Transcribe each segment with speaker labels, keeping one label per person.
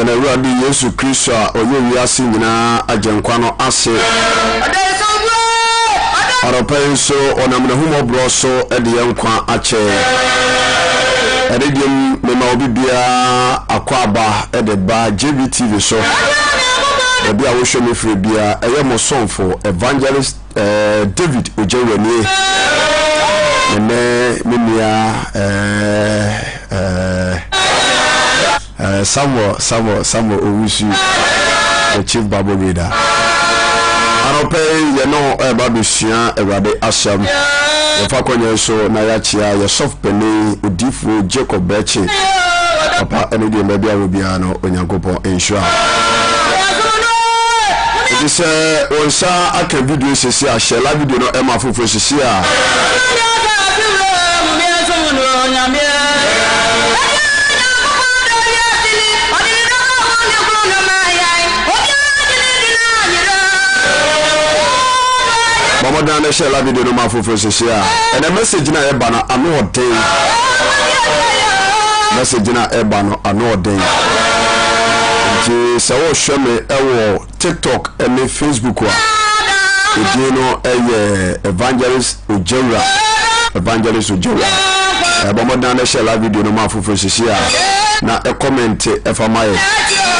Speaker 1: yɛn Awurade Yesu Kristo a ɔyɛ wiase nyinaa Agyenkwa no ase. Anɔpa yi nso, ɔnam n'ahummɔborɔ so de yɛn nkwa akyɛ yɛn. Ɛne deɛ mu mema obi biara akwaaba de ba JBTV so. Baabi a wohwɛ me firi biara, ɛyɛ mo somfo Evangelist eh, David Ogyawuranie. Me ne me nua eh, eh, Eh, Samuel, Samuel, Samuel Owusu, the chief Bible reader. Anɔpɛ yi yɛne wo ɛreba abɛsua Awurade asɛm. Yɛfa akɔnya yi so na yɛakyea yɛ sɔfo panin odiyifoɔ Jacob Bɛkye. Papa ɛne deɛ baabi a wɔ biara no Onyankopɔn nhyira wo. Nti sɛ wo nsa aka video sisi a hyɛ la video no ɛma afoforɔ sisi a. Bɔ mmɔden na hyɛ la video no ma afoforɔ sisi a. Ɛnɛ message no a ɛba no ano ɔden. Message no a ɛba no ano ɔden. Nti sɛ wohwɛ me ɛwɔ TikTok ne Facebook a, edin no yɛ Evangelist Ojawura. Evangelist Ojawura. Ɛbɔ mmɔden na hyɛ live video no ma afoforɔ sisi a na ɛkɔmɛnte ɛfa ma yɛ.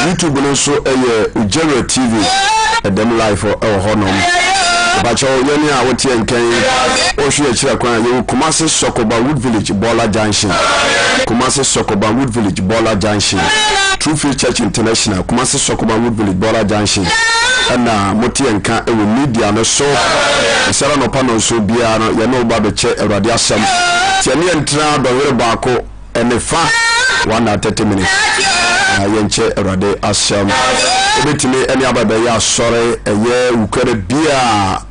Speaker 1: YouTube no nso yɛ Ojawura TV. Ɛdɛm live ɛwɔ hɔnom. Ɛbakyɛw yɛne a woteɛ nkɛn wohwɛ akyira kwan a yɛwɔ Kumasi Sokoba Wood Village Bɔla Junction. Kumasi Sokoba Wood Village Bɔla Junction. True Faith Church International, Kumasi Sokoban Wood Village Bɔla Junction ɛna mote yɛn nka wɔ media no so. Ɛsɛre anɔpa nnɔnson biara no yɛne wo ba bɛkyɛ Awurade asɛm. Nti ɛne yɛn ntena dɔnhwere baako ne fa, 1 hour 30 minutes, na yɛnkyɛ Awurade asɛm. Wobɛtumi ɛne aba bɛyɛ asɔre ɛyɛ wukuada biara.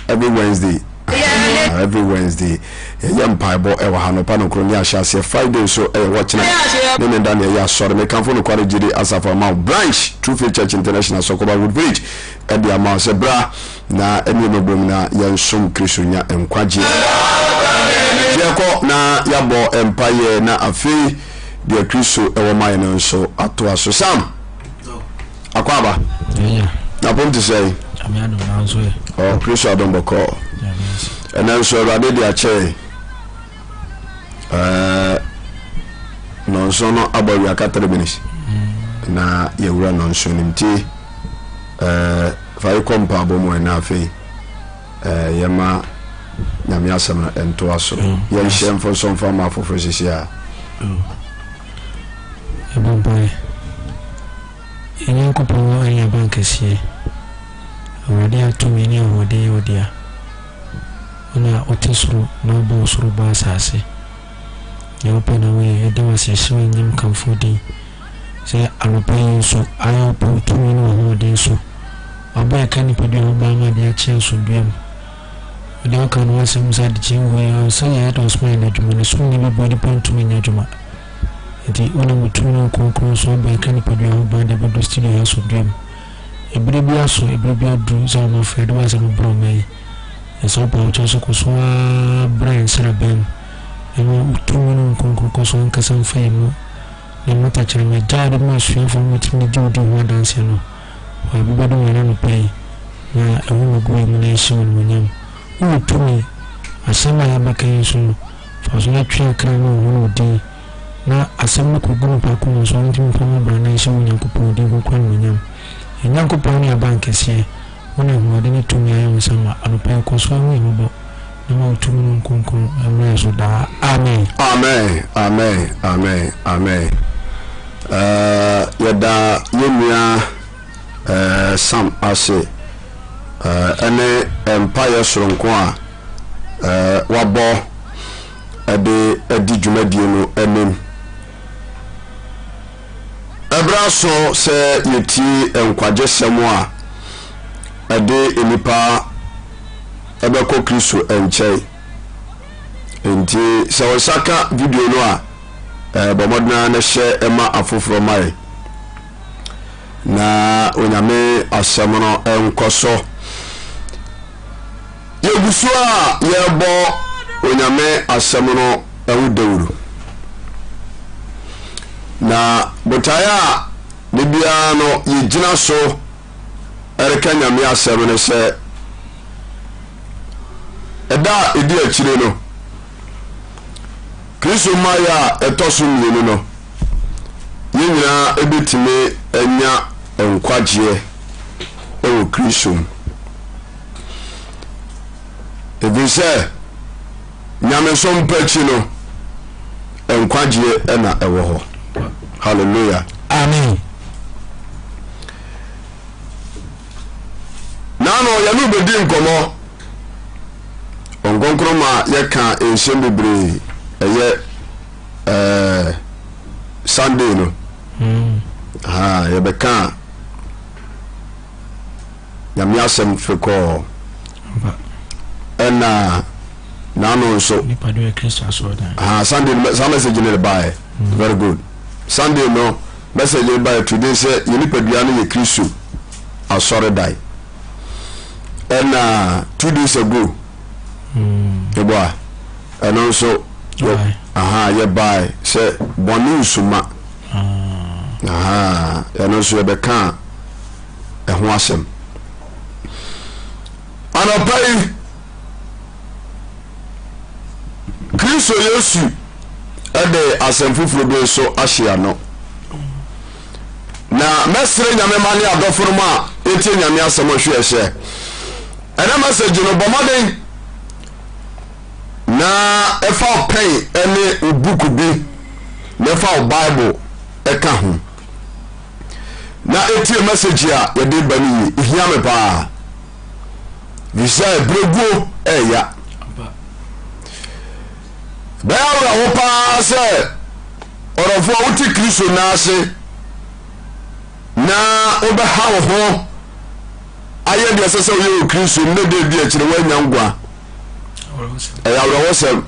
Speaker 1: Every Wednesday ah, every Wednesday yɛyɛ mpaebɔ ɛwɔ ha nɔpa nokoro ne ahyɛ aseɛ Friday nso ɛyɛ wɔkyena ne ne da ne ɛyɛ asɔre. Mekamfo nokware gyidi asafo ama wo branch True Faith Church International Sɔkɔba Wood Village ɛde ama wo sɛ bra na ɛne ɛmɛbom na yɛnsom Kristo nya nkwagyeɛ. Yɛkɔ na yɛabɔ mpaeɛ na afei deɛ Kristo ɛwɔ ma yɛn no nso atoa so. Sam Akwaaba. Na pom te sɛn? Oh, Kristo adom bɔkɔɔ. Ɛnɛ nso Awurade de akyɛ ɛɛ nɔnson no abɔ awia ka 3 minutes. Mm. Na yɛwura nɔnson no nti ɛɛ fa yi kɔ mpaabɔ mu ɛna afei ɛɛ yɛma nyame asɛm no ɛntoa so. Mm. Yɛnhyɛ mfo nso mfa ma afoforɔ sisi a.
Speaker 2: Mm. Ɛbɔ mpaeɛ. Yɛn Nyankopɔn ayɛ abankɛseɛ. Awurade a tumi ne ahoɔden yɛ wo dea. Wo na wote soro na wobɔɔ soro bɔɔ asase. Nea wopɛ na woyɛ. Yɛda wo ase, yɛhyɛ wo anuonyam kamfo wo din sɛ anɔpa yi nso ayɛ wo pɛ, wo tumi ne w'ahoɔden so. Wabɔ yɛn ka nipadua ho ban ma ade akye asomdwoeɛ mu. Wode woka no w'asɛm mu sɛ adekyee wɔ hɔ yi ara sɛ yɛyɛ dɛ ɔsoma yɛn adwuma no, sum nni bi bɔ nipa ntumi nyɛ adwuma. Enti wonam wo tumi ne wo kronkron so abɔ yɛn nipadua ho ban de abedu studio ha asomdwoe mu. Ebere bi aso, ebere bi aduru sɛ wɔma yɛde w'asɛm brɛ ɔman yi. Yɛsrɛ wo pa wo kyɛw sɛ kɔ so ara bra yɛn nsraban mu, na ma wo tumi ne wo kronkron kɔ so ankasa mfa yɛn mu na mmata kyerɛ ma gya a wode ma asuafo no ma wɔtumi de gye wo din ho adanse no. Fa bi bɛdom yɛn anɔpa yi, na ɛho mmegu yɛn mu na yɛnhyɛ wo animuonyam. Wowɔ tumi, asɛm a yɛabɛka yi nso no, Fa so na twe akra ma wɔhunu wo din, na asɛm no kɔgu nnipa akoma so, enti mfa mo bra na nhyɛ wo Nyankopɔn din kronkron animuonyam. Yɛn Nyankopɔn ne abankɛseɛ, wo na ahoɔden ne tumi ayɛ wo nsa ma. Anɔpa yi, kɔ so ara hu yɛn mmɔbɔ, na ma wo tumi ne wo nkronkron mmra yɛn so daa. Amen.
Speaker 1: Amen amen amen amen eh, yɛda yɛn nua eh, Sam ase eh, ɛne mpaeɛ soronko a wabɔ de adi dwumadie no anim. Ɛberɛ aso sɛ yɛtie nkwagyesɛm a ɛde nnipa bɛkɔ Kristo nkyɛn. Enti sɛ wo nsa ka video no a, bɔ mmɔden ara na hyɛ ma afoforɔ ma yɛn. Na Onyame asɛm no nkɔ so. Yɛgu so a yɛrebɔ Onyame asɛm no ho dawuru. Na botaeɛ a Da biara no yɛgyina so reka Nyame asɛm no sɛ ɛda a ɛdi akyire no, Kristo mmaeɛ a ɛtɔ so mmienu no, yɛn nyinaa bɛtumi anya nkwagyeɛ wɔ Kristo mu. Ɛfiri sɛ nyamesom pa akyi no, nkwagyeɛ na ɛwɔ hɔ. Hallelujah.
Speaker 2: Amen.
Speaker 1: Naano yɛne wo bɛdi nkɔmmɔ. Ɔnkonkron ma yɛka nsɛm bebree ɛyɛ ɛɛ Sunday no. Mm. Ha yɛbɛka Nyame asɛm fekɔɔ. Ɛna naano nso. Ha Sunday no saa message no de baeɛ. Mm. Very good. Sunday no message no baeɛ today sɛ yɛn nipadua no yɛ Kristo asɔredan. Ɛna 2 days ago. Ɛbɔ a ɛno nso aha yɛbae sɛ bɔne nsuma. Ah. Aha ɛno nso yɛbɛka ɛho asɛm. Anɔpa yi, Kristo Yesu de asɛm foforɔ bi nso ahyɛ ano. Na mɛsrɛ Nyame ma ne adɔfo no mu a ɛtie Nyame asɛm ɔhwe ɛhyɛ. Ɛnɛ message no bɔ mmɔden na ɛfa wo pɛn ne wo buku bi na ɛfa wo Bible ɛka ho. Na etie message a yɛde ba no yie. Ehia me paa. Efisɛ berɛguo ɛɛya. Bɛyɛ awerɛho paa sɛ ɔdɔfoɔ wote Kristo nan ase na wobɛha wo ho ayɛ deɛ ɛsɛ sɛ woyɛ wɔ Kristo mu na da bi akyire woanya nkwa. Ɛyɛ awerɛhosɛm.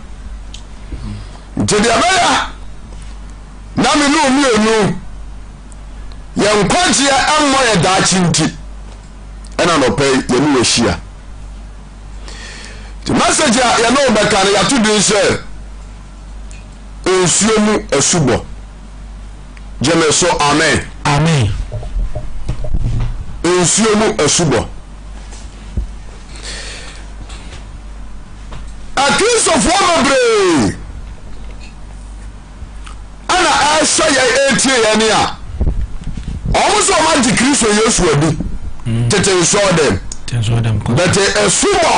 Speaker 1: Nti deɛ ɛbɛyɛ na me ne mmienu yɛn nkwagyeɛ mmɔ yɛ daakye nti ɛna nɔpɛ yi yɛne wɔahyia. Nti message a yɛne wo bɛka no yɛato din sɛ nsuo mu asubɔ. Gye me so amen.
Speaker 2: Amen.
Speaker 1: Nsuo mu asubɔ. Akristofoɔ bebree ɛna ɛhyɛ yɛn ɛretie yɛn ni a wɔn nso wɔn agye Kristo Yesu adi mm. tete nsɔɔ dɛm bɛte asubɔ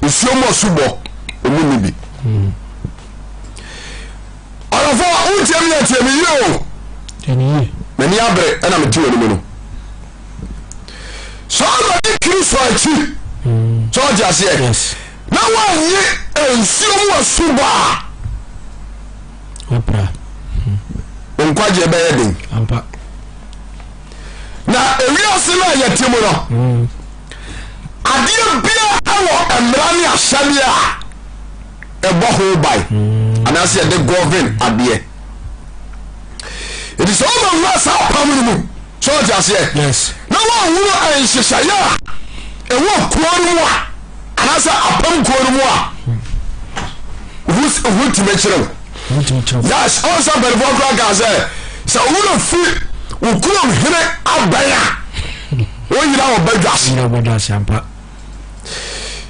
Speaker 1: nsuo mu asubɔ wɔn ni bi mm. Ɔdɔfo wotie me a tie me yie o. M'ani abere ɛna mete w'anim no. Sɛ ɔbɛdi Kristo akyi mm. sɛ ɔte aseɛ na woanye nsuo mu asubɔ a wo nkwagyeɛ bɛyɛ den. Na ewiase no a yɛte mu no mm. adeɛ biara wɔ mmara ne ahyɛdeɛ a ɛbɔ ho ban anaasɛ yɛde govern adeɛ ɛti sɛ woma wura saa apam no mu sɛ ɔte aseɛ na woanhunu nhyehyɛeɛ a ɛwɔ kuo no mu a anaasɛ apam kuo no mu a ho tumi kyerɛ wo. Yes, ɔn sɛ mpanimfoɔ koraa kaa sɛ sɛ wowura fi wo kurom hene abɛn a wonyina wɔ badwa
Speaker 2: ase.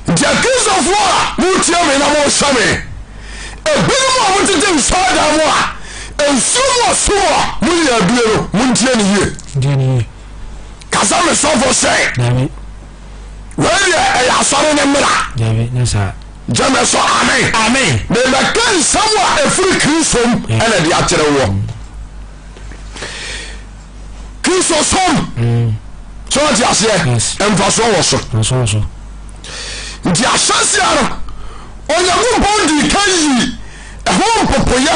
Speaker 1: Nti Akristofoɔ a moretie me na morehwɛ me, ebinom a motete nsɔredan mu a nsuo mu ɔsom a moyɛ abie no, montie no yie. Kasa me sɔfo sɛ, wei deɛ ɛyɛ asɔre ne mmara. Gyeme so amen.
Speaker 2: Amen.
Speaker 1: Mebɛka nsɛm a ɛfiri Kristo mu ɛna de akyerɛ woɔ. Kristosom sɛ ɔte aseɛ mfasoɔ wɔ so nti ahyɛseɛ no Onyankopɔn dii ka yii ɛho mpopoyɛ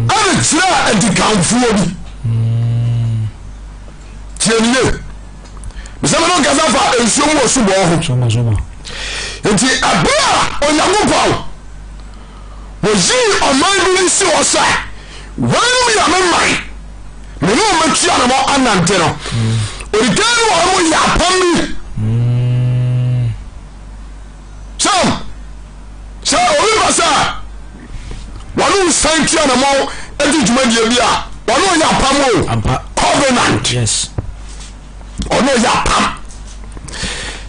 Speaker 1: ɛne kyerɛ adikanfoɔ bi tie ne yie mesɛ me no nkasa fa nsuo mu wɔ subɔɔ ho nti ɛberɛ a Onyankopɔn Wɔyii ɔman bi de si hɔ sɛ, Weinom yɛ me man, me ne wɔn bɛtu anamɔ anante no. Ɔdi kan ne wɔn yɛ apam bi. Sɛ sɛ obi ba sɛ wɔne wo san tu anamɔ di dwumadie bi a, wɔne wo yɛ apam o. Covenant.
Speaker 2: Yes.
Speaker 1: Ɔno yɛ apam.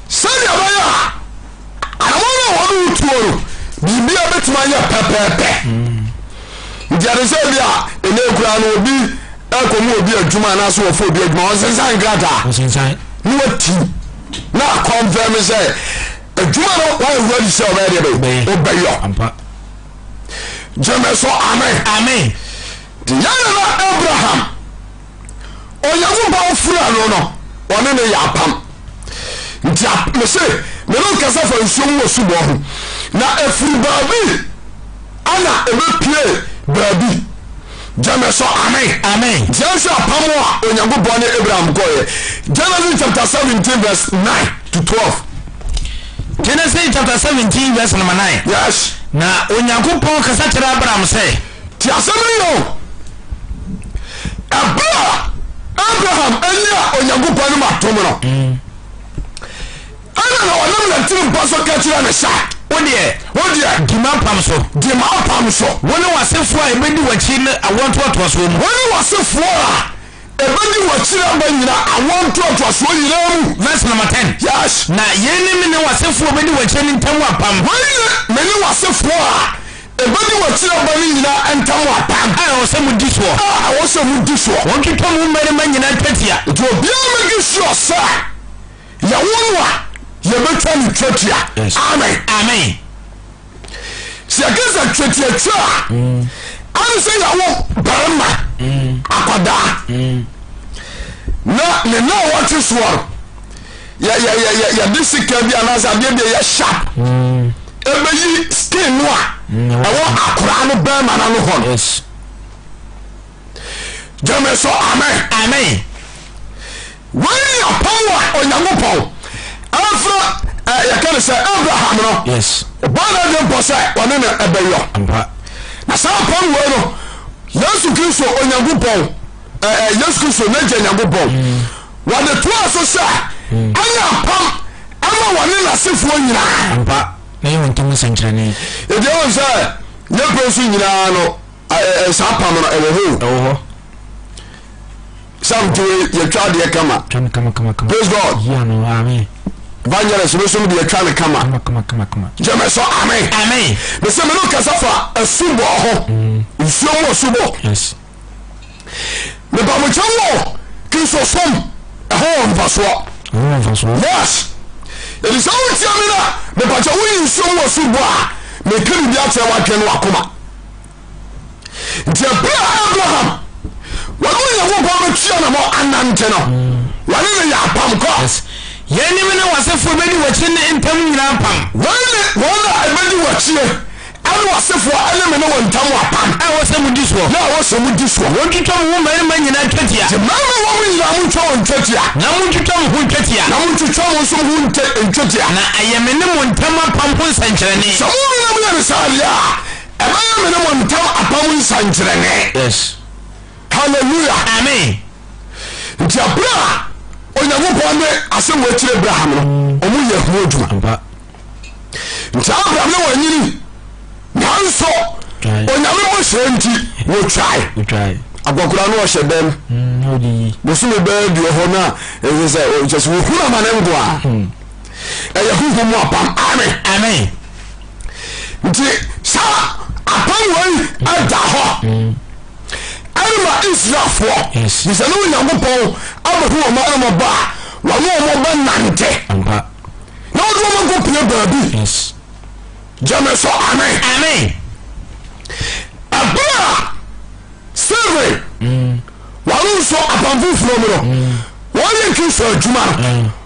Speaker 1: Sɛdeɛ ɛbɛyɛ a anamɔ no a wɔne wo tuo no biribia bɛtumi ayɛ pɛpɛɛpɛ. Nti ɛde sɛ bi a ɛnɛ kura no obi ɛkɔ mu obi adwuma anaasɛ wɔfa obi adwuma ɔnsensan nkrataa
Speaker 2: Ɔsensan.
Speaker 1: na wati na akɔnfɛm sɛ adwuma no wayɛ ready sɛ ɔbɛyɛ deɛ bɛyɛ ɔbɛyɔ.
Speaker 2: Ampa.
Speaker 1: Gyeme so amen.
Speaker 2: Amen.
Speaker 1: Nti yɛn nana Abraham Onyankopɔn frɛ no no ɔne no yɛ apam. Nti mese me no nkasa fa nsuo mu wɔ subɔ ho na ɛfiri baabi ana ɛbɛpie baabi. Gyeme so amen.
Speaker 2: Amen.
Speaker 1: Nti yɛnhwɛ apam a Onyankopɔn ne Abraham kɔɔyɛ. Genesis chapter 17 verse 9 to 12.
Speaker 2: Genesis chapter 17 verse number 9.
Speaker 1: Yes.
Speaker 2: Na Onyankopɔn kasa kyerɛ Abraham sɛ.
Speaker 1: Ti asɛm no yɛ o. Ɛberɛ a Abraham anya Onyankopɔn anim atom no, ɛna na ɔnam n'atirimpɔ so ka kyerɛ no sɛ,
Speaker 2: Wo deɛ,
Speaker 1: wo deɛ,
Speaker 2: di m'apam so.
Speaker 1: Di m'apam so.
Speaker 2: Wo ne w'asefoɔ a ɛbɛdi w'akyi no awoɔ ntoatoasoɔ mu.
Speaker 1: Wo ne w'asefoɔ a ɛbɛdi w'akyiri aba nyina awoɔ ntoatoasoɔ nyinaa mu.
Speaker 2: Verse number 10.
Speaker 1: Yes.
Speaker 2: Na yei ne me ne w'asefoɔ a ɛbɛdi w'akyire no ntam apam.
Speaker 1: Wei ne me ne w'asefoɔ a Ɛbɛdi w'akyiri aba no nyinaa ntam apam.
Speaker 2: A ɛwɔ sɛ modi soɔ.
Speaker 1: A ɛwɔ sɛ modi soɔ.
Speaker 2: Wɔntwitwa mo mmarima nyinaa twetia.
Speaker 1: Nti obiara mmɛdi sure sɛ yɛwo no a, yɛbɛtwa no twetia.
Speaker 2: Yes.
Speaker 1: Amen.
Speaker 2: Amen.
Speaker 1: Sɛ yɛka sɛ twetiatwa a, ɛne sɛ yɛwo barima akwadaa na ne na ɔwɔtwe soɔ no yɛde sika bi anaasɛ adeɛ bi a ɛyɛ sharp ɛbɛyi skin no a ɛwɔ akoraa no bɛrima no ano hɔ no gyeme so amen.
Speaker 2: Amen.
Speaker 1: Wei ne apam a Onyankopɔn ɛfrɛ yɛka no sɛ Abraham no ɔbɔɔ no adwene pɔ sɛ ɔne no ɛbɛyɔ. Na saa apam wei no Yesu Kristo Onyankopɔn Yesu Kristo n'agya Nyankopɔn Wɔde toaa so sɛ, Ɛnyɛ apam ma wɔne n'asefoɔ nyinaa.
Speaker 2: Ampa, na ɛyɛ wɔn ntam nsɛnkyerɛnne.
Speaker 1: Enti ɛwɔ sɛ yɛn pɛn so nyinaa no, saa apam no ɛwɔ hɔ o.
Speaker 2: Ɛwɔ hɔ.
Speaker 1: Sam ti wei yɛtwa adeɛ kama.
Speaker 2: Twa no kama kama kama.
Speaker 1: Praise God.
Speaker 2: Yi ano, amen.
Speaker 1: Evangelist no nso de yɛtwa no kama.
Speaker 2: Kama kama kama kama.
Speaker 1: Gyeme so amen.
Speaker 2: Amen.
Speaker 1: Mesɛ me no kasa fa asubɔ ho. Nsuo mu asubɔ.
Speaker 2: Yes.
Speaker 1: Mepamokyɛ wɔ Kristosom ɛho wɔ mfasoɔ.
Speaker 2: Ɛho wɔ mfasoɔ.
Speaker 1: Yes. Ɛti sɛ wotia me na mepakyɛ woyi nsuo mu wɔ so bɔ a meka biribi akyerɛ woadwene no wakoma. Nti ɛberɛ a Abraham wɔne Onyankopɔn bɛtua na mɔ anante no wɔne no yɛ apam kɔ.
Speaker 2: Yes. Yɛn ne me ne w'asefoɔ bɛdi w'akyi ne ntam nyinaa apam.
Speaker 1: Wɔn ne wɔn a ɛbɛdi w'akyie Ɛne w'asefoɔ ɛne me ne wo ntam apam.
Speaker 2: A ɛwɔ sɛ modi soɔ.
Speaker 1: Na ɛwɔ sɛ modi soɔ.
Speaker 2: Wɔntwitwa mo ho mmarima nyinaa twetia.
Speaker 1: Nti mmarima wɔ mo nyinaa montwa wɔn twetia.
Speaker 2: Na montwitwa mo ho ntwetia.
Speaker 1: Na montwitwa mo nso mo ho ntwetia.
Speaker 2: Na ayɛ me ne mo ntam apam ho nsɛnkyerɛnne.
Speaker 1: Sɛ mo ne mo yɛ no saa deɛ a, ɛbɛyɛ me ne mo ntam apam nsɛnkyerɛnne.
Speaker 2: Yes.
Speaker 1: Hallelujah.
Speaker 2: Amen.
Speaker 1: Nti abere a Onyankopɔn de asɛm wɔ akyire Abraham no, wɔn yɛ ho adwuma. Nti Abraham ne wanyini nanso Onyame bɔhyɛ nti wɔtwae. Akɔkora no ɔhyɛ dɛm bosome bɛɛ deɛ hɔ no a ɛsɛ sɛ kyɛ sɛ wɔhunu amane nko a ɛyɛ honhom mu apam. Amen.
Speaker 2: Amen.
Speaker 1: Nti saa apam wei ɛda hɔ ɛne ma Israelfoɔ bisɛ ne Onyankopɔn abɛhu wɔn ɛne wɔn ba a wɔne wɔn bɛnante. Na wode wɔn akɔ pie baabi.
Speaker 2: Yes.
Speaker 1: Gyeme so amen.
Speaker 2: Amen.
Speaker 1: Ɛberɛ a Stephen wɔn nso apam foforɔ mu no wɔyɛ Kristo adwuma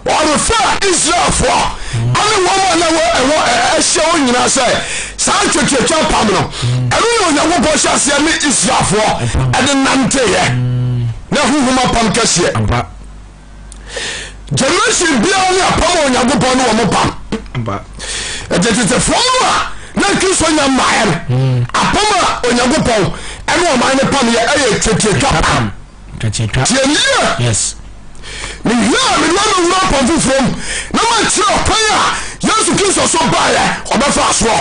Speaker 1: no ɔrefa Israelfoɔ ɛne wɔn a na ɛwɔ ɛwɔ ɛhyia wɔn nyinaa sɛ saa twetiatwa apam no ɛno na Onyankopɔn hyɛ aseɛ ne Israelfoɔ ɛde nanteeɛ na huhum apam kɛseɛ.
Speaker 2: Ampa.
Speaker 1: Generation biara ne apam a Onyankopɔn ne wɔn pam. Ɛtetetefoɔ no a na Kristo nya mmaeɛ no, apam a Onyankopɔn ɛne ɔman no pam yɛ ɛyɛ twetiatwa pam.
Speaker 2: Tie
Speaker 1: ne yie.
Speaker 2: Yes.
Speaker 1: Mewie a mede wɔn bɛwura apam foforɔ mu na makyerɛ ɔkwan a Yesu Kristo so baeɛ ɔbɛfa soɔ.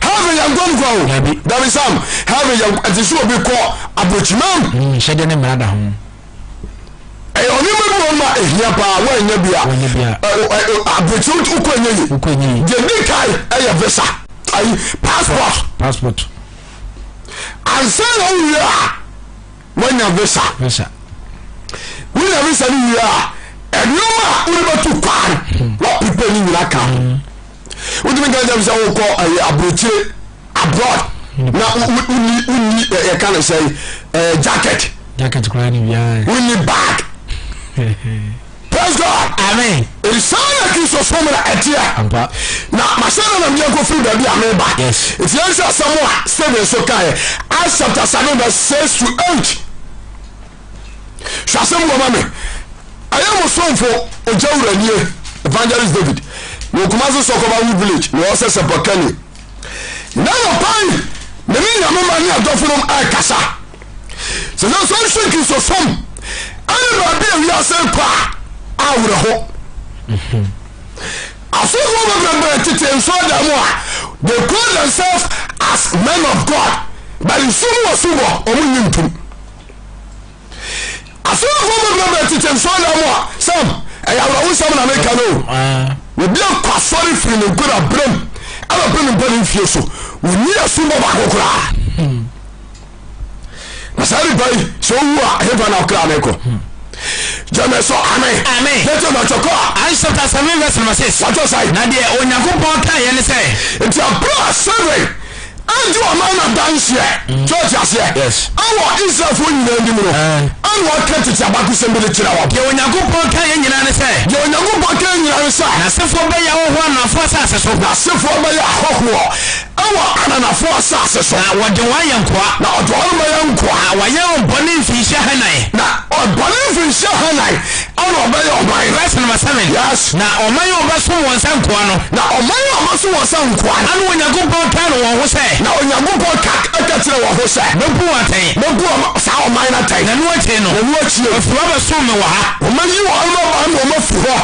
Speaker 1: Heaven yɛ nkɔ nkɔ o.
Speaker 2: Dabi.
Speaker 1: Dabi Sam, heaven yɛ ɛte sɛ obi kɔ aburokyimam.
Speaker 2: Nhyɛdeɛ ne mmara da ho.
Speaker 1: Ɛyɛ ɔnneɛma bi wɔ ma ehia paa wɔanya bi a abirekyiri wokɔ ɛnyɛ yi. Deɛ di kan ɛyɛ visa ayi passport.
Speaker 2: Passport.
Speaker 1: Ansa na wowie a woanya visa.
Speaker 2: Visa.
Speaker 1: Wonya visa no wie a nneɛma a wode bɛtu kwan wɔprepare ne nyina ka ho. Wotumi nka kyerɛ sɛ wokɔ ɛyɛ aburokyire abroad na wonni wonni yɛka ne sɛ ɛɛ jacket.
Speaker 2: Jacket koraa ni biara.
Speaker 1: Wonni bag. Praise God.
Speaker 2: Amen.
Speaker 1: Nsan na Kristo som na ɛteɛ.
Speaker 2: Ampa.
Speaker 1: Na mahyɛ no na meɛ kɔfiri baabi a meba.
Speaker 2: Yes.
Speaker 1: Nti yɛn hwɛ asɛm a Stephen so kaeɛ. Acts chapter 7 verse 6 to 8. Hwɛ asɛm wɔ ma me. Ɛyɛ mo somfo ogya wura nie, Evangelist David. Wɔ Kumasi Sɔkɔba Village na ɔsɛ sɛ Bɔkani. Na nɔpa yi, me ne Nyame ma ne adɔfonom ɛrekasa. Sɛ sɛ sɛ nhwɛ Kristosom ɛne baabi a wiase rekɔ a, awerɛho. Asɔfoɔ bebrebe tete nsɔɔdan mu a, they call themselves as men of God, but nsuo mu wɔ so bɔ, wɔn nyi ntum. Asɔrefoɔ bebrebe tete nsɔredan mu a, Sam, ɛyɛ awerɛhosɛm na meka no o. Obi akɔ asɔre firi ne nkura berɛm ɛbɛpem ne mpɛ ne mfie so, wɔnni asubɔ baako koraa. Na saa nipa yi, sɛ ɔwu a, hefa na ɔkra ne kɔ? Gyeme so amen.
Speaker 2: Amen.
Speaker 1: Yɛte bɛtɔ kɔ a.
Speaker 2: Acts chapter 7 verse number 6.
Speaker 1: Wɔtɔ sɛn?
Speaker 2: Na deɛ Onyankopɔn kaeɛ ne sɛ.
Speaker 1: Nti abere a Stephen adi ɔman no adanseɛ so ɔte aseɛ ɛwɔ Israelfoɔ nyinaa anim no ɛna ɔka tete abakosɛm bi de kyerɛ wɔn.
Speaker 2: Deɛ Onyankopɔn ka yɛ nyinaa ne sɛ.
Speaker 1: Deɛ Onyankopɔn ka yɛ nyinaa ne sɛ.
Speaker 2: N'asefoɔ bɛyɛ ahɔhoɔ ananafoɔ asase so.
Speaker 1: N'asefoɔ bɛyɛ ahɔhoɔ ɛwɔ ananafoɔ asase so.
Speaker 2: Na wɔde wɔn ayɛ nkoa.
Speaker 1: Na ɔde wɔn bɛyɛ nkoa.
Speaker 2: Na wɔayɛ wɔn bɔne mfirinhyia hanan.
Speaker 1: Na bɔne mfirinhyia hanan ɛna ɔbɛyɛ ɔman no.
Speaker 2: Verse number 7.
Speaker 1: Yes.
Speaker 2: Na ɔman a ɔbɛsom wɔn sɛ nkoa no.
Speaker 1: Na ɔman a ɔbɛsom wɔn sɛ nkoa no.
Speaker 2: Ɛna Onyankopɔn kaa no wɔn ho sɛ.
Speaker 1: Na Onyankopɔn ka ka kyerɛ wɔn ho sɛ.
Speaker 2: Mɛbu wɔn atɛn.
Speaker 1: Mɛbu wɔn saa ɔman no atɛn.
Speaker 2: Na ɛno akyiri no.
Speaker 1: Na ɛno akyiri no.
Speaker 2: Wɔafiri hɔ abɛsom me wɔ ha.
Speaker 1: Wɔayi wɔn ama ama wɔn afiri hɔ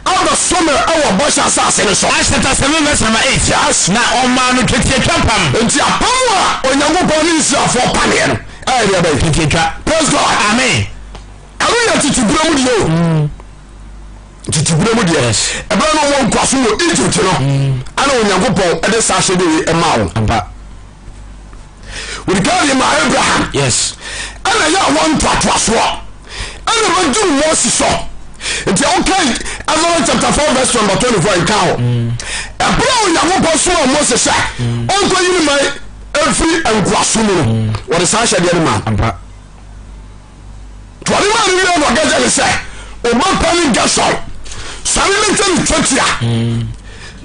Speaker 1: abɛsom me wɔ bɔhyɛ asase no so.
Speaker 2: Acts chapter 7 verse number 8.
Speaker 1: Yes.
Speaker 2: Na ɔmaa no twetiatwa pam.
Speaker 1: Nti apam a Onyankopɔn ne Israelfoɔ pameɛ no ɛyɛ deɛ bɛyɛ.
Speaker 2: Twetiatwa.
Speaker 1: Praise God.
Speaker 2: Amen.
Speaker 1: Ɛno yɛ tete berɛ mu deɛ o. Tete berɛ mu deɛ. Ɛberɛ no wɔn nkoaso wɔ Egypt no, ɛna Onyankopɔn ɛde saa ahyɛdeɛ wei ɛmaa wɔn.
Speaker 2: Ampa.
Speaker 1: Wɔde kan de maa Abraham.
Speaker 2: Yes.
Speaker 1: Ɛna ɛyɛ a wɔn ntoatoasoɔ ɛna bɛduru Mose so. Nti wokan Exodus chapter 4 verse number 24 nka hɔ. Ɛberɛ a Onyankopɔn somaa Mose sɛ ɔnkɔyi ne man mfiri nkoaso mu no, wɔde saa ahyɛdeɛ no maa no.
Speaker 2: Ampa.
Speaker 1: Nti ɔde maa no wiee no ɔka kyerɛ no sɛ, Ɔba panin Gerson, sɔre na twa ne twetia.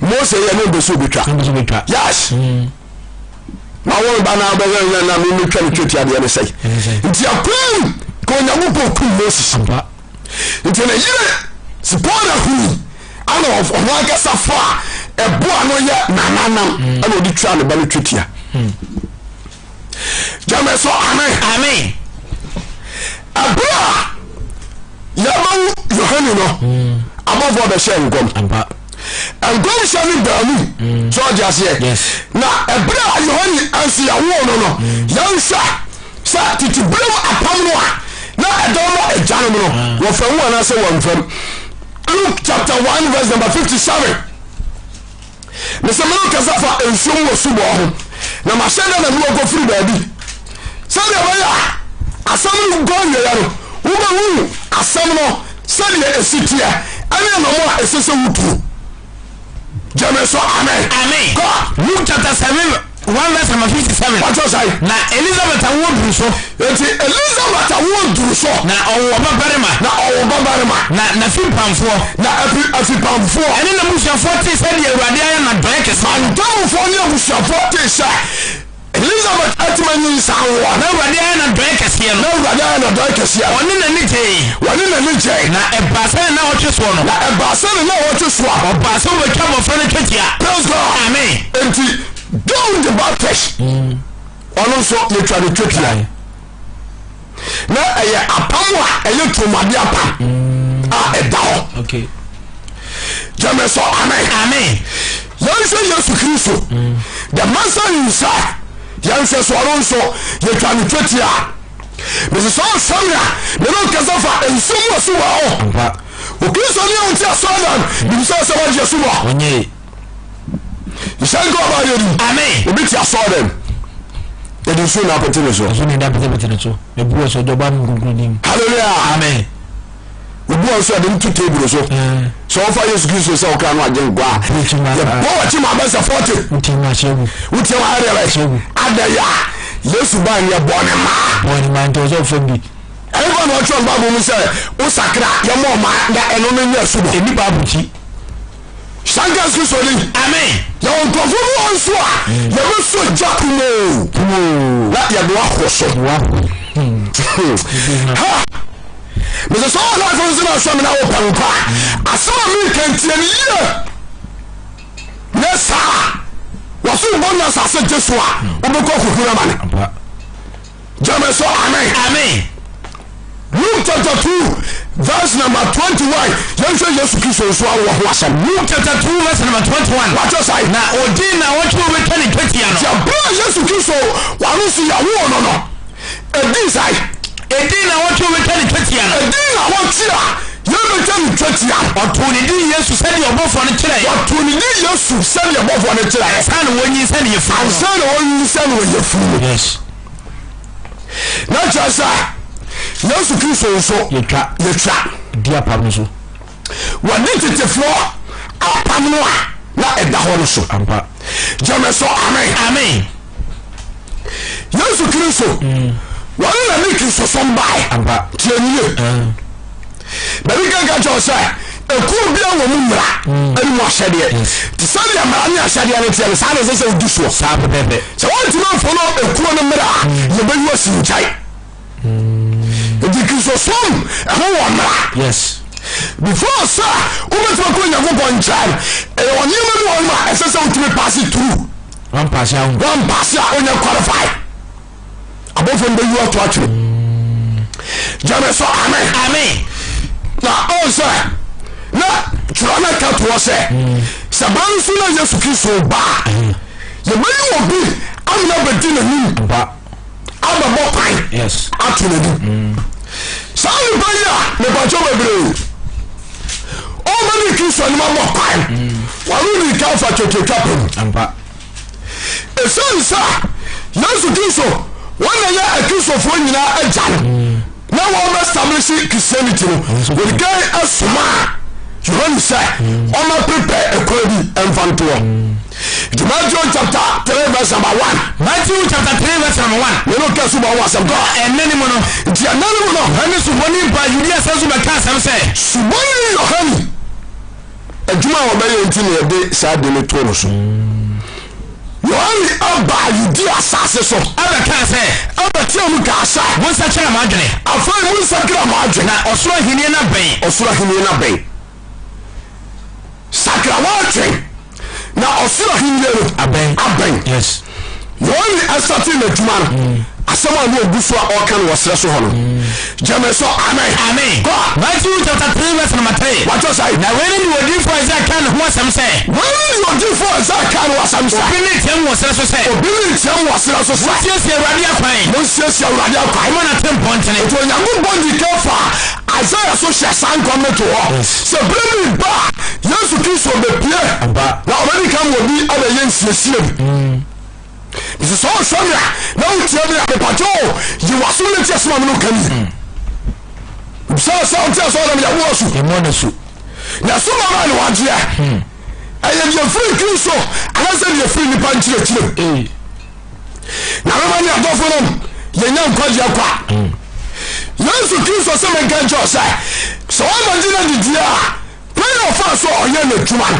Speaker 1: Mose yɛ ne ɔbɛ sɛ ɔbɛtwa. Yes. Na wɔn ba na abɛyɛ yɛn na memetwa ne twetia deɛ ne sɛe. Nti akwam ka Onyankopɔn kum Moses. Nti ne yere Sipora hui ana ɔno ankasa fa a ɛboa no yɛ nananam ɛna ɔde twa ne ba no twetia. Gyeme so amen.
Speaker 2: Amen.
Speaker 1: Ɛberɛ a yɛbɛwo Yohane no, abɔfoɔ bɛhyɛ nkɔm. Nkɔmhyɛ no baa mu. Mm. So ɔte aseɛ. Na ɛberɛ a Yohane nso yɛwoo no no, yɛnhwɛ sɛ tete berɛ mu apam no a na ɛdɔm ma agyanom no, ah. wɔfa mu anaasɛ wɔmfam. Luke chapter 1 verse number 57. Mese me no kasa fa nsuo mu wɔ subɔɔ ho, na mahyɛ da na mewɔ kɔfiri baabi, sɛdeɛ ɛbɛyɛ a asɛm no nkɔ awieɛ no, wobɛhunu asɛm no sɛdeɛ ɛsi teɛ, ɛne anamɔ a ɛsɛ sɛ wotuo. Gyeme so amen.
Speaker 2: Amen.
Speaker 1: Kɔ.
Speaker 2: Luke chapter 7 1 verse number 57.
Speaker 1: Wàtò sẹ́yìn.
Speaker 2: Na Elizabeth awoɔ duru so.
Speaker 1: Eti Elizabeth awoɔ duru so.
Speaker 2: Na ɔwoo ɔbabarima.
Speaker 1: Na ɔwoo babarima.
Speaker 2: Na n'afipamfoɔ.
Speaker 1: Na afi afipamfoɔ.
Speaker 2: Ɛne n'abusuafoɔ tee sɛ deɛ Awurade ayɛ no adɔeɛ kɛseɛ.
Speaker 1: Mantamfoɔ ne abusuafoɔ tee sɛ Elizabeth atumi anyinsɛn awoɔ.
Speaker 2: Na Awurade ayɛ no adɔeɛ kɛseɛ no.
Speaker 1: Na Awurade ayɛ no adɔeɛ kɛseɛ no.
Speaker 2: Wɔne n'ani gyee.
Speaker 1: Wɔne n'ani gyee.
Speaker 2: Na ɛbaa sɛ ne nnawɔtwe soɔ no.
Speaker 1: Na ɛbaa sɛ ne nnawɔtwe soɔ.
Speaker 2: Ɔbaa sɛ wɔbɛtwa abɔfra no twetia.
Speaker 1: Praise God.
Speaker 2: Amen.
Speaker 1: Enti John the Baptist. Ɔno nso yɛtwa no twetia. Na ɛyɛ apam a ɛyɛ tuomade apam a ɛda hɔ. Gyeme so amen.
Speaker 2: Amen.
Speaker 1: Yɛnhwɛ Yesu Kristo the master himself. Yɛnhwɛ so ɔno nso yɛtwa no twetia. Mese sɛ ɔhwɛ me a, me ne ɔkasa fa nsuo mu asubɔ ho. Okristoni a wote asɔredan, mebisa sɛ wagye asubɔ? Nhyɛ nka ɔba yɛ ni.
Speaker 2: Amen.
Speaker 1: Obi te asɔredan, yɛde nsuo na apete ne so.
Speaker 2: Nsuo na yɛde apetepete ne so. Ebu wɔ so, ɔde ɔba no nkonkron din.
Speaker 1: Hallelujah.
Speaker 2: Amen.
Speaker 1: Obi wɔ nso yɛde no to table so. Sɛ wɔfa Yesu Kristo sɛ ɔkra no agye nkwa a, yɛbɔ wɔkyi ma abɛsɛ 40.
Speaker 2: Wotia mu ahyɛ gu.
Speaker 1: Wotia mu ayɛ deɛ adɛ yɛ a Yesu ba no yɛbɔ ne maa.
Speaker 2: Bɔ ne maa nti ɔsɛ ɔfam bi.
Speaker 1: Ɛmfa na ɔtwerɛ no Bible mu sɛ wosakra yɛmmɔ ɔma na ɛno no nyɛ asubɔ.
Speaker 2: Ɛni Bible akyi.
Speaker 1: Hyɛ nka Kristo ni.
Speaker 2: Amen.
Speaker 1: Yɛwɔ nkurɔfoɔ bi wɔ nso a yɛbɛsɔ gya kumoo.
Speaker 2: Kumoo.
Speaker 1: Na yɛde wahoro so.
Speaker 2: Wahoro.
Speaker 1: Ha! Mesɛ sɛ ɔwɔ life nso na asɔ me na wopɛ nkwa a asɛm a meka ntie no yie. Nyɛ saa wɔso bɔ no asase gye so a wobɛkɔ akɔhunu amane. Gyeme so amen.
Speaker 2: Amen.
Speaker 1: Luke chapter 2 verse number 21 yɛnhwɛ Yesu Kristo nso awoɔ ho asɛm.
Speaker 2: Luke chapter 2 verse number 21.
Speaker 1: Watwerɛ sae.
Speaker 2: Na ɔdii nnawɔtwe a wɔbɛtwa ne twetia no.
Speaker 1: Nti ɛberɛ a Yesu Kristo wano so yɛwoo no no ɛdii sae.
Speaker 2: Ɛdii nnawɔtwe a wɔbɛtwa ne twetia no.
Speaker 1: Ɛdii nnawɔtwe a yɛbɛtwa ne twetia no.
Speaker 2: Ɔtoo ne din Yesu sɛdeɛ ɔbɔfoɔ no kyerɛeɛ.
Speaker 1: Wɔtoo ne din Yesu sɛdeɛ ɔbɔfoɔ no kyerɛeɛ.
Speaker 2: Ansa na wɔnyinsɛn ne yafunu no.
Speaker 1: Ansa na wɔnyinsɛn wɔ yafunu mu.
Speaker 2: Yes.
Speaker 1: Na kyerɛ sɛ Yesu Kristo nso
Speaker 2: yɛtwa
Speaker 1: yɛtwa
Speaker 2: di apam no so.
Speaker 1: Wɔde tetefoɔ apam no a na ɛda hɔ no so.
Speaker 2: Ampa.
Speaker 1: Gyeme so amen.
Speaker 2: Amen.
Speaker 1: Yesu Kristo wɔne na ne Kristosom bae.
Speaker 2: Ampa.
Speaker 1: Tie nie. Baabi kanka kyerɛ sɛ ekuo biara wɔ mu mmara ɛne mu ahyɛdeɛ. Te sɛ deɛ mmara ne ahyɛdeɛ no teɛ no saa na ɛsɛ sɛ wodi soɔ.
Speaker 2: Saa pɛpɛɛpɛ.
Speaker 1: Sɛ woantumi amfolo ekuo no mmara a yɛbɛyi wo asi nkyɛn. Nti Kristosom ɛho wɔ mmara.
Speaker 2: Yes.
Speaker 1: Before sɛ wobɛtumi akɔ Onyankopɔn nkyɛn no ɛyɛ wɔ nneɛma bi wɔ hɔ nom a ɛsɛ sɛ wotumi paase through.
Speaker 2: Wampaase a
Speaker 1: Wampaase a wonyɛ qualify. Abɔfoɔ no bɛyi ato atwene. Gyeme so amen.
Speaker 2: Amen.
Speaker 1: Na ɔn sɛ na twerɛ no ka toɔ sɛ sɛ berɛ no so na Yesu Kristo ba a yɛbɛyi wɔ bi amena bɛdi n'anim abɛbɔ kwan ato n'anim. Saa nipa yi a mepakyɛ bebree ɔbɛdi Kristo anim abɔ kwan wɔno di ka fa twatwatwa pam. Esiane sɛ Yesu Kristo wɔn na yɛ Akristofoɔ nyinaa agya no na wɔn establish Christianity no, wɔde kan somaa Yohane sɛ ɔma prepare ɛkwan bi ɛmfa ntoɔ. Nti Matthew chapter 3 verse number 1.
Speaker 2: Matthew chapter 3 verse number 1.
Speaker 1: Mene ɔka subɔ ho asɛm kɔ.
Speaker 2: Ɛnna ne mu no.
Speaker 1: Nti ɛnna ne mu no.
Speaker 2: Yohane subɔni baa Yudea sɛ so bɛka asɛm sɛ.
Speaker 1: Subɔni Yohane. Adwuma a ɔbɛyɛ nti na yɛde saa de no too no so. Yohane baa Yudea asase so.
Speaker 2: Ɛbɛkaa sɛ.
Speaker 1: Ɛbɛteaa mu kaa sɛ.
Speaker 2: Monsakyera mo adwene.
Speaker 1: Afei monsakra mo adwene.
Speaker 2: Na ɔsoro ahennie no abɛn.
Speaker 1: Ɔsoro ahennie no abɛn. Sakra w'adwene. Na ɔsoro ahennie no.
Speaker 2: Abɛn.
Speaker 1: Abɛn.
Speaker 2: Yes.
Speaker 1: Yohane ɛsate n'adwuma no, asɛm a na ɔgu so a ɔreka no wɔ serɛ so hɔ no, gyeme so amen.
Speaker 2: Amen.
Speaker 1: Kɔ.
Speaker 2: Matthew chapter 3 verse number 3.
Speaker 1: Watɔ sɛ.
Speaker 2: Na wei ne deɛ odiyifoɔ Isaiah kaa ne ho asɛm sɛ.
Speaker 1: Wei ne deɛ odiyifoɔ Isaiah kaa ne ho asɛm sɛ.
Speaker 2: Obi ne team wɔ serɛ so sɛ.
Speaker 1: Obi ne team wɔ serɛ so sɛ.
Speaker 2: Monsiesie Awurade akwan.
Speaker 1: Monsiesie Awurade akwan.
Speaker 2: Momma n'atempɔn ntene.
Speaker 1: Nti Onyankopɔn di kan fa Isaiah so hyɛ saa nkɔm no to hɔ sɛ berɛ bi reba a Yesu Kristo bɛpue na ɔbɛdi kan ma obi abɛyɛ nsiesie bi. Nti sɛ ɔhwɛ me a na wotie me a mepakyɛ o yi w'aso ne tie asɛm a me ne wo ka nie. Sɛ sɛ wote asɛ ɔdam yɛwo asu.
Speaker 2: Yɛmmɔ no su.
Speaker 1: Na so ma ma ne wagyeɛ. Ɛyɛ deɛ firi Kristo anaasɛ deɛ firi nipa nkyerɛkyerɛ. Nyame ma ne adɔfo nom yɛnya nkwagyeɛ kwa. Yesu Kristo sɛ menka nkyerɛ sɛ sɛ woamagye no adidie a kwan a ɔfaa so ɔyɛ n'adwuma no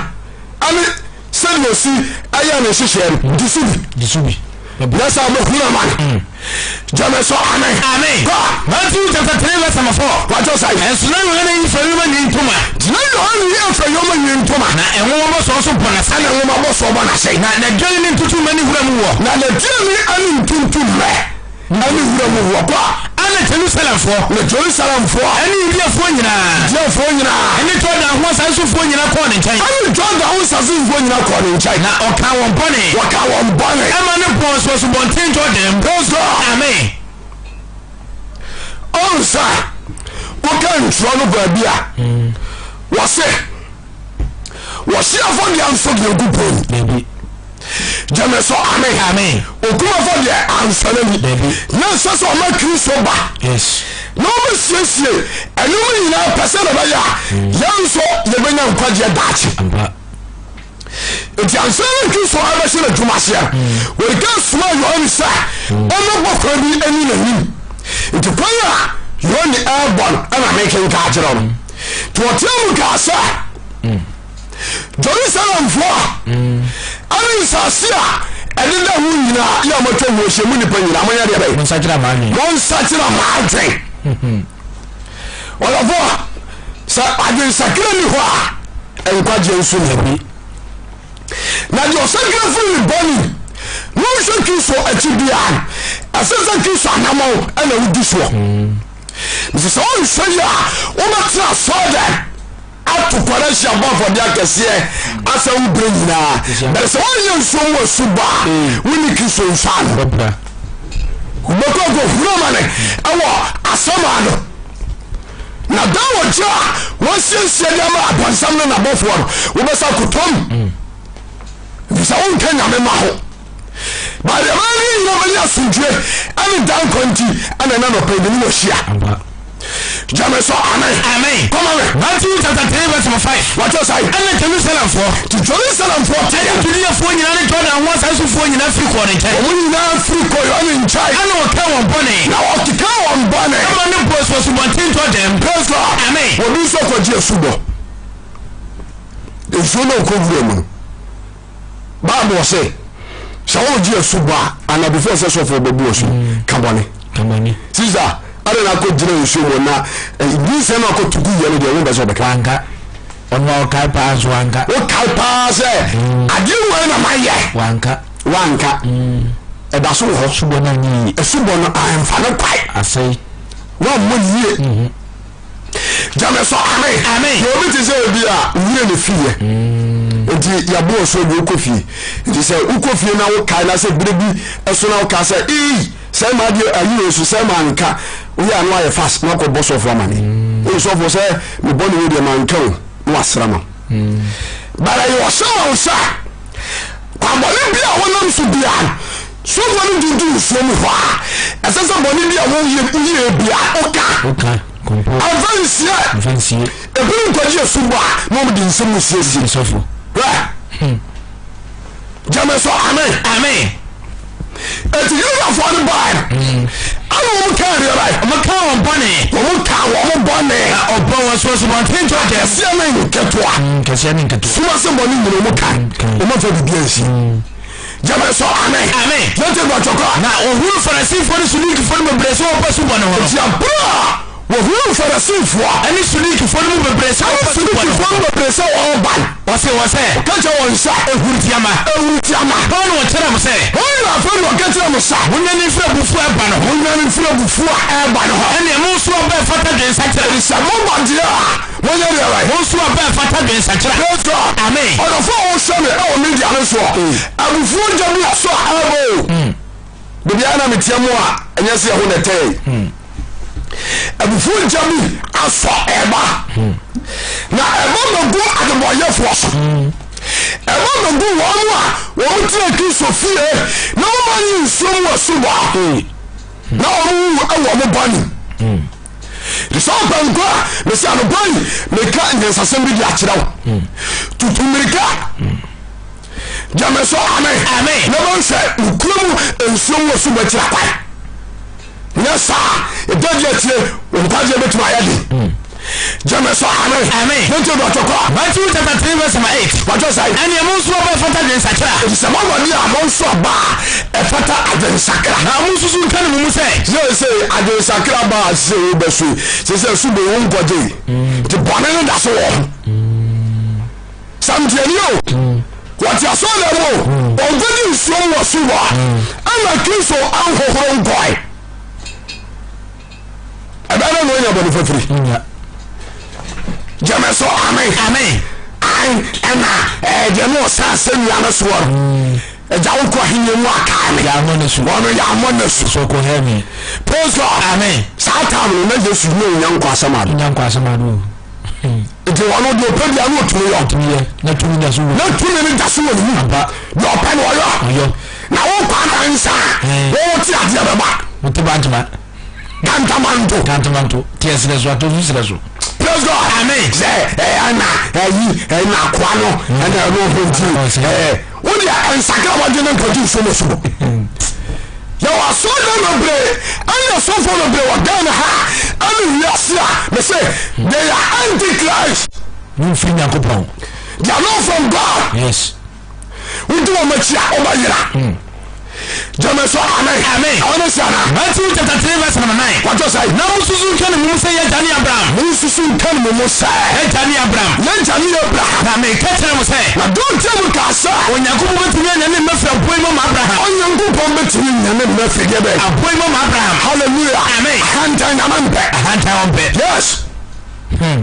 Speaker 1: ɛne sɛdeɛ ɔsi ɛyɛ ne nhyehyɛɛ no di so bi.
Speaker 2: Di so bi.
Speaker 1: Nyɛ saa wobɛhunu amane. Gyeme so amen.
Speaker 2: Amen.
Speaker 1: Kɔ.
Speaker 2: Matthew chapter 3 verse number 4.
Speaker 1: Wàtò sɛ.
Speaker 2: Ɛnso na Yohane yi fɛ yoma nwi ntoma.
Speaker 1: Na Yohane yi fɛ yoma nwi ntoma.
Speaker 2: Na nwoma bɔsɔɔ nso bɔ n'ase.
Speaker 1: Ɛna nwoma bɔsɔɔ bɔ n'ase.
Speaker 2: Na n'aduane ne ntutummɛ ne wuram wɔ.
Speaker 1: Na n'aduane ne ntutummɛ ne wuram wɔ. Kɔ.
Speaker 2: Ɛna Jerusalemfoɔ.
Speaker 1: Na Jerusalemfoɔ.
Speaker 2: Ɛne Yudeafoɔ nyinaa.
Speaker 1: Yudeafoɔ nyinaa.
Speaker 2: Ɛne Jordan ho asase sofoɔ nyinaa kɔɔ ne nkyɛn.
Speaker 1: Ɛne Jordan ho asase sofoɔ nyinaa kɔɔ ne nkyɛn.
Speaker 2: Na ɔkaa wɔn bɔne.
Speaker 1: Wɔkaa wɔn bɔne.
Speaker 2: Ɛma no bɔɔ nso asubɔnten Jordan mu.
Speaker 1: Praise God.
Speaker 2: Amen.
Speaker 1: Ɔnsa woka ntwerɛ no baabi a wɔse wɔhye afɔdeɛ nso deɛ Nyankopɔn ni.
Speaker 2: Dabi.
Speaker 1: Gyeme so amen.
Speaker 2: Amen.
Speaker 1: Okum afɔdeɛ ansɔ n'ani.
Speaker 2: Dabi.
Speaker 1: Na ɛsɛ sɛ ɔma Kristo ba.
Speaker 2: Yes.
Speaker 1: Na ɔbɛsiesie ɛnneɛma nyinaa pɛ sɛ na ɛbɛyɛ a yɛn nso yɛbɛnya nkwagyeɛ daakye.
Speaker 2: Ampa.
Speaker 1: Nti ansa na Kristo abɛhyɛ n'adwuma aseɛ no, wɔde ka soma Yohane sɛ ɔmmɛbɔ kwan bi ani n'anim. Nti kwan a Yohane ɛrebɔ no ɛna mekenka akyerɛ no. Nti ɔteɛ mu kaa sɛ, Jerusalemfoɔ ɛne nsase a ɛdeda ho nyinaa yɛ a moatwa ho ahyia mu nnipa nyinaa, monyɛ deɛ bɛyɛ?
Speaker 2: Monsakyera mo adwene.
Speaker 1: Monsakyera mo adwene. Ɔdɔfoɔ, sɛ adwensakra nni hɔ a, nkwagyeɛ nso nni hɔ. Na deɛ ɔsakra firi ne bɔne mu na ɔhwɛ Kristo akyi biara no, ɛsɛ sɛ Kristo anammɔn na wodi soɔ. Nti sɛ wonhwɛ yie a, wobɛtena asɔredan ato kwan ahyia abɔ afɔdeɛ akɛseɛ asɛ wo berɛ nyinaa. Bɛrɛ sɛ woanyɛ nsuo mu asubɔ a, wonni Kristo nsɔano. Wobɛkɔ akɔhunu amane wɔ asɛm ano. Na da ogya a wɔasiesie de ama abɔnsam ne n'abɔfoɔ no, wobɛsa akɔtɔm. Ɛfiri sɛ wonka Nyame mma ho. Ba deɛ ɛbɛyɛ ne nyina bɛnya asomdwoe ɛne daa nkwa nti ɛna ɛna nɔpɛ yi ne wɔhyia. Gyame so amen.
Speaker 2: Amen.
Speaker 1: Kɔma me.
Speaker 2: Matthew chapter 3 verse number 5.
Speaker 1: Wɔkyɛ sɛ.
Speaker 2: Ɛna Jerusalemfoɔ.
Speaker 1: Ti Jerusalemfoɔ te.
Speaker 2: Ɛne Judeafoɔ nyinaa ne Jordan ho asasefoɔ nyinaa firi kɔɔ ne nkyɛn.
Speaker 1: Wɔn nyinaa firi kɔɔ Yohane nkyɛn.
Speaker 2: Ɛna ɔkaa wɔn bɔne.
Speaker 1: Na ɔkekaa wɔn bɔne.
Speaker 2: Ɛma ne bɔɔ asu asubɔnten Jordan.
Speaker 1: Praise God.
Speaker 2: Amen.
Speaker 1: Obi nso kɔgye asubɔ. Nsuo na ɔkɔ wura mu no. Bible se sɛ wogye asubɔ a ana before sɛ sɔfoɔ bɛbu asu ka bɔne.
Speaker 2: Ka bɔne.
Speaker 1: Sisa adɛn na akɔ gyina nsuo mu na nyinsɛn na akɔ tugu yɛ no deɛ wo bɛ sɛ ɔbɛka.
Speaker 2: Wanka. Ɔno a ɔkae paa nso wanka.
Speaker 1: Wokae paa sɛ adeɛ wei na mayɛ.
Speaker 2: Wanka.
Speaker 1: Wanka. Ɛda so wɔ hɔ.
Speaker 2: Asubɔ no anyɛ yie.
Speaker 1: Asubɔ no amfa no kwae.
Speaker 2: Asɛe.
Speaker 1: Wammɔ ne yie. Gyame so amen.
Speaker 2: Amen.
Speaker 1: Na obi te sɛ obi a wura ne fie. Nti yɛabo ɔso bi wokɔ fie. Nti sɛ wokɔ fie na wokae na sɛ bere bi ɛso na woka sɛ ee sɛ ma adeɛ ayi wei so sɛ ma nka woyɛ ano ayɛ fast na wakɔ bɔ sɔfo amane. Ee sɔfo sɛ mebɔ ne wei deɛ ma nka o na wasra ma. Bara yɛ ɔhyɛ ma wo sɛ kwanbɔne bi a wonam so biara no sɔfo no de du nsuo mu hɔ a ɛsɛ sɛ bɔne bi a woyɛ woyɛ bia woka.
Speaker 2: Woka. Kɔmpɔ.
Speaker 1: Amfa nsie.
Speaker 2: Amfa nsie.
Speaker 1: Ebinom kɔgye asubɔ a na wɔn de nsɛm mu siesie.
Speaker 2: Sɔfo.
Speaker 1: Hwɛ. Gyeme so amen.
Speaker 2: Amen.
Speaker 1: Eti Yudafoɔ no bae no, ɛna wɔn kaa deɛ bae.
Speaker 2: Wɔn kaa wɔn bɔne.
Speaker 1: Wɔn kaa wɔn bɔne.
Speaker 2: Na ɔbɔ wɔn so asubɔnten Jordan.
Speaker 1: Kɛseɛ ne nketewa.
Speaker 2: Kɛseɛ ne nketewa.
Speaker 1: Suma se bɔne nyina wɔn kae. Wɔn afa biribi ansie. Gyeme so amen.
Speaker 2: Amen.
Speaker 1: Yɛnte dɔtɔkɔ.
Speaker 2: Na wɔhunu Farisifoɔ ne Sadukifoɔ no bebree sɛ wɔba asubɔ ne ho no.
Speaker 1: Eti abere a Wɔhunuu Farisifoɔ.
Speaker 2: Ne Sadukifoɔ no mu bebree sɛ
Speaker 1: Ɛne
Speaker 2: wɔreba asubɔ no.
Speaker 1: Sadukifoɔ no bebree sɛ wɔreba no.
Speaker 2: Ɔsee wɔn sɛ.
Speaker 1: Ɔka kyerɛɛ wɔn sɛ.
Speaker 2: Ahurutiama.
Speaker 1: Ahurutiama.
Speaker 2: Hwan na ɔkyerɛɛ mo sɛ.
Speaker 1: Hwan na afei na ɔka kyerɛɛ mo sɛ.
Speaker 2: Monnwane mfiri abufuo a ɛreba no ho.
Speaker 1: Monnwane mfiri abufuo a ɛreba no ho.
Speaker 2: Ɛnneɛ monso aba a ɛfata dwensakyera.
Speaker 1: Ɛfiri sɛ moba deɛ a, monyɛ deɛ bɛn?
Speaker 2: Monso aba a ɛfata dwensakyera.
Speaker 1: Praise God.
Speaker 2: Amen.
Speaker 1: Ɔdɔfoɔ a wohwɛ me wɔ media no soɔ, abufuo gya bi asɔ a ɛreba o. Baabiara na meteɛ mu a, ɛnyɛ sɛ ɛho na ɛtɛɛ. Abufuo gya bi asɔ ɛba, na ɛba bɛgu adebɔyɛfoɔ so. Ɛba bɛgu wɔn a wɔn tena Kristo fie na wɔn anyi nsuo mu asubɔ na wɔn wu wɔ wɔn bɔne. Te sɛ ɔpɛnkɔ a mesi anɔpa yi meka nyansasɛm bi de akyerɛ wo. Tutu mmirika. Gyeme so amen.
Speaker 2: Amen.
Speaker 1: Na bɛn sɛ wokura mu nsuo mu osu bɛkyerɛ kwan. Nyɛ saa ɛda di akyire wo nkwagyeɛ bɛtumi ayɛ den. Gyeme so amen.
Speaker 2: Amen.
Speaker 1: Ne nti dɔtɔ kɔ.
Speaker 2: Matthew chapter 3 verse number 8.
Speaker 1: Wɔtɔ sɛ.
Speaker 2: Ɛnneɛ mo nso aba ɛfata adwensakra.
Speaker 1: Ɛfiri sɛ moaba bi a mo nso aba a ɛfata adwensakra.
Speaker 2: Na mo nsusu nka ne mo mu sɛ.
Speaker 1: Sɛ sɛ adwensakra ba a sɛ wobɛso sɛ sɛ subɔ wo nkɔgye. Nti bɔne no da so wɔ ho. Samtiani o, wɔte asɔredan mu o, ɔnkɔgye nsuo mu wɔ soro a, ɛna Kristo anhohoro nkɔe. Ɛbɛyɛ dɛ na ɔnya bɔne fafiri. Gyeme so amen.
Speaker 2: Amen.
Speaker 1: Ae, ɛna ɛɛ deɛ na ɔsa asɛnnua no soɔ no. Agya wokɔ ahenni mu a kae me.
Speaker 2: Yɛammɔ no asu.
Speaker 1: Wɔn no yɛammɔ no asu.
Speaker 2: So ɔkɔ heaven.
Speaker 1: Praise God.
Speaker 2: Amen.
Speaker 1: Saa time no na Yesu ne onya nkɔ asɛm ado.
Speaker 2: Onya nkɔ asɛm ado.
Speaker 1: Nti wɔn deɛ ɔpɛ bia no ɔtumi yɔ.
Speaker 2: Ɔtumi yɛ. Na tumi da so wɔ.
Speaker 1: Na tumi no da so wɔ ne mu.
Speaker 2: Ampa.
Speaker 1: Deɛ ɔpɛ no ɔyɔ.
Speaker 2: Ɔyɔ.
Speaker 1: Na wokɔ adansa a. Wɔwɔ te adeɛ bɛba.
Speaker 2: Wote ba ntoma.
Speaker 1: Kantamanto.
Speaker 2: Kantamanto. Teɛ serɛ so ato so serɛ so.
Speaker 1: Praise God.
Speaker 2: Amen.
Speaker 1: Sɛ ɛyɛ ɛna ɛyi ɛna akoa no ɛna ɛno ho nti ɛɛ wo deɛ nsakra wadwe ne nkɔgye nsuo mu subɔ. Yɛwɔ asɔredan bebree ɛne asɔfoɔ bebree wɔ Ghana ha ɛne wiase a me se they are antichrist.
Speaker 2: Womfiri Nyankopɔn.
Speaker 1: They are not from God.
Speaker 2: Yes.
Speaker 1: Wodi wɔn akyi a wobɛyera. Gyeme so amen.
Speaker 2: Amen.
Speaker 1: Ɛwɔ ne si ana.
Speaker 2: Matthew chapter 3 verse number 9.
Speaker 1: Wàtò sɛ.
Speaker 2: Na mususu nka ne mu sɛ yɛgya ne Abraham.
Speaker 1: Mususu nka ne mu sɛ.
Speaker 2: Yɛgya ne Abraham.
Speaker 1: Yɛgya ne Abraham.
Speaker 2: Na meka kyerɛ mo sɛ.
Speaker 1: Na dɔn tiɛ mu kaa sɛ.
Speaker 2: Onyankopɔn bɛtumi anya ne mma firi aboa yi mu ama Abraham.
Speaker 1: Onyankopɔn bɛtumi anya ne mma firi deɛ bɛn.
Speaker 2: Aboa yi mu ama Abraham.
Speaker 1: Hallelujah.
Speaker 2: Amen.
Speaker 1: Ahantan nyame mpɛ.
Speaker 2: Ahantan ɔmpɛ.
Speaker 1: Yes.
Speaker 2: Hmm.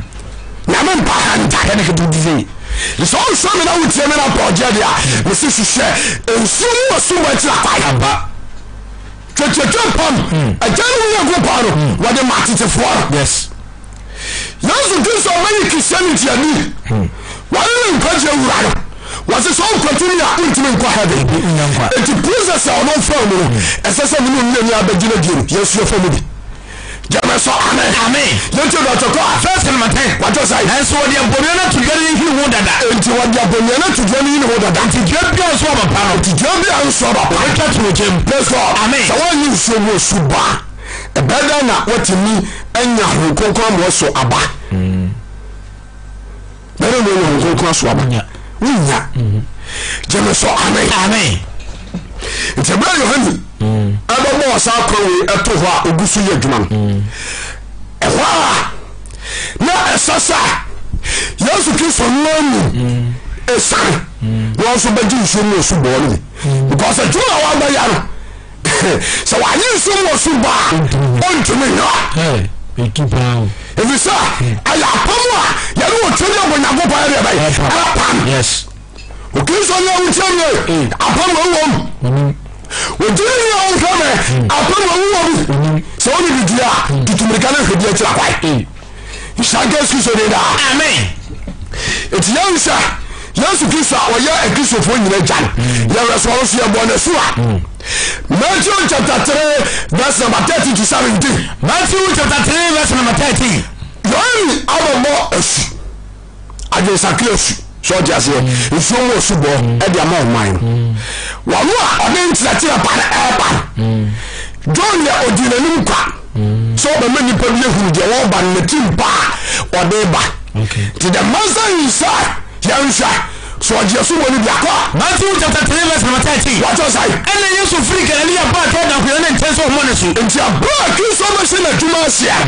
Speaker 1: Nyame mpa ahantan.
Speaker 2: Kɛne ketewa sei.
Speaker 1: Sɛ ɔnsɔ me na wotie me na pɛ ɔgyeɛ deɛ a, mese hwehwɛ nsuo mu wɔ subɔ akyiri akwan.
Speaker 2: Ampa.
Speaker 1: Twetwetwe pam. Agya no mu Nyankopɔn no, wɔde ma atetefoɔ no.
Speaker 2: Yes.
Speaker 1: Yesu Kristo ɔbɛyi Christianity adi. Wɔne ne nkwagye awura no. Wɔse sɛ ɔnkwati mi a, wontumi nkɔ heaven.
Speaker 2: Ebi nnya nkwa.
Speaker 1: Enti process a ɔno mfaa mu no, ɛsɛ sɛ me ne mmienu abɛgyina die no, yɛn nso yɛfa mu bi. Gyeme so amen.
Speaker 2: Amen.
Speaker 1: Yɛntie dɔtɔ kɔ a.
Speaker 2: Verse number 10.
Speaker 1: Wàtò sɛ.
Speaker 2: Nanso wɔde abonnua no ato dua no nhini ho dada.
Speaker 1: Enti wɔde abonnua no ato dua no nhini ho dada.
Speaker 2: Enti dua biara nso aba pa no.
Speaker 1: Enti dua biara nso aba pa.
Speaker 2: Wɔbɛtwa to ogya mu.
Speaker 1: Praise God.
Speaker 2: Amen.
Speaker 1: Sɛ wɔanyi nsuo mu osu ba a, ɛbɛyɛ dɛn na wɔatumi anya Honhom Kronkron ama wɔaso aba? Bɛyɛ dɛn na wɔanya Honhom Kronkron aso aba? Wonnya. Gyeme so amen.
Speaker 2: Amen.
Speaker 1: Nti ɛberɛ a Yohane ɛbɛbɔɔ saa kwan wei ɛto hɔ a ogu so yɛ adwuma no, ɛhɔ a na ɛsɛ sɛ Yesu Kristo no amu ɛsiane na ɔnso bɛgye nsuo mu ɔsu bɔɔ no bi because adwuma a wabɛyɛ no sɛ wanyɛ nsuo mu ɔsu bɔ a ɔntumi nyɛ ɛfiri sɛ ɛyɛ apam a yɛne ɔtwa ne abɔ Nyankopɔn ɛdeɛ bɛyɛ ɛpam. Okristo ni a wotie me apam wɔ mu. Ogyina ni a wohwɛ me apam wɔ mu. Sɛ wone bidie a tutu mirika ne hwɛ bi akyira kwae. Nhyira nka Yesu Kristo din daa.
Speaker 2: Amen.
Speaker 1: Eti yɛn sɛ Yesu Kristo a ɔyɛ Akristofoɔ nyina gya no yɛwɛ sɛ ɔno so yɛbɔ n'asu a Matthew chapter 3 verse number 13 to 17.
Speaker 2: Matthew chapter 3 verse number 13.
Speaker 1: Yohane abɛbɔ asu. Adwensakra asu sɛ ɔte aseɛ nsuo mu asu bɔ ɛde ama ɔman no wɔn a ɔde nkyerɛkyerɛ pa no ɛreba no John yɛ ɔdi n'anim kwa sɛ ɔbɛma nnipa bi ahunu deɛ wɔreba no n'akyi mpa a ɔde ba nti the master himself yɛnhwɛ so ɔgye asu bɔ no bi akɔ a.
Speaker 2: Matthew chapter 3 verse number 13.
Speaker 1: Wɔtɔ sɛn?
Speaker 2: Ɛnna Yesu firi Galilea baa Jordan kwan no nkyɛn sɛ ɔmmɔ no asu.
Speaker 1: Nti ɛberɛ a Kristo bɛhyɛ n'adwuma aseɛ,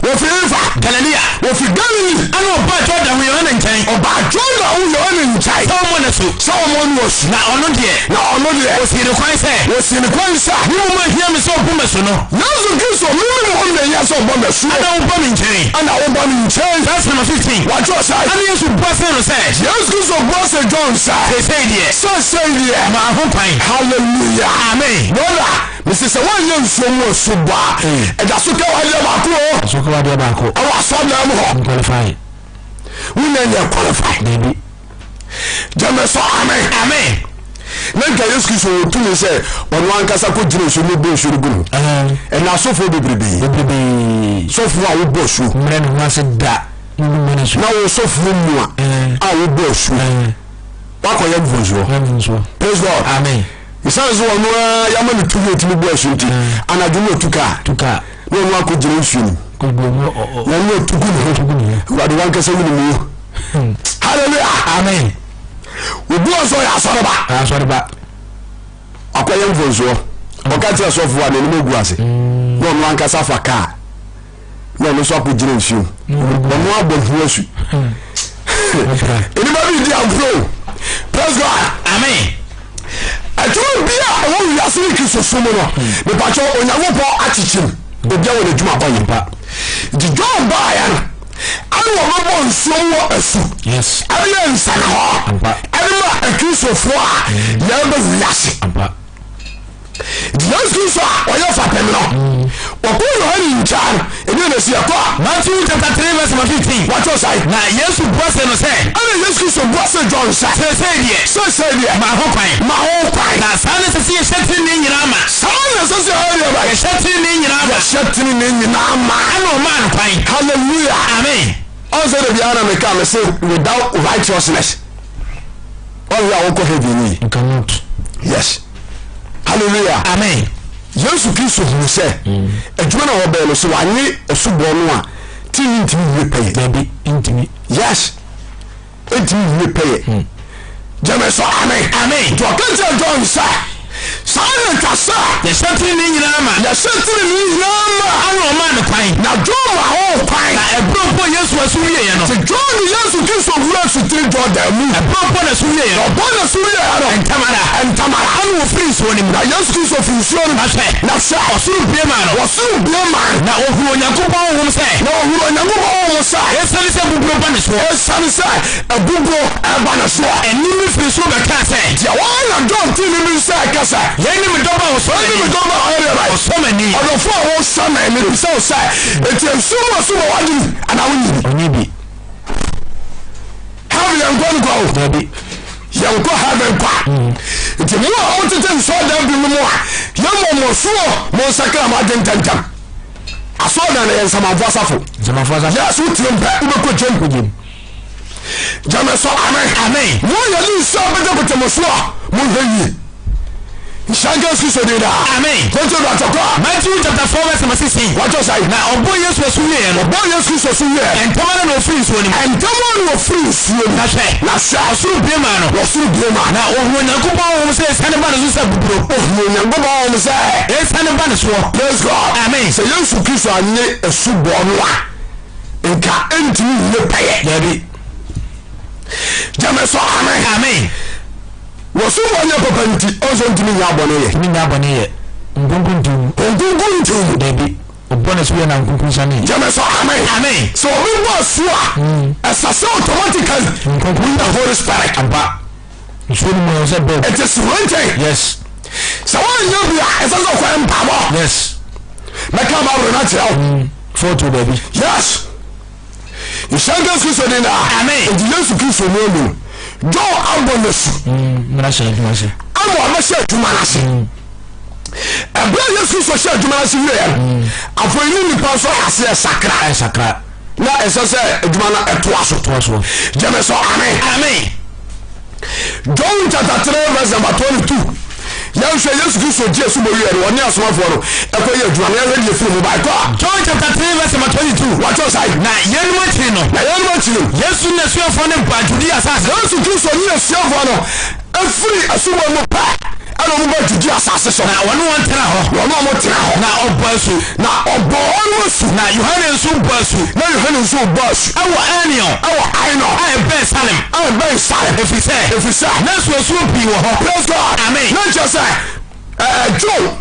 Speaker 1: wɔfiri hefa?
Speaker 2: Galilea.
Speaker 1: Wɔfiri Galili.
Speaker 2: Ɛnna ɔbaa Jordan ho Yohane nkyɛn.
Speaker 1: Ɔbaa Jordan ho Yohane nkyɛn.
Speaker 2: Sɛ ɔmmɔ no asu.
Speaker 1: Sɛ ɔmmɔ no asu.
Speaker 2: Na ɔno deɛ.
Speaker 1: Na ɔno deɛ.
Speaker 2: Ɔsii no kwan sɛ.
Speaker 1: Ɔsii no kwan sɛ.
Speaker 2: Me mmom ahia me sɛ ɔbu me asu no.
Speaker 1: Yesu Kristo, me mmom na ɛhia sɛ ɔbɔ me asu.
Speaker 2: Ɛnna wobɔ me nkyɛn.
Speaker 1: Ɛnna wobɔ me nkyɛn.
Speaker 2: Verse number 15.
Speaker 1: Wɔtwerɛ sɛ.
Speaker 2: Ɛnna Yesu bua see no sɛ.
Speaker 1: Yesu Kristo bua see John sɛ.
Speaker 2: Seesei deɛ.
Speaker 1: Seesei deɛ.
Speaker 2: Ma ho kwan.
Speaker 1: Hallelujah.
Speaker 2: Amen.
Speaker 1: Brother, mese sɛ woanyɛ nsuo mu asu bɔ a, ɛda so ka wadeɛ baako o.
Speaker 2: Ɛda so ka wadeɛ baako.
Speaker 1: Ɛwɔ asɔrdan mu hɔ.
Speaker 2: Nqualify.
Speaker 1: Wonya nyɛ qualify.
Speaker 2: Dabi.
Speaker 1: Gyeme sɛ amen.
Speaker 2: Amen.
Speaker 1: Na nka Yesu Kristo wɔ tumi sɛ ɔno ankasa kɔ gyina nsuo mu bɔ nsuo no gu no. Ɛna asɔfoɔ bebrebe.
Speaker 2: Bebrebe.
Speaker 1: Sɔfoɔ a wobɔ asuo.
Speaker 2: Mmerɛ ne ho ase da.
Speaker 1: Na wo sɔfoɔ mu a a wobɔ asuo. Wakɔyɛ mfomsoɔ. Praise God.
Speaker 2: Amen.
Speaker 1: Ɛsiane sɛ ɔno ara yɛama no tumi ɔtumi bɔ asu nti, anadwo no ɔtu kaa. Na ɔno akɔgyina nsuo no mu. Na ɔno ɔtu gu ne ho. Awurade wankasa wo nim wo. Hallelujah.
Speaker 2: Amen.
Speaker 1: Obi wɔ sɛ ɔyɛ asɔreba.
Speaker 2: Asɔreba.
Speaker 1: Akɔyɛ mfomsoɔ. Ɔka kyerɛ sɔfoɔ a n'anim agu ase. Na ɔno ankasa fa kaa. Na ɔno nso akɔgyina nsuo mu. Ɔno abɔ ne ho asu. Nnipa bi di agorɔ o. Praise God.
Speaker 2: Amen.
Speaker 1: Adwuma bi a ɛwɔ wiase ne Kristosom mu no, mepakyɛ Onyankopɔn akyekyem obia wɔ n'adwuma ɔyɛ. Nti John baeɛ no, ɛne wɔbɛbɔ nsuo mu wɔ asu.
Speaker 2: Yes.
Speaker 1: Ɛne yɛ nsɛnhɔ.
Speaker 2: Ampa.
Speaker 1: Ɛne ma Akristofoɔ a mm. Yɛreba wiase.
Speaker 2: Ampa.
Speaker 1: Nti Yesu Kristo a ɔyɛ fapem no, ɔkɔɔ Yohane nkyɛn no, ɛdeɛn na ɛsi ɛkɔ a?
Speaker 3: Matthew chapter 3 verse number 15.
Speaker 1: Wɔatwerɛ sɛn?
Speaker 3: Na Yesu bua see no sɛ.
Speaker 1: Ɛna Yesu Kristo bua see John sɛ.
Speaker 3: Seesei deɛ.
Speaker 1: Seesei deɛ.
Speaker 3: Ma ho kwan.
Speaker 1: Ma ho kwan.
Speaker 3: Na saa na ɛsɛ sɛ yɛhyɛ tenenee nyinaa ma.
Speaker 1: Saa na ɛsɛ sɛ yɛyɛ deɛ bɛn?
Speaker 3: Yɛhyɛ tenenee nyinaa ma.
Speaker 1: Yɛhyɛ tenenee nyinaa ma.
Speaker 3: Ɛna ɔmaa no kwan.
Speaker 1: Hallelujah.
Speaker 3: Amen.
Speaker 1: Ɔn sɛ da biara na meka me se without righteousness ɔyɛ a wokɔ heaven yi.
Speaker 2: You cannot.
Speaker 1: Yes. Hallelujah.
Speaker 3: Amen.
Speaker 1: Yesu Kristo hunu sɛ adwuma na wɔbɛn no sɛ wanye asubɔ no a tumi ntumi nwie pɛyɛ.
Speaker 2: Dabi ntumi.
Speaker 1: Yes. Ntumi nwie pɛyɛ. Hmm. Gyeme so amen.
Speaker 3: Amen.
Speaker 1: Nti ɔka kyerɛ John sɛ saa na ɛtwa sɛ.
Speaker 3: Yɛhyɛ tenenee nyinaa ma.
Speaker 1: Yɛhyɛ tenenee nyinaa ma.
Speaker 3: Ɛna ɔmaa no kwan.
Speaker 1: Na John ma ho kwan.
Speaker 3: Na ɛberɛ mpo Yesu asu wieɛ no.
Speaker 1: Nti John ne Yesu Kristo wura asutene Jordan mu.
Speaker 3: Ɛberɛ ɔbɔ n'asu wieɛ no.
Speaker 1: Na ɔbɔ n'asu wieɛ no.
Speaker 3: Ntɛm ara.
Speaker 1: Ntɛm ara.
Speaker 3: Ɛna ɔfiri nsuo no mu.
Speaker 1: Na Yesu Kristo firi nsuo no mu.
Speaker 3: Na hwɛ.
Speaker 1: Na hwɛ.
Speaker 3: Ɔsoro bue maa no.
Speaker 1: Ɔsoro bue maa no.
Speaker 3: Na ɔhunuu Onyankopɔn Honhom sɛ.
Speaker 1: Na ɔhunuu Onyankopɔn Honhom sɛ.
Speaker 3: Ɛsiane sɛ buburo ba ne soɔ.
Speaker 1: Ɛsiane sɛ abuburo reba ne soɔ.
Speaker 3: Ɛnne bi firi soro bɛkaa sɛ.
Speaker 1: Deɛ wɔn na John tee ne bi sɛ ɛka sɛ.
Speaker 3: Yei ne me dɔba a ɔsɔ m'ani.
Speaker 1: Yei ne me dɔba a ɔyɛ deɛ bɛn?
Speaker 3: Ɔsɔ m'ani.
Speaker 1: Ɔdɔfoɔ a wosɔ m'ani, mebisa wo sɛ, enti nsuo mu asubɔ wagye bi anaa wonnye bi?
Speaker 2: Ɔnnye bi.
Speaker 1: Heaven yɛnkɔ no kwa o.
Speaker 2: Dabi.
Speaker 1: Yɛnkɔ heaven kwa. Nti mo a motete nsɔɔdan bi mu a, yɛmmɔ mo asuo, monsakra mo adwene ntɛmntɛm. Asɔɔdan no yɛ nsamanfoɔ asafo.
Speaker 2: Nsamanfoɔ asafo.
Speaker 1: Yes, wotie mpɛ, wobɛkɔ gyem.
Speaker 2: Gyem.
Speaker 1: Gyeme so amen.
Speaker 3: Amen.
Speaker 1: Mo a yɛde nsuo abɛtɛpɛtɛ mo so a, monhwɛ yie. Nhyira nka Yesu Kristo din daa.
Speaker 3: Amen.
Speaker 1: Kɔnti do atɔkɔ a.
Speaker 3: Matthew chapter 4 verse number 16.
Speaker 1: Wɔatɔ sɛn?
Speaker 3: Na ɔbɔɔ Yesu asu wieɛ no.
Speaker 1: Ɔbɔɔ Yesu Kristo asu wieɛ.
Speaker 3: Ntɛm ara na ɔfirii nsuo no mu.
Speaker 1: Ntɛm ara na ɔfirii nsuo mu.
Speaker 3: Na hwɛ.
Speaker 1: Na hwɛ.
Speaker 3: Ɔsoro bue maa no.
Speaker 1: Ɔsoro bue maa no.
Speaker 3: Na ɔhunuu Onyankopɔn Honhom sɛ ɛsiane ba ne so sɛ buburo.
Speaker 1: Ɔhunuu Onyankopɔn Honhom sɛ.
Speaker 3: Ɛsiane ba ne soɔ.
Speaker 1: Praise God.
Speaker 3: Amen.
Speaker 1: Sɛ Yesu Kristo anye asubɔ no a, nka ɛntumi nwie pɛyɛ.
Speaker 3: Dabi.
Speaker 1: Gyeme so amen.
Speaker 3: Amen.
Speaker 1: Wɔsom ɔnyɛ papa nti, ɔnso ntumi nyɛ abɔne yɛ.
Speaker 2: Ntumi nyɛ abɔne yɛ. Nkonko ntew mu.
Speaker 1: Nkonko ntew mu.
Speaker 2: Dabi. Ɔbɔ n'asu yɛ na nkonko nsiane.
Speaker 1: Gyeme so amen.
Speaker 3: Amen.
Speaker 1: Sɛ obi bɔ asu a, ɛsɛ sɛ automatically
Speaker 2: Nkonko.
Speaker 1: wonya Holy Spirit.
Speaker 2: Ampa. Nsuo no mu ɛwɔ sɛ bɔ.
Speaker 1: It is written.
Speaker 2: Yes.
Speaker 1: Sɛ woanyɛ bi a, ɛsɛ sɛ ɔkɔyɛ mpaabɔ.
Speaker 2: Yes.
Speaker 1: Mɛka Bible no akyerɛ wo.
Speaker 2: Fɔɔto baabi.
Speaker 1: Yes. Nhyira nka Yesu Kristo din daa.
Speaker 3: Amen.
Speaker 1: Enti Yesu Kristo mu amu no, John abɔ n'asu.
Speaker 2: Mmara hyɛ adwuma ase.
Speaker 1: Ama ɔbɛhyɛ adwuma no ase. Ɛberɛ a Yesu Kristo hyɛ adwuma no ase wieɛ no, afei ne nnipa nso aseɛ sakra.
Speaker 2: Ɛsakra.
Speaker 1: Na ɛsɛ sɛ adwuma no ɛtoa so.
Speaker 2: Toa soɔ.
Speaker 1: Gyeme sɛ amen.
Speaker 3: Amen.
Speaker 1: John chapter 3 verse number 22. Yɛnhwɛ Yesu Kristo gye asubɔ wieɛ no, ɔne asomafoɔ no ɛkɔ yɛ adwuma no, yɛnhwɛ deɛ firi mu bae kɔ a.
Speaker 3: John chapter 3 verse number 22.
Speaker 1: Wɔatwerɛ sɛn?
Speaker 3: Na yeinom akyiri no.
Speaker 1: Na yeinom akyiri no.
Speaker 3: Yesu ne n'asuafoɔ no baa Judea asase.
Speaker 1: Yesu Kristo ne n'asuafoɔ no firi asubɔ no pɛ ɛna wɔn baa Judea asase so.
Speaker 3: Na wɔne wɔn tena hɔ.
Speaker 1: Na wɔne wɔn tena hɔ.
Speaker 3: Na ɔbɔ asu.
Speaker 1: Na ɔbɔ wɔn asu.
Speaker 3: Na Yohane nso bɔ asu.
Speaker 1: Na Yohane nso bɔ asu.
Speaker 3: Ɛwɔ Ainon.
Speaker 1: Ɛwɔ Ainon.
Speaker 3: A ɛbɛn Salem.
Speaker 1: A ɛbɛn Salem.
Speaker 3: Ɛfiri sɛ.
Speaker 1: Ɛfiri sɛ.
Speaker 3: Na asuasuo pii wɔ hɔ.
Speaker 1: Praise God.
Speaker 3: Amen.
Speaker 1: Na nkyerɛ sɛ ɛɛ Joe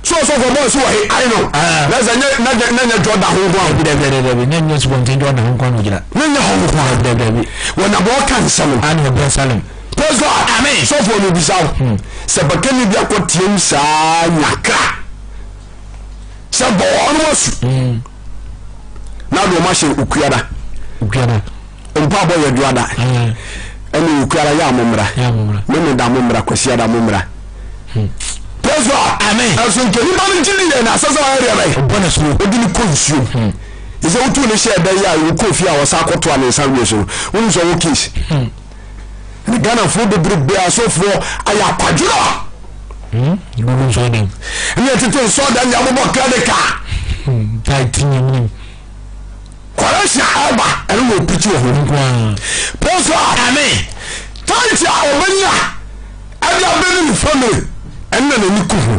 Speaker 1: so ɔsɔfo bɔ asu wɔ he Ainon. Na sɛ nyɛ na nyɛ na nyɛ Jordan ho nko a.
Speaker 2: Dabi dabi dabi na nyɛ asubɔnten Jordan ho nko a na ɔgyina.
Speaker 1: Na nyɛ hɔ nko a.
Speaker 2: Dabi dabi.
Speaker 1: Wɔn na wɔka nsɛm no.
Speaker 2: Ana ɛbɛn Salem.
Speaker 1: Praise God.
Speaker 3: Amen.
Speaker 1: Sɔfo no bisa wo. Sɛ bakani bi akɔ team saa nyakra. Sɛ bɔ wɔn asu. Na de wɔn ahyɛ okuada.
Speaker 2: Okuada.
Speaker 1: Mpaabɔ yɛ dwoada. Ɛne okuada yɛ amommra. Memeda mommra, kwasiada mommra. Praise God.
Speaker 3: Amen.
Speaker 1: Ɛso nke nipa no gye di yɛ na asɛ sɛ ɔyɛ deɛ bɛyɛ.
Speaker 2: Ɔbɔ ne so.
Speaker 1: Ɔde ne kɔ nsuo mu. Ɛsɛ wotu ne hyɛ ɛdɛ yi a wokɔ fie a wɔsa akɔtoa ne nsa wie so no. Wonim sɛ ɔwɔ case. Ne Ghanafoɔ bebrebe asɔfoɔ ayɛ akwadworɔ.
Speaker 2: Gugu nsɔɔdan.
Speaker 1: Ɛne ɛtete nsɔɔdan deɛ abobɔ credit card.
Speaker 2: Tae ti nyɛ
Speaker 1: Kɔrɛsia ɛba ɛno na ɔpirikyi wɔ ho.
Speaker 2: Nko ara.
Speaker 1: Praise God.
Speaker 3: Amen.
Speaker 1: Tithe a ɔbɛnya ɛde abɛni ne family ɛno na n'ani ku ho.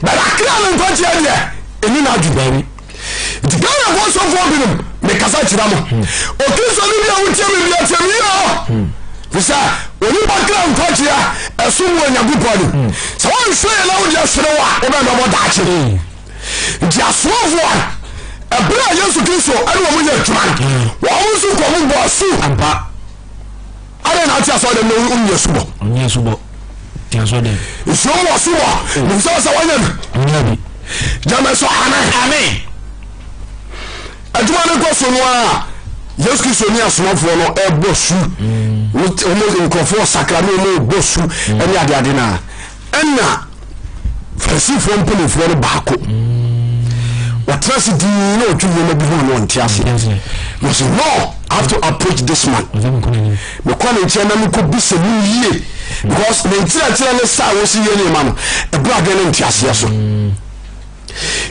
Speaker 1: But akra no nkwagyeɛ deɛ ɛni n'adwene.
Speaker 2: Dabi.
Speaker 1: Nti Ghanafoɔ sɔfoɔ binom mekasa kyerɛ mo. Okristoni bi a wotie me bi atie me yie o. Fi sɛ onipa kra nkwagyeɛ ɛsom wɔ Onyankopɔn anim. Sɛ woanhwɛ yɛ na wode ahwere wo a wobɛn bɛbɔ daakye. Nti asomafoɔ a ɛberɛ a Yesu Kristo ɛne wɔn yɛ adwuma no, wɔn nso kɔ mu bɔ asu.
Speaker 2: Ampa.
Speaker 1: Adɛn na ate asɔre dɛm na wonni asubɔ?
Speaker 2: Ɔnyɛ asubɔ.
Speaker 1: Nsuo mu wɔ so wɔ. Mebisa wo sɛ woanya bi? Gyama so amen.
Speaker 3: Amen.
Speaker 1: Adwuma no kɔ so no a Yesu Kristo ne asomafoɔ no ɛbɔ su. Wɔn nkurɔfoɔ sakra ne wɔn bɔ su ɛne adeade no a ɛna Farisifoɔ mpanimfoɔ no baako wɔtena ase dii na ɔtwe nneɛma bi ho a na ɔnte ase. Na ɔsɛ no, I have to approach this man. Mekɔ ne nkyɛn na mekɔ bisa mu yie because ne nkyerɛkyerɛ ne saa a wɔsi yɛ nneɛma no ɛbɔ adwene ne nteaseɛ so.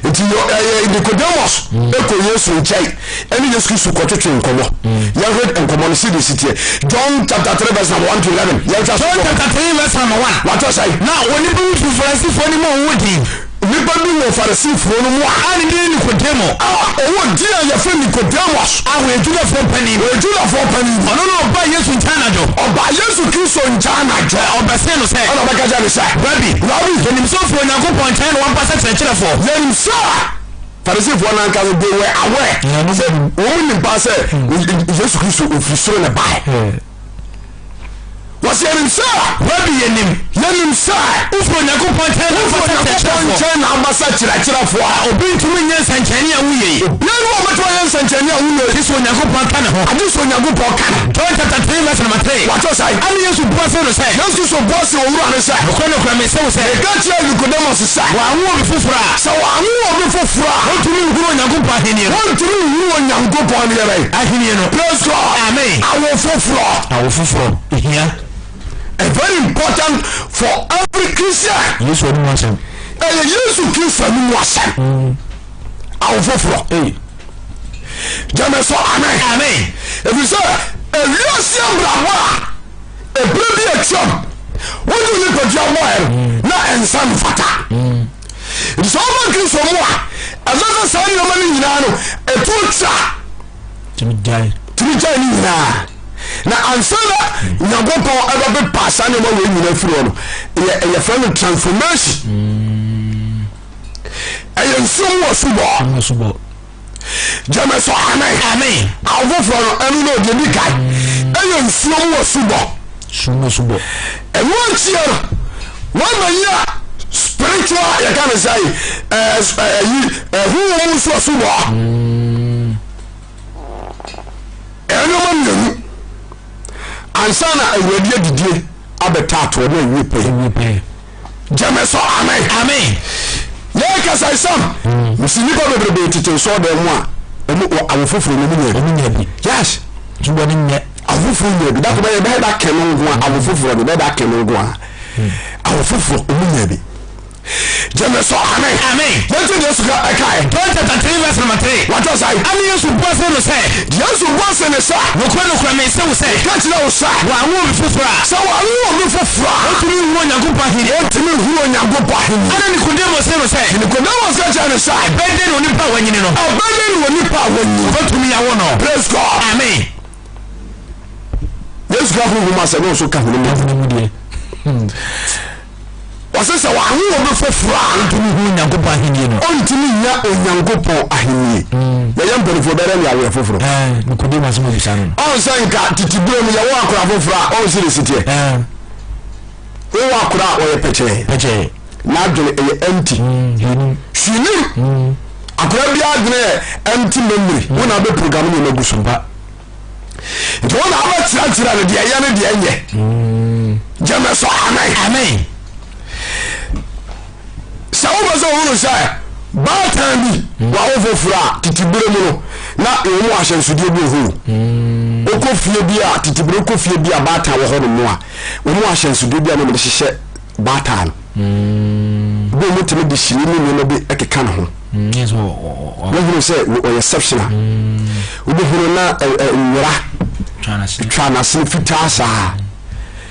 Speaker 1: Nti ɛyɛ Nicodemus ɛkɔ Yesu nkyɛn ɛne Yesu Kristo kɔtwetwe nkɔmmɔ. Yɛhwɛ nkɔmmɔ no sɛdeɛ ɛsi teɛ. John chapter 3 verse number 1 to 11. Yɛhwɛ
Speaker 3: John chapter 3 verse number 1.
Speaker 1: Watɔ sɛn?
Speaker 3: Na onipa bi firi Farisifoɔ no mu a ɔwɔ din.
Speaker 1: Nipa bi wɔ Farisifoɔ no mu a.
Speaker 3: A ne din ne Nikodemo.
Speaker 1: A ɔwɔ din a yɛfrɛ Nicodemus.
Speaker 3: A ɔyɛ Judafoɔ panin.
Speaker 1: Ɔyɛ Judafoɔ panin.
Speaker 3: Ɔno na ɔbaa Yesu nkyɛn anadwo.
Speaker 1: Ɔbaa Yesu Kristo nkyɛn anadwo.
Speaker 3: Na ɔbɛsee no sɛ.
Speaker 1: Ɛna ɔbɛka kyerɛɛ no sɛ.
Speaker 3: Rabi.
Speaker 1: Rabi.
Speaker 3: Yɛnim sɛ wofiri Onyankopɔn nkyɛn na woaba sɛ kyerɛkyerɛfoɔ.
Speaker 1: Yɛnim sɛ Farisifoɔ no ankasa they were aware sɛ wɔn nim paa sɛ Yesu Kristo ofiri soro na ɛbaeɛ. Wɔsi yɛnim sɛ.
Speaker 3: Rabi yɛnim.
Speaker 1: Yɛnim sɛ.
Speaker 3: Wofiri Onyankopɔn nkyɛn na aba sɛ kyerɛkyerɛfoɔ.
Speaker 1: Wofiri Onyankopɔn nkyɛn na aba sɛ kyerɛkyerɛfoɔ.
Speaker 3: Na obi ntumi nyɛ nsɛnkyerɛnne a woyɛ yi.
Speaker 1: Obiara ni hɔ a ɔbɛtumi ayɛ nsɛnkyerɛnne a woyɛ yi.
Speaker 3: Gye sɛ Onyankopɔn ka ne ho.
Speaker 1: Agye sɛ Onyankopɔn ka ne ho.
Speaker 3: John chapter 3 verse number 3.
Speaker 1: Wɔatwerɛ sɛn?
Speaker 3: Ɛnna Yesu bua see no sɛ.
Speaker 1: Yesu Kristo bua see owura no sɛ.
Speaker 3: Nokorɛ, nokorɛ, mese wo sɛ.
Speaker 1: Meka kyerɛ Nikodemus sɛ.
Speaker 3: Wɔanwo obi foforɔ a.
Speaker 1: Sɛ wɔanwo obi foforɔ a.
Speaker 3: Ɔntumi nhunu Onyankopɔn ahennie no.
Speaker 1: Ɔntumi nhunu Onyankopɔn deɛ bɛn?
Speaker 3: Ahennie no.
Speaker 1: Praise God.
Speaker 3: Amen.
Speaker 1: Awo foforɔ.
Speaker 2: Awo foforɔ hia.
Speaker 1: A very important for every Christian.
Speaker 2: Yesu anim asɛm.
Speaker 1: Ɛyɛ Yesu Kristo anim asɛm. Mm. Awo foforɔ.
Speaker 2: Ee.
Speaker 1: Gyeme so amen.
Speaker 3: Amen.
Speaker 1: Ebi sɛ ewiase abrabɔ a ebere bi atwam wode nipadua bɔɛ no mm. na ɛnsa mfata. Mm. Nti sɛ ɔba Kristo mu a ɛsɛ sɛ saa nneɛma no nyinaa no ɛtuo twa.
Speaker 2: Tumi gyae.
Speaker 1: Tumi gyae ne nyinaa. Na ansa na Nyankopɔn ɛbɛpepa saa nneɛma wei nyinaa firi hɔ no, yɛ yɛfrɛ no transformation.
Speaker 2: Mm.
Speaker 1: Ɛyɛ nsuo mu asubɔ.
Speaker 2: Asubɔ.
Speaker 1: Gyeme so amen.
Speaker 3: Amen.
Speaker 1: Awofoforɔ no ɛno na ɔdeɛ di kan. Ɛyɛ nsuo mu asubɔ.
Speaker 2: Nsuo mu asubɔ.
Speaker 1: Ɛno akyiɛ no, wɔabɛyɛ spiritual yɛka ne sɛ ɛyi ɛhuhu mu nso asubɔ.
Speaker 2: Mm.
Speaker 1: Nneɛma mmienu ansa na awurade adidie abɛta atoɔ na awie pɛyɛ. Gyeme so amen.
Speaker 3: Amen.
Speaker 1: Yɛn kasa isam. Mesi nipa bebrebe tete nsɔɔ dɛm mu a ɔmo wɔ awo foforɔ no ɔmo nya bi.
Speaker 2: Ɔmo nya bi.
Speaker 1: Yes.
Speaker 2: Tubɔ ne nyɛ.
Speaker 1: Awo foforɔ nya bi. Dako bɛyɛ bɛyɛ da kɛn no nko a awo foforɔ no bɛyɛ da kɛn no nko a awo foforɔ ɔmo nya bi. Gyeme so amen.
Speaker 3: Amen.
Speaker 1: Yɛn ti Yesu ka ɛka ɛ.
Speaker 3: John chapter 3 verse number 3.
Speaker 1: Wàtò sɛ.
Speaker 3: Ɛne Yesu bua see no sɛ.
Speaker 1: Yesu bua see no sɛ.
Speaker 3: Nokorɛ nokorɛ mese wo sɛ.
Speaker 1: Meka kyerɛ wo sɛ.
Speaker 3: Wɔanwo obi foforɔ a.
Speaker 1: Sɛ wɔanwo obi foforɔ a.
Speaker 3: Ɔntumi nhunu Onyankopɔn ahennie.
Speaker 1: Ɔntumi nhunu Onyankopɔn ahennie.
Speaker 3: Ɛna Nikodemo see no sɛ.
Speaker 1: Nikodemo ka kyerɛ no sɛ.
Speaker 3: Ɛbɛyɛ dɛn na onipa a wanyini no.
Speaker 1: Ɛbɛyɛ dɛn na onipa a wanyini.
Speaker 3: Ɔbɛtumi awo no.
Speaker 1: Praise God.
Speaker 3: Amen.
Speaker 1: Yesu ka honhom asɛm na ɔso ka honam
Speaker 2: mu deɛ.
Speaker 1: Ɔse sɛ wɔawo obi foforɔ a.
Speaker 2: Ɔntumi hu Onyankopɔn ahennie no.
Speaker 1: Ɔntumi nya Onyankopɔn ahennie.
Speaker 2: Mm.
Speaker 1: Yɛyɛ mpanimfoɔ bɛyɛ dɛ ne awoyɛ foforɔ.
Speaker 2: Nikodemo asɛm obisa no.
Speaker 1: Ɔn sɛ nka tete berɛ mu yɛwɔ akora foforɔ a ɔn sɛ ne siteɛ. Wowɔ akora a ɔyɛ pɛkyɛɛ.
Speaker 2: Pɛkyɛɛ.
Speaker 1: N'adwene ɛyɛ empty.
Speaker 2: Mm,
Speaker 1: Hwee nim.
Speaker 2: Mm.
Speaker 1: Akora biara adwene yɛ empty memory.
Speaker 2: Mm.
Speaker 1: Wo na abɛ program nneɛma gu so.
Speaker 2: Ba.
Speaker 1: Nti wo na abɛkyerɛkyerɛ no deɛ ɛyɛ ne deɛ ɛnyɛ.
Speaker 2: Mm.
Speaker 1: Gyeme so amen.
Speaker 3: Amen.
Speaker 1: Sɛ wopɛ sɛ wohunu sɛ baatan bi
Speaker 2: mm.
Speaker 1: wawo foforɔ a tete berɛ mu no na ɛwɔ mu ahyɛnsodeɛ bi wɔ hɔ
Speaker 2: mm.
Speaker 1: wokɔ fie bi a tete berɛ wokɔ fie bi a baatan wɔ hɔ no mu a wɔn ahyɛnsodeɛ bi a na wɔde hyehyɛ baatan no
Speaker 2: mm.
Speaker 1: bi wɔn tumi de hyire ne nneɛma bi keka ne ho wohunu sɛ ɔyɛ exceptional wobɛhunu na nwera twa n'asene fitaa saa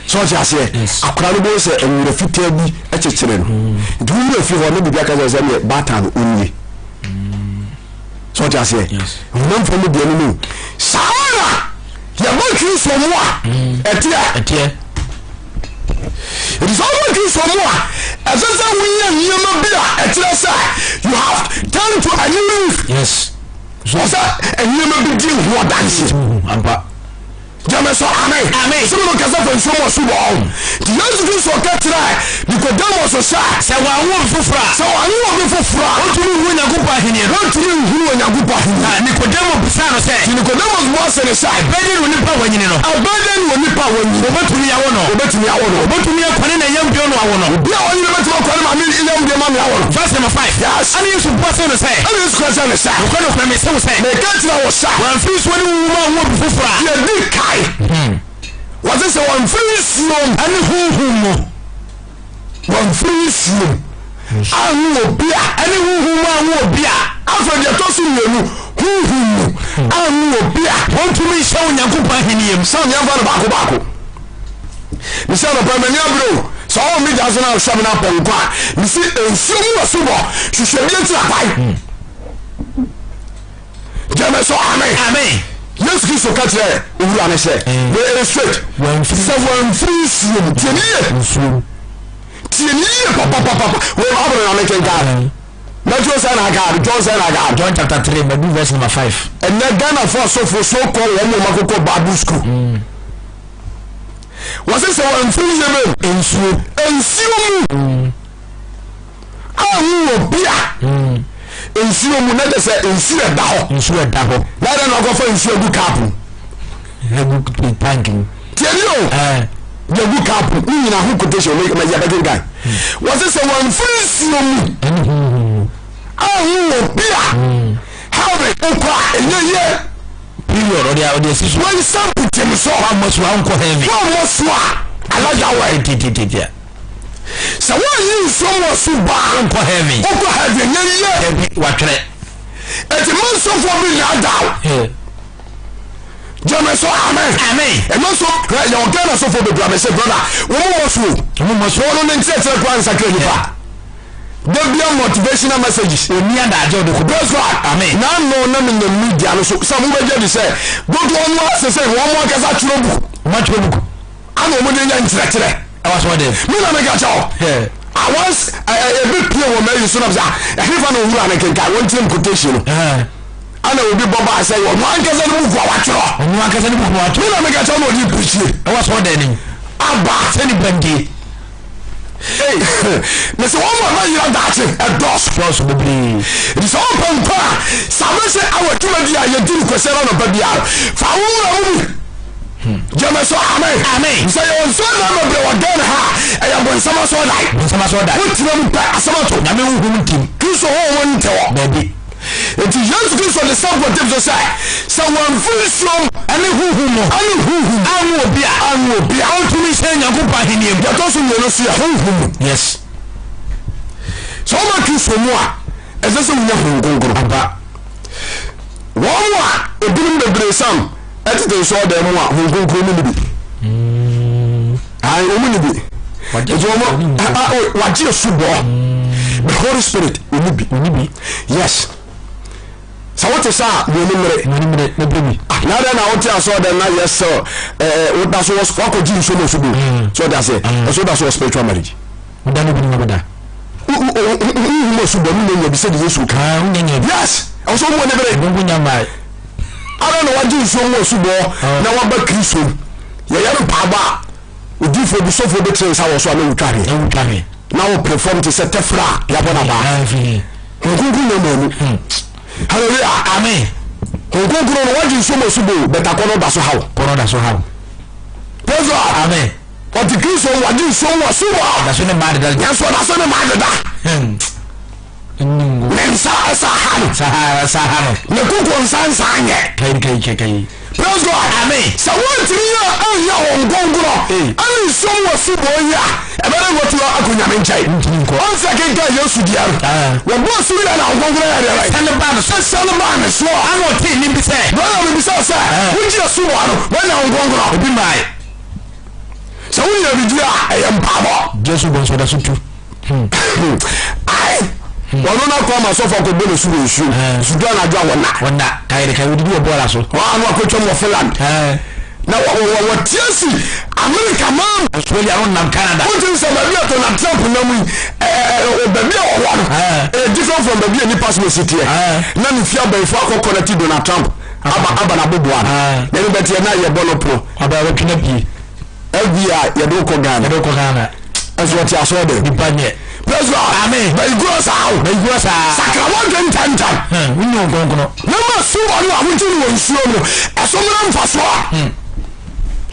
Speaker 1: sɛ ɔte aseɛ akora no bɛyɛ sɛ nwera fitaa bi kyekyere no mm. nti wowura fie hɔ ne biribi aka sɛ sɛ neɛ baatan no ɔnie
Speaker 2: mm.
Speaker 1: sɛ ɔte aseɛ honam fam deɛ no no saa na yɛbɔ kristo mu a
Speaker 2: mm.
Speaker 1: ɛteɛ
Speaker 2: ɛteɛ
Speaker 1: nti sɛ wobɔ kristo mu a ɛsɛ sɛ woyɛ nneɛma bi a ɛkyerɛ sɛ you have turned to a new leaf
Speaker 2: yes
Speaker 1: sɛ nneɛma bi di ho adanseɛ
Speaker 2: ampa.
Speaker 1: Gyeme so amen.
Speaker 3: Amen.
Speaker 1: Sɛ mene kasa fa nsuo mu asubɔ ho. Nti Yesu Kristo ka kyerɛɛ Nikodemos sɛ.
Speaker 3: Sɛ wɔanwo obi foforɔ a.
Speaker 1: Sɛ wɔanwo obi foforɔ a.
Speaker 3: Ɔntumi nhunu Onyankopɔn ahennie no.
Speaker 1: Ɔntumi nhunu Onyankopɔn ahennie.
Speaker 3: Na Nikodemo bisaa no sɛ.
Speaker 1: Nti Nikodemos bua se no sɛ.
Speaker 3: Ɛbɛyɛ dɛn na onipa a wanyini no.
Speaker 1: Ɛbɛyɛ dɛn na onipa a wanyini.
Speaker 3: Wɔbɛtumi awo no.
Speaker 1: Wɔbɛtumi awo no.
Speaker 3: Ɔbɛtumi akɔ ne na yam bio no awo no.
Speaker 1: Obi a wanyini bɛtumi akɔ ne maame yam bio ma no awo no.
Speaker 3: Verse number 5.
Speaker 1: Yes.
Speaker 3: Ɛnna Yesu bua see no sɛ.
Speaker 1: Ɛnna Yesu ka kyerɛɛ no sɛ.
Speaker 3: Nokorɛ, nokorɛ, mese wo sɛ.
Speaker 1: Meka kyerɛ wo sɛ.
Speaker 3: Wɔamfiri nsuo ne honhom mu anwo obi foforɔ a.
Speaker 1: Deɛ ɛdi kan, wɔse sɛ wɔamfiri nsuo mu.
Speaker 3: Ɛne honhom mu.
Speaker 1: Wɔamfiri nsuo mu anwo obi a.
Speaker 3: Ɛne honhom mu anwo obi a.
Speaker 1: Afei deɛ ɛtɔ so mmienu, honhom mu anwo obi a.
Speaker 3: Wɔntumi nhyɛ Onyankopɔn ahennie mu.
Speaker 1: Sɛ yɛmfa no baako baako. Mesɛ anɔpa yi m'ani abere o. Sɛ ɔwɔ me gya so na ɔhwɛ me na apɔnkɔ a, mesi nsuo mu asubɔ hwehwɛ bi akyiri akwan. Gyeme so amen.
Speaker 3: Amen.
Speaker 1: Yesu Kristo ka kyerɛ owura no sɛ, wei ɛyɛ straight. Sɛ wɔamfiri nsuo mu, tie ne yie. Tie ne yie papapapa. Wei Bible na mekenkan. Matthew sɛ na aka, John sɛ na aka.
Speaker 2: John chapter 3, madu verse number 5.
Speaker 1: Ɛnɛ Ghanafoɔ asɔfoɔ so kɔ wɔn mu akokɔ Bible school. Wɔse sɛ wɔamfiri yɛ bɛ
Speaker 2: nsuo.
Speaker 1: Nsuo mu. Anwu wɔ bia. Nsuo mu na kyɛ sɛ nsuo ɛda hɔ.
Speaker 2: Nsuo ɛda hɔ.
Speaker 1: Na ɛdɛ na ɔkɔfa nsuo agu cup mu.
Speaker 2: Agu tank mu.
Speaker 1: Tiɛ ni o. Yɛgu cup mu ne nyina ho quotation ne ma yɛbɛkenkan. Wɔse sɛ wɔamfiri nsuo mu.
Speaker 2: Ɛne honhom mu.
Speaker 1: Anwu wɔ bia. Heaven wokɔ a ɛnyɛ yie.
Speaker 3: Period. Ɔde ɔde asi so.
Speaker 1: Wɔn nsa nkutim so.
Speaker 3: Wɔammɔ so a wonkɔ heaven.
Speaker 1: Wɔammɔ so a alaja wɔ.
Speaker 3: Titititi.
Speaker 1: Sɛ wɔanyi nsuo mu ɔso ba a.
Speaker 3: Wonkɔ heaven.
Speaker 1: Wokɔ heaven nyɛ yie.
Speaker 3: Dabi watwerɛ.
Speaker 1: Eti mo nsɔfoɔ bi nnaadaa wo. Gyeme so amen.
Speaker 3: Amen.
Speaker 1: Ɛno nso hwɛ yɛwɔ Ghana sɔfoɔ bebree a mese brother wɔn mmɔ so o.
Speaker 3: Wɔn mmɔ so.
Speaker 1: Wɔn no ne nkyerɛkyerɛ koraa nsakra nipa. Da bia motivational messages.
Speaker 3: Ɔnni adagyew de kɔ.
Speaker 1: Praise God.
Speaker 3: Amen.
Speaker 1: N'ano na menam media no so sɛ mobɛgye di sɛ dodoɔ no ara sɛ sɛ wɔn ankasa twerɛ book.
Speaker 3: Wɔn atwerɛ book.
Speaker 1: Ana wɔn de yɛ nkyerɛkyerɛ.
Speaker 3: Ɛwɔ so ɔdɛ.
Speaker 1: Me na meka kyɛ wo. I once ebi pie wɔ m'ayi so na sɛ ɛhefa na owura no kenkan wɔn tirim quotation no. Ana obi bɔ baa sɛ ɔno ankasa ne buku a watwerɛ.
Speaker 3: Ɔno ankasa ne buku a watwerɛ.
Speaker 1: Me na meka kyɛ wo na ɔde preachie.
Speaker 3: Ɛwɔ so ɔdɛ ni.
Speaker 1: Aba.
Speaker 3: Sɛ nipa ndie.
Speaker 1: Ei, mese wɔn a bɛyera daakye ɛdɔɔso.
Speaker 3: Dɔɔso bebree.
Speaker 1: Nti sɛ wɔmpɛ nkwa a, salvation hour dwumadi a yɛdi no Kwasiada anɔpa biara, fa wo wura mu bi. Gyeme so amen.
Speaker 3: Amen.
Speaker 1: Sɛ yɛwɔ nsɔredan bebree wɔ Ghana ha a, ɛyɛ bonsam asɔredan.
Speaker 3: Bonsam asɔredan.
Speaker 1: Wotena mu pɛ, asɛm ato.
Speaker 3: Nyame honhom ntim.
Speaker 1: Kristo honhom nte hɔ.
Speaker 3: Daabi.
Speaker 1: Enti Yesu Kristo de sɛ bɔtem so sɛ, sɛ wɔamfiri nsuom
Speaker 3: Ɛne honhom mu.
Speaker 1: ɛne honhom
Speaker 3: Anwo obi a.
Speaker 1: anwo obi a.
Speaker 3: Ɔntumi nhyɛn Nyankopɔn ahennie mu.
Speaker 1: Deɛ ɛtɔ so mmienu nso yɛ honhom mu.
Speaker 3: Yes.
Speaker 1: Sɛ woma Kristo mu a, ɛsɛ sɛ wonya Honhom Kronkron.
Speaker 3: Ampa.
Speaker 1: Wɔn a ebinom bebree sam ɛtete nsɔɔdan mu a Honhom Kronkron no ni bi. Ayi, wɔn ni bi. Nti wɔn wagye asubɔ. The Holy Spirit oni bi.
Speaker 2: Oni bi.
Speaker 1: Yes. Sɛ wote saa a, w'ani mmere.
Speaker 2: W'ani mmere na bere bi.
Speaker 1: Ah, na dɛn na wote asɔɔdan na yɛ sɛ ɛɛ woda so wɔ wakɔgye nsuo mu asubɔ. So ɔde aseɛ. Ɛso woda so wɔ spiritual marriage.
Speaker 2: Woda no bi ne wabɛda.
Speaker 1: Wohu asubɔ no nyanya bi sɛde Yesu ka.
Speaker 2: Wonyanya bi.
Speaker 1: Yes. Ɛwɔ sɛ womu ani bere.
Speaker 2: Bongo nya mmae.
Speaker 1: Ara na wagye nsuo mu asubɔ na waba Kristo mu. Yɛyɛ mpaabɔ a, odiyifoɔ bi sɔfoɔ bɛtire nsa wɔ so a na wotwa hwɛ.
Speaker 2: Na wotwa hwɛ.
Speaker 1: Na wopere fam te sɛ tɛfrɛ a yɛabɔ no abaa. Honhom Kronkron nya mmamu. Hallelujah.
Speaker 3: Amen.
Speaker 1: Honhom Kronkron no wagye nsuo mu asubɔ o, but akɔnnɔ da so haw.
Speaker 2: Akɔnnɔ da so haw.
Speaker 1: Praise God.
Speaker 3: Amen.
Speaker 1: Ɔte Kristo mu wagye nsuo mu asubɔ.
Speaker 3: Ɔda so ne mmaa deda.
Speaker 1: Nanso ɔda so ne mmaa deda. Ne nsa ɛsa ha no.
Speaker 3: Sa ha no.
Speaker 1: Ne koko nsa nsa anyɛ.
Speaker 3: Kai kai kai kai.
Speaker 1: Praise God.
Speaker 3: Amen.
Speaker 1: Sɛ woantumi yɛ annya wɔn nkonkorɔ ɛne nsuom wɔ subɔɔ yi a, ɛbɛdɛ na watu akɔ Nyame nkyɛn. Ɔnsɛ kenkan Yesu deɛ no. Wɔbɔɔ asu wieɛ na Honhom Kronkron yɛɛ deɛ bɛn?
Speaker 3: Sane baa ne so.
Speaker 1: Ɛsiane baa ne soɔ.
Speaker 3: Ana ɔtee nne bi sɛ.
Speaker 1: Brother mebisa wo sɛ, wogye asubɔɔ no, woanya Honhom Kronkron?
Speaker 3: Obi mmae.
Speaker 1: Sɛ wonya biribi a, ɛyɛ mpaabɔ.
Speaker 2: Gye asubɔ nso ɔda so tu.
Speaker 1: Ae, ɔno na kɔ ama sɔfo akɔbɔ ne su wɔ nsuom. Sudu anadwo a wɔna.
Speaker 2: Wɔna. Kae de kae, wɔdidi wɔ bɔɔla so.
Speaker 1: Wɔn ano akɔtwam wɔ Finland. Na wɔte asi Amerika man mu.
Speaker 3: Australia no nam Canada.
Speaker 1: Wogye sɛ baabi a Donald Trump nam yi, baabi a ɔwɔ no, ɛyɛ different from baabi a nipa so si teɛ. Na ne fie abɛnfo akɔ connect Donald Trump aba aba n'aboboa no. Na ɛno bɛteɛ na yɛbɔ no pono.
Speaker 2: Aba bɛtwe no pie.
Speaker 1: FBI yɛde wokɔ Ghana.
Speaker 2: Yɛde wokɔ Ghana.
Speaker 1: Ɛso ɔte asɔre dɛ.
Speaker 3: Nipa nyɛ.
Speaker 1: Praise God.
Speaker 3: Amen.
Speaker 1: Bɛyiguro saa o.
Speaker 3: Bɛyiguro saa.
Speaker 1: Sakra wadwe ntɛntɛm.
Speaker 2: Wonyɛ nkonkono.
Speaker 1: Na ma suba no a wogye no wɔ nsuo mu ɛso mmra mfasoɔ.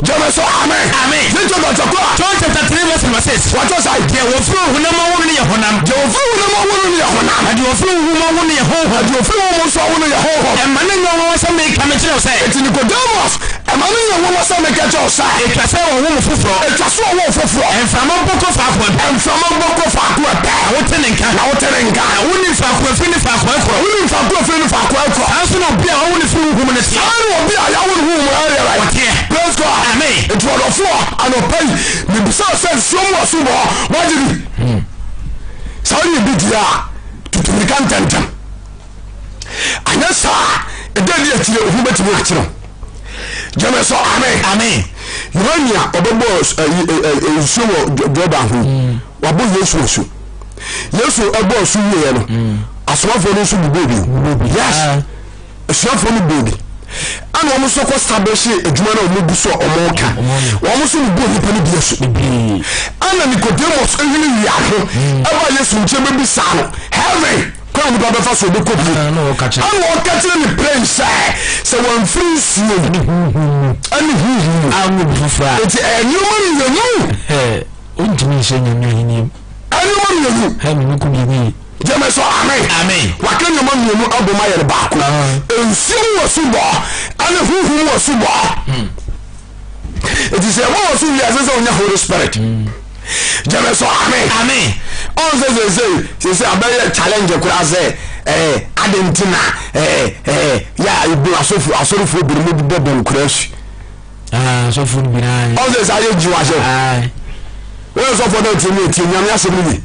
Speaker 1: Gyeme so amen.
Speaker 3: Amen.
Speaker 1: Ne John chapter kɔ a.
Speaker 3: John chapter 3 verse number 6.
Speaker 1: Wɔtɔ sa.
Speaker 3: Deɛ wɔfiri honam awo no yɛ honam.
Speaker 1: Deɛ wɔfiri honam awo no yɛ honam.
Speaker 3: Na deɛ wɔfiri honhom awo no yɛ honhom.
Speaker 1: Na deɛ wɔfiri honhom nso awo no yɛ honhom.
Speaker 3: Ɛma no nyɛ nwanwa sɛ meka mekyerɛ wo sɛ.
Speaker 1: Eti Nicodemus, ɛma no nyɛ nwanwa sɛ meka kyerɛ wo sɛ.
Speaker 3: Etwa sɛ wɔwo mo foforɔ.
Speaker 1: Etwa sɛ wɔwo wo foforɔ.
Speaker 3: Mframa bɔ kɔ faako a ɛpɛ.
Speaker 1: Mframa bɔ kɔ faako a ɛpɛ.
Speaker 3: Na wote ne nka.
Speaker 1: Na wote ne nka.
Speaker 3: Na wonnim faako a ɛfiri ne faako a ɛkorɔ.
Speaker 1: Wonnim faako a ɛfiri ne faako a ɛkorɔ.
Speaker 3: Saa nso na obi a wɔawo no firi honhom no teɛ.
Speaker 1: Saa na obi a yɛawo no honhom no yɛ dɛn?
Speaker 3: Ɔteɛ.
Speaker 1: Praise God.
Speaker 3: Amen.
Speaker 1: Nti ɔdɔfoɔ, anɔpa yi, mebisa wo sɛ nsuo mu asubɔ, woagye di? Sɛ wonye bi di a, tutu mmirika ntɛmntɛm. Anyɛ saa a, ɛda adi akyire wo ho bɛtumi akyere wo. Gyeme so amen.
Speaker 3: Amen.
Speaker 1: Yohane a ɔbɛbɔ nsuo wɔ Jordan ho yi, wabɔ Yesu asu. Yesu ɛbɔ asu wieɛ no, asomafoɔ no nso bobɔɔ bi. Yes. Asuafoɔ no bɔɔ bi. Ɛna wɔn nso kɔ establish adwuma no a wɔn gu so a wɔn ka. Wɔn nso bobɔɔ nnipa no bi asu. Ɛna Nicodemus ehwene wia ho ɛba Yesu nkyɛn bɛbisaa no, heaven kwan a nipa bɛfa so ɔbɛkɔ bi.
Speaker 2: Ɛna ɔka
Speaker 1: kyerɛ ne plain sɛ sɛ wɔamfiri nsuo mu
Speaker 2: ɛne honhom mu
Speaker 1: ɛne honhom mu
Speaker 2: anwo obi foforɔ a.
Speaker 1: Enti ɛyɛ nneɛma mmienu.
Speaker 2: Ɔntumi nhyɛ Nyame ahenni mu.
Speaker 1: Nneɛma mmienu.
Speaker 2: Hɛ me nko mmienu yi.
Speaker 1: Gyeme so amen.
Speaker 3: Amen.
Speaker 1: Waka nneɛma mmienu abom ayɛ no baako. Nsuo mu asubɔ ɛne honhom mu asubɔ. Eti sɛ ɛbɔ wɔ so wie ɛsɛ sɛ onya Holy Spirit. Gyeme so amen.
Speaker 3: Amen.
Speaker 1: Ɔn sɛ sese sese abɛyɛ challenge koraa sɛ ɛɛ adi nti na ɛɛ ɛɛ yɛ a ebi asɔfo asɔrefoɔ binom bɔ bɔ nkura su.
Speaker 2: Ah, asɔfo no bi na.
Speaker 1: Ɔn sɛ sɛ ayɛ gyi wa hyɛ. Wɔyɛ sɔfo náà tie mi etie nyame asɛm no yie.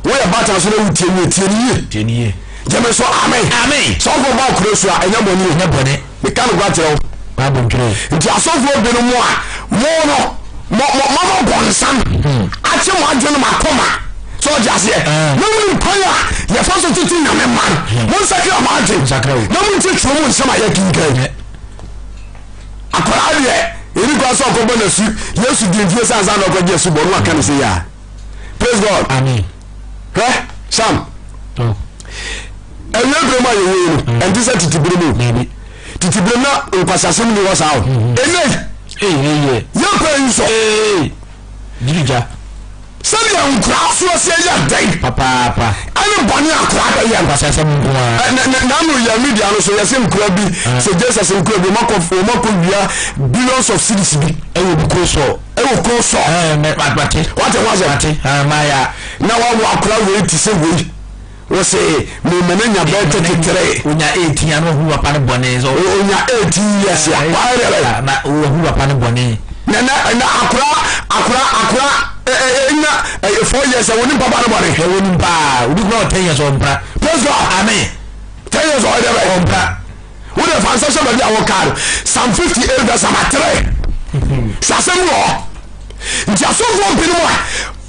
Speaker 1: Woyɛ baatan so na wotie mi etie ni yie.
Speaker 3: Tie ni yie.
Speaker 1: Gyeme so amen.
Speaker 3: Amen.
Speaker 1: Sɛ ɔkɔ bɔ akora su a ɛnyɛ bɔne o.
Speaker 3: Ɛnyɛ bɔne.
Speaker 1: Meka no kora kyerɛ wo.
Speaker 2: Bible ntwerɛ.
Speaker 1: Nti asɔfoɔ binom a mo no mo mo mama bɔnsam akye mo adwene mo akoma sɛ ɔgye aseɛ na mo kwan a yɛfa so tete nyame ma no mo nsakra mo adwene na mo ntie twerɛ mu nsɛm a yɛkenkan. Akwadaa deɛ ɛni kwan sɛ ɔkɔbɔ n'asu Yesu di mfie sɛ ansa na ɔkɔgye asu bɔ no aka ne sɛ yɛ a. Praise God.
Speaker 2: Amen.
Speaker 1: Hwɛ Sam.
Speaker 2: Oh.
Speaker 1: Ɛnyɛ bere mu a yɛwɔ yi no mm. ɛnte sɛ tete bere mu. Tete bere na nkwasasɛm ni hɔ saa o.
Speaker 2: Mm-hmm.
Speaker 1: Ɛnɛ
Speaker 2: yi.
Speaker 1: Yɛpɛ yi sɔ.
Speaker 2: Girigya.
Speaker 1: Sɛdeɛ nkoraa so aseɛ yɛ dɛn.
Speaker 3: Papaapa.
Speaker 1: Ɛne bɔne a akoraa bɛyɛ no.
Speaker 3: Nkwasasɛm nko ara.
Speaker 1: Nano yɛ media no so yɛsɛ nkoraa bi ah. sɛ Jesus nkoraa bi wɔn akɔ wia billions of cedis bi.
Speaker 3: Ɛwɔ bi kuro sɔ.
Speaker 1: Ɛwɔ kuro sɔ.
Speaker 3: Ɛɛ mɛ mate.
Speaker 1: Wate ho asɛm.
Speaker 3: Mate maya.
Speaker 1: Na wawo akora wei te sɛ wei. Wɔsɛ mɛmɛ ne nya bɛɛ 33.
Speaker 3: Onya 18 ano ohu papa no bɔne. So
Speaker 1: onya 18 years ya. Wayɛ dɛ bɛ.
Speaker 3: Na ohu papa no bɔne.
Speaker 1: Na na na akora akora akora enya 4 years a wonim papa no bɔne.
Speaker 3: Hwɛ wonim paa. Obi kura 10 years ɔmpra.
Speaker 1: Praise God.
Speaker 3: Amen.
Speaker 1: 10 years ɔyɛ dɛ bɛ.
Speaker 3: Ɔmpra.
Speaker 1: Wo de fa nsa hyɛ baabi a wɔkaa no Psalm 58 verse number 3. Sɛ asɛm wɔ hɔ. Nti asɔfoɔ binom a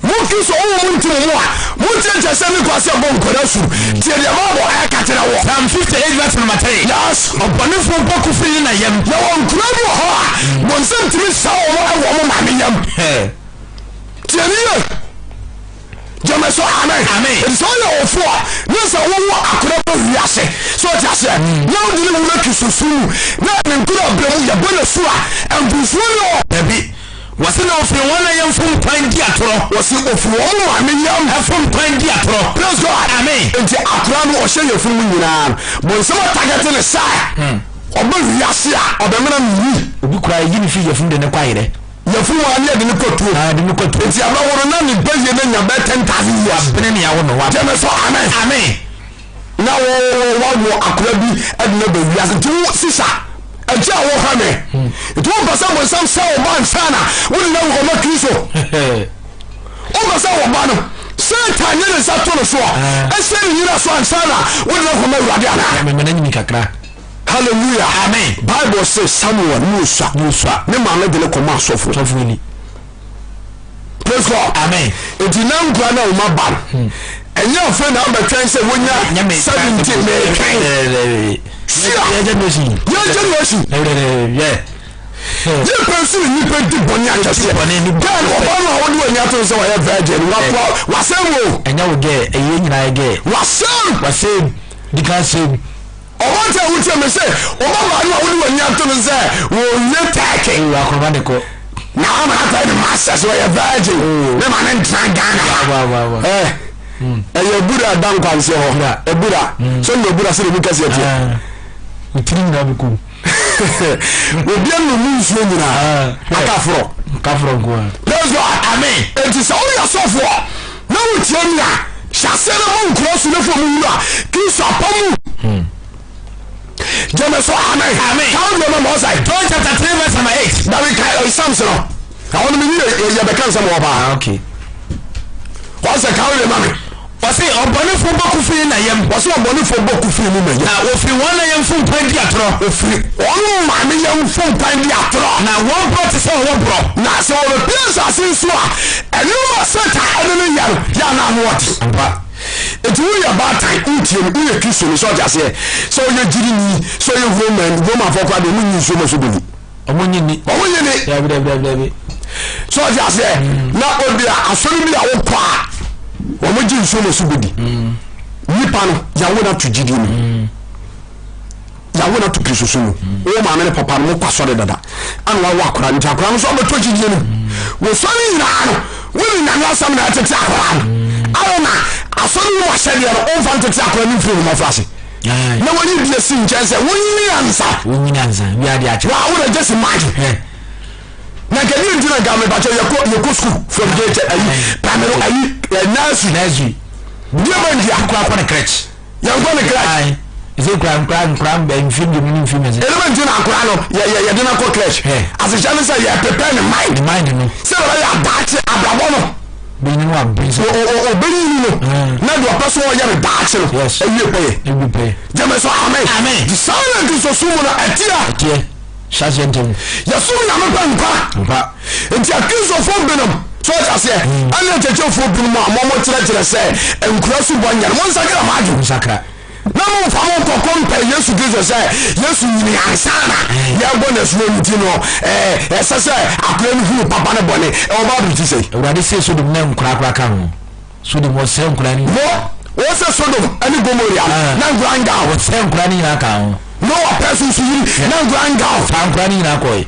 Speaker 1: mo Kristo ɔwɔ mo nti mo mu a monkyerɛkyerɛ sɛ ne kwa sɛ bɔ nkwadaa su. Tie deɛ Bible ɛka kyerɛ wɔ.
Speaker 3: Psalm 58 verse number 3.
Speaker 1: Yes.
Speaker 3: Ɔbɔnefoɔ bɔ ko firi ne na yam.
Speaker 1: Yɛwɔ nkwadaa bi wɔ hɔ a bonsam tumi sa wɔn wɔ wɔn maame yam. Tie ne yie. Gyeme so amen.
Speaker 3: Amen.
Speaker 1: Nti sɛ ɔyɛ ɔfo a ne sɛ wowɔ akora bɔ wiase sɛ ɔte aseɛ mm. na wode ne wura kristosom mu na ne nkora berɛ mu yɛbɔ no su a mfomsoɔ ne hɔ.
Speaker 3: Dabi. Wɔse na ofiri wɔn na yɛn fom kwan di atorɔ.
Speaker 1: Wɔse ofiri wɔn maame yam.
Speaker 3: Ɛfom kwan di atorɔ.
Speaker 1: Praise God.
Speaker 3: Amen.
Speaker 1: Nti akora no ɔhyɛ yɛfunu mu nyinaa no bonsam atagɛte ne sɛ hmm. ɔbɛ wiase a ɔbɛmena no yi.
Speaker 3: Obi kura yi ne firi yɛfunu de ne kɔ ayerɛ.
Speaker 1: Yafunu a ne yɛde no kɔ tuo.
Speaker 3: Ah, yɛde no kɔ tuo.
Speaker 1: Nti abɛwo no na ne ba yie no nya bɛyɛ 10,000 years.
Speaker 3: Wabene ne awo no.
Speaker 1: Gyeme so amen.
Speaker 3: Amen.
Speaker 1: Na wo wawo akora bi de no ba wiase. Nti wo sisa akyi a wohwɛ me. Hmm. Nti wo mpɛ sɛ bonsam sɛ wo ba nsa na wode no awukɔma Kristo. Wo mpɛ sɛ wo ba no Satan nye ne nsa to no soɔ. Ɛsɛ ne nyina so ansa na wode no akɔma Awurade anaa?
Speaker 3: Mɛmɛ na nyini kakra.
Speaker 1: Hallelujah.
Speaker 3: Amen.
Speaker 1: Bible se Samuel ne osua.
Speaker 2: Ne osua.
Speaker 1: Ne maame de ne kɔma asɔfo.
Speaker 2: Sɔfo ni.
Speaker 1: Praise God.
Speaker 3: Amen.
Speaker 1: Eti na nkura na wɔn aba no. Ɛnyɛ afei na abɛtwɛn sɛ wonya 17 na ɛtwɛn. Sia.
Speaker 2: Yɛ generation.
Speaker 1: Yɛ generation.
Speaker 2: Yɛ.
Speaker 1: Yɛ pɛ nso ne nipa di bɔne akɛseɛ. Gɛɛ no ɔba no a wɔde w'ani ato sɛ wɔyɛ virgin wapoa wasɛm o.
Speaker 2: Ɛnyɛ wo gɛɛ ɛyɛ nyinaa yɛ gɛɛ.
Speaker 1: Wasɛm.
Speaker 2: Wasɛm. Di kan sɛm.
Speaker 1: Ɔbɔnten a wotie me se ɔbabaa no a wode w'ani ato no sɛ wɔwie tɛɛke.
Speaker 2: Ee akɔnɔma de kɔ.
Speaker 1: Na ɔma akɔyɛ ne masters ɔyɛ virgin.
Speaker 2: Oh.
Speaker 1: Ne ma ne ntena Ghana ha.
Speaker 2: Wa wa wa.
Speaker 1: Ɛ ɛyɛ abura da nkwanseɛ hɔ.
Speaker 2: Abura.
Speaker 1: Abura. Sɛ nea abura sɛ ne mu kɛseɛ teɛ.
Speaker 2: Ah. Otiri nyinaa bi kum.
Speaker 1: Obi anum mu nsuo nyinaa.
Speaker 2: Ah.
Speaker 1: Aka forɔ.
Speaker 2: Kaforɔ nko ara.
Speaker 1: Praise God.
Speaker 3: Amen.
Speaker 1: Enti sɛ woyɛ sɔfoɔ na wotie me a, hyɛ aseɛ na bɔ nkura so na fa mu wura Kristo apam mu. Gyeme so amen.
Speaker 3: Amen.
Speaker 1: Ka wo deɛ ma ma ɔsɛe.
Speaker 3: John chapter 3 verse number 8.
Speaker 1: Dabi ka Psalms no. Ɛhɔ no menyi yɛ yɛbɛka nsɛm wɔ paa.
Speaker 2: Ah, okay.
Speaker 1: Ɔsɛ ka wo deɛ ma me.
Speaker 3: Ɔse ɔbɔnefoɔ bɔ kufiri na yam.
Speaker 1: Ɔsɛ ɔbɔnefoɔ bɔ kufiri ne na yam.
Speaker 3: Na wɔfiri wɔn na yam fom kwan di atorɔ.
Speaker 1: Wɔfiri wɔn maame yam fom kwan di atorɔ.
Speaker 3: Na wɔn borɔ te sɛ ɔwɔ borɔ.
Speaker 1: Na sɛ wɔbɛpue asase yi so a, nneɛma a Satan ne no yɛ no, yɛ a na ano ɔden.
Speaker 2: Ampa.
Speaker 1: Enti woyɛ baatan, wotie me, woyɛ Kristoni, sɛ ɔte aseɛ, sɛ woyɛ gyidini, sɛ woyɛ Roman, Romanfoɔ koraa deɛ wɔnyi nsuo ma so bɛwu.
Speaker 2: Ɔmo nye ni.
Speaker 1: Ɔmo nye ni.
Speaker 2: Dabi dabi dabi dabi.
Speaker 1: So ɔte aseɛ mm. na obi a asɔre bi a wokɔ a wɔn gye nsuo na so bedi. Mm. Nipa no yawo na to gyidie mu. Mm. Yawo na to kristo so mu. Wo maame ne papa no mo kɔ asɔre dada. Ana wawo akora nti akora no so ɔbɛtɔ gyidie no. Wosɔre nyinaa no wone nyame asɛm na ɛtete akora no. Ayɛ na asɔre mu ahyɛdeɛ no ɔmfa ntete akora no mfiri ne mmɔfra ase. Na wɔyi bi asi nkyɛn sɛ wonyini ansa.
Speaker 2: Wonyini ansa. Wia de akyɛ.
Speaker 1: Wa wo na just imagine. Na nka ni nti na nka mepakyɛ yɛkɔ yɛkɔ school from gate ayi primary ayi nursery.
Speaker 2: Nursery.
Speaker 1: Deɛ bɛ ntia.
Speaker 2: Nkura kɔ ne crèche.
Speaker 1: Yɛnkɔ ne crèche.
Speaker 2: Ɛsɛ nkura nkura nkura mfe mmienu ne mfe mmiɛnsa.
Speaker 1: Ɛdɛ bɛ nti na nkura no yɛ yɛ yɛde no akɔ crèche. Asehyɛ ne sɛ yɛ prepare ne mind.
Speaker 2: Ne mind no.
Speaker 1: Sɛ bɛbɛ yɛ adaakye abrabɔ no.
Speaker 2: Bɛnyini no abɛn sɛ.
Speaker 1: Ɔbɛnyini no na deɛ ɔpɛ so ɔyɛ no daakye no. Ɛwie pɛyɛ.
Speaker 2: Ɛwie pɛyɛ.
Speaker 1: Gyeme so amen.
Speaker 3: Amen.
Speaker 1: Saa na Kristosom mu no ɛteɛ.
Speaker 2: Ɛteɛ. Hyɛ aseɛ ntɛm.
Speaker 1: Yɛsom Nyame pɛ nkwa.
Speaker 2: Nkwa.
Speaker 1: Nti Akristofoɔ binom, so ɔte aseɛ, ɛne akyerɛkyerɛfoɔ binom a mo kyerɛkyerɛ sɛ nkura subɔ nyɛ no, monsakra mo adwene.
Speaker 2: Monsakra.
Speaker 1: Na momfa mo nkɔkɔ mpɛ Yesu Kristo sɛ Yesu nyini ansa na yɛbɔ no asuo nti no, ɛsɛ sɛ akora no hunu papa ne bɔne. Ɛwɔ Bible ti sɛi.
Speaker 2: Awurade see Sodom na nkora koraa ka ho. Sodom wɔsɛe nkora no.
Speaker 1: Mo, wɔsɛ Sodom ne Gomoria no, na nkora nka ho.
Speaker 2: Wɔsɛe nkora no nyinaa ka ho.
Speaker 1: Noa pɛ so nso yiri, na nkora nka ho.
Speaker 2: Fa nkora no nyinaa kɔe.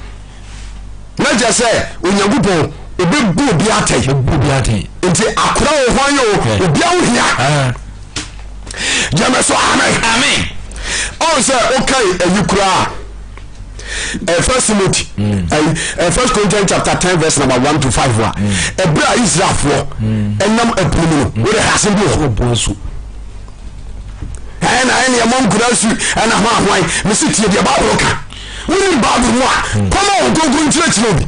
Speaker 1: Na kyerɛ sɛ Onyankopɔn obɛbu obi atɛn.
Speaker 2: Obɛbu obi atɛn.
Speaker 1: Nti akora wɔ hwan yɛ o, obi aho hia. Gyeme so amen.
Speaker 3: Amen.
Speaker 1: Ɔn sɛ wokae ayi koraa eh, First Timothy mm. eh, eh, First Corinthians chapter 10 verse number 1 to 5 a ɛberɛ a Israelfoɔ ɛnam ɛpono mu no wode hɛ asɛm bi wɔ hɔ ɛna ɛne ɛmɔ nkura su ɛna ho ahoan mese tie deɛ Bible ka wonim Bible mu a kɔma wo nkonko nkyerɛkyerɛ obi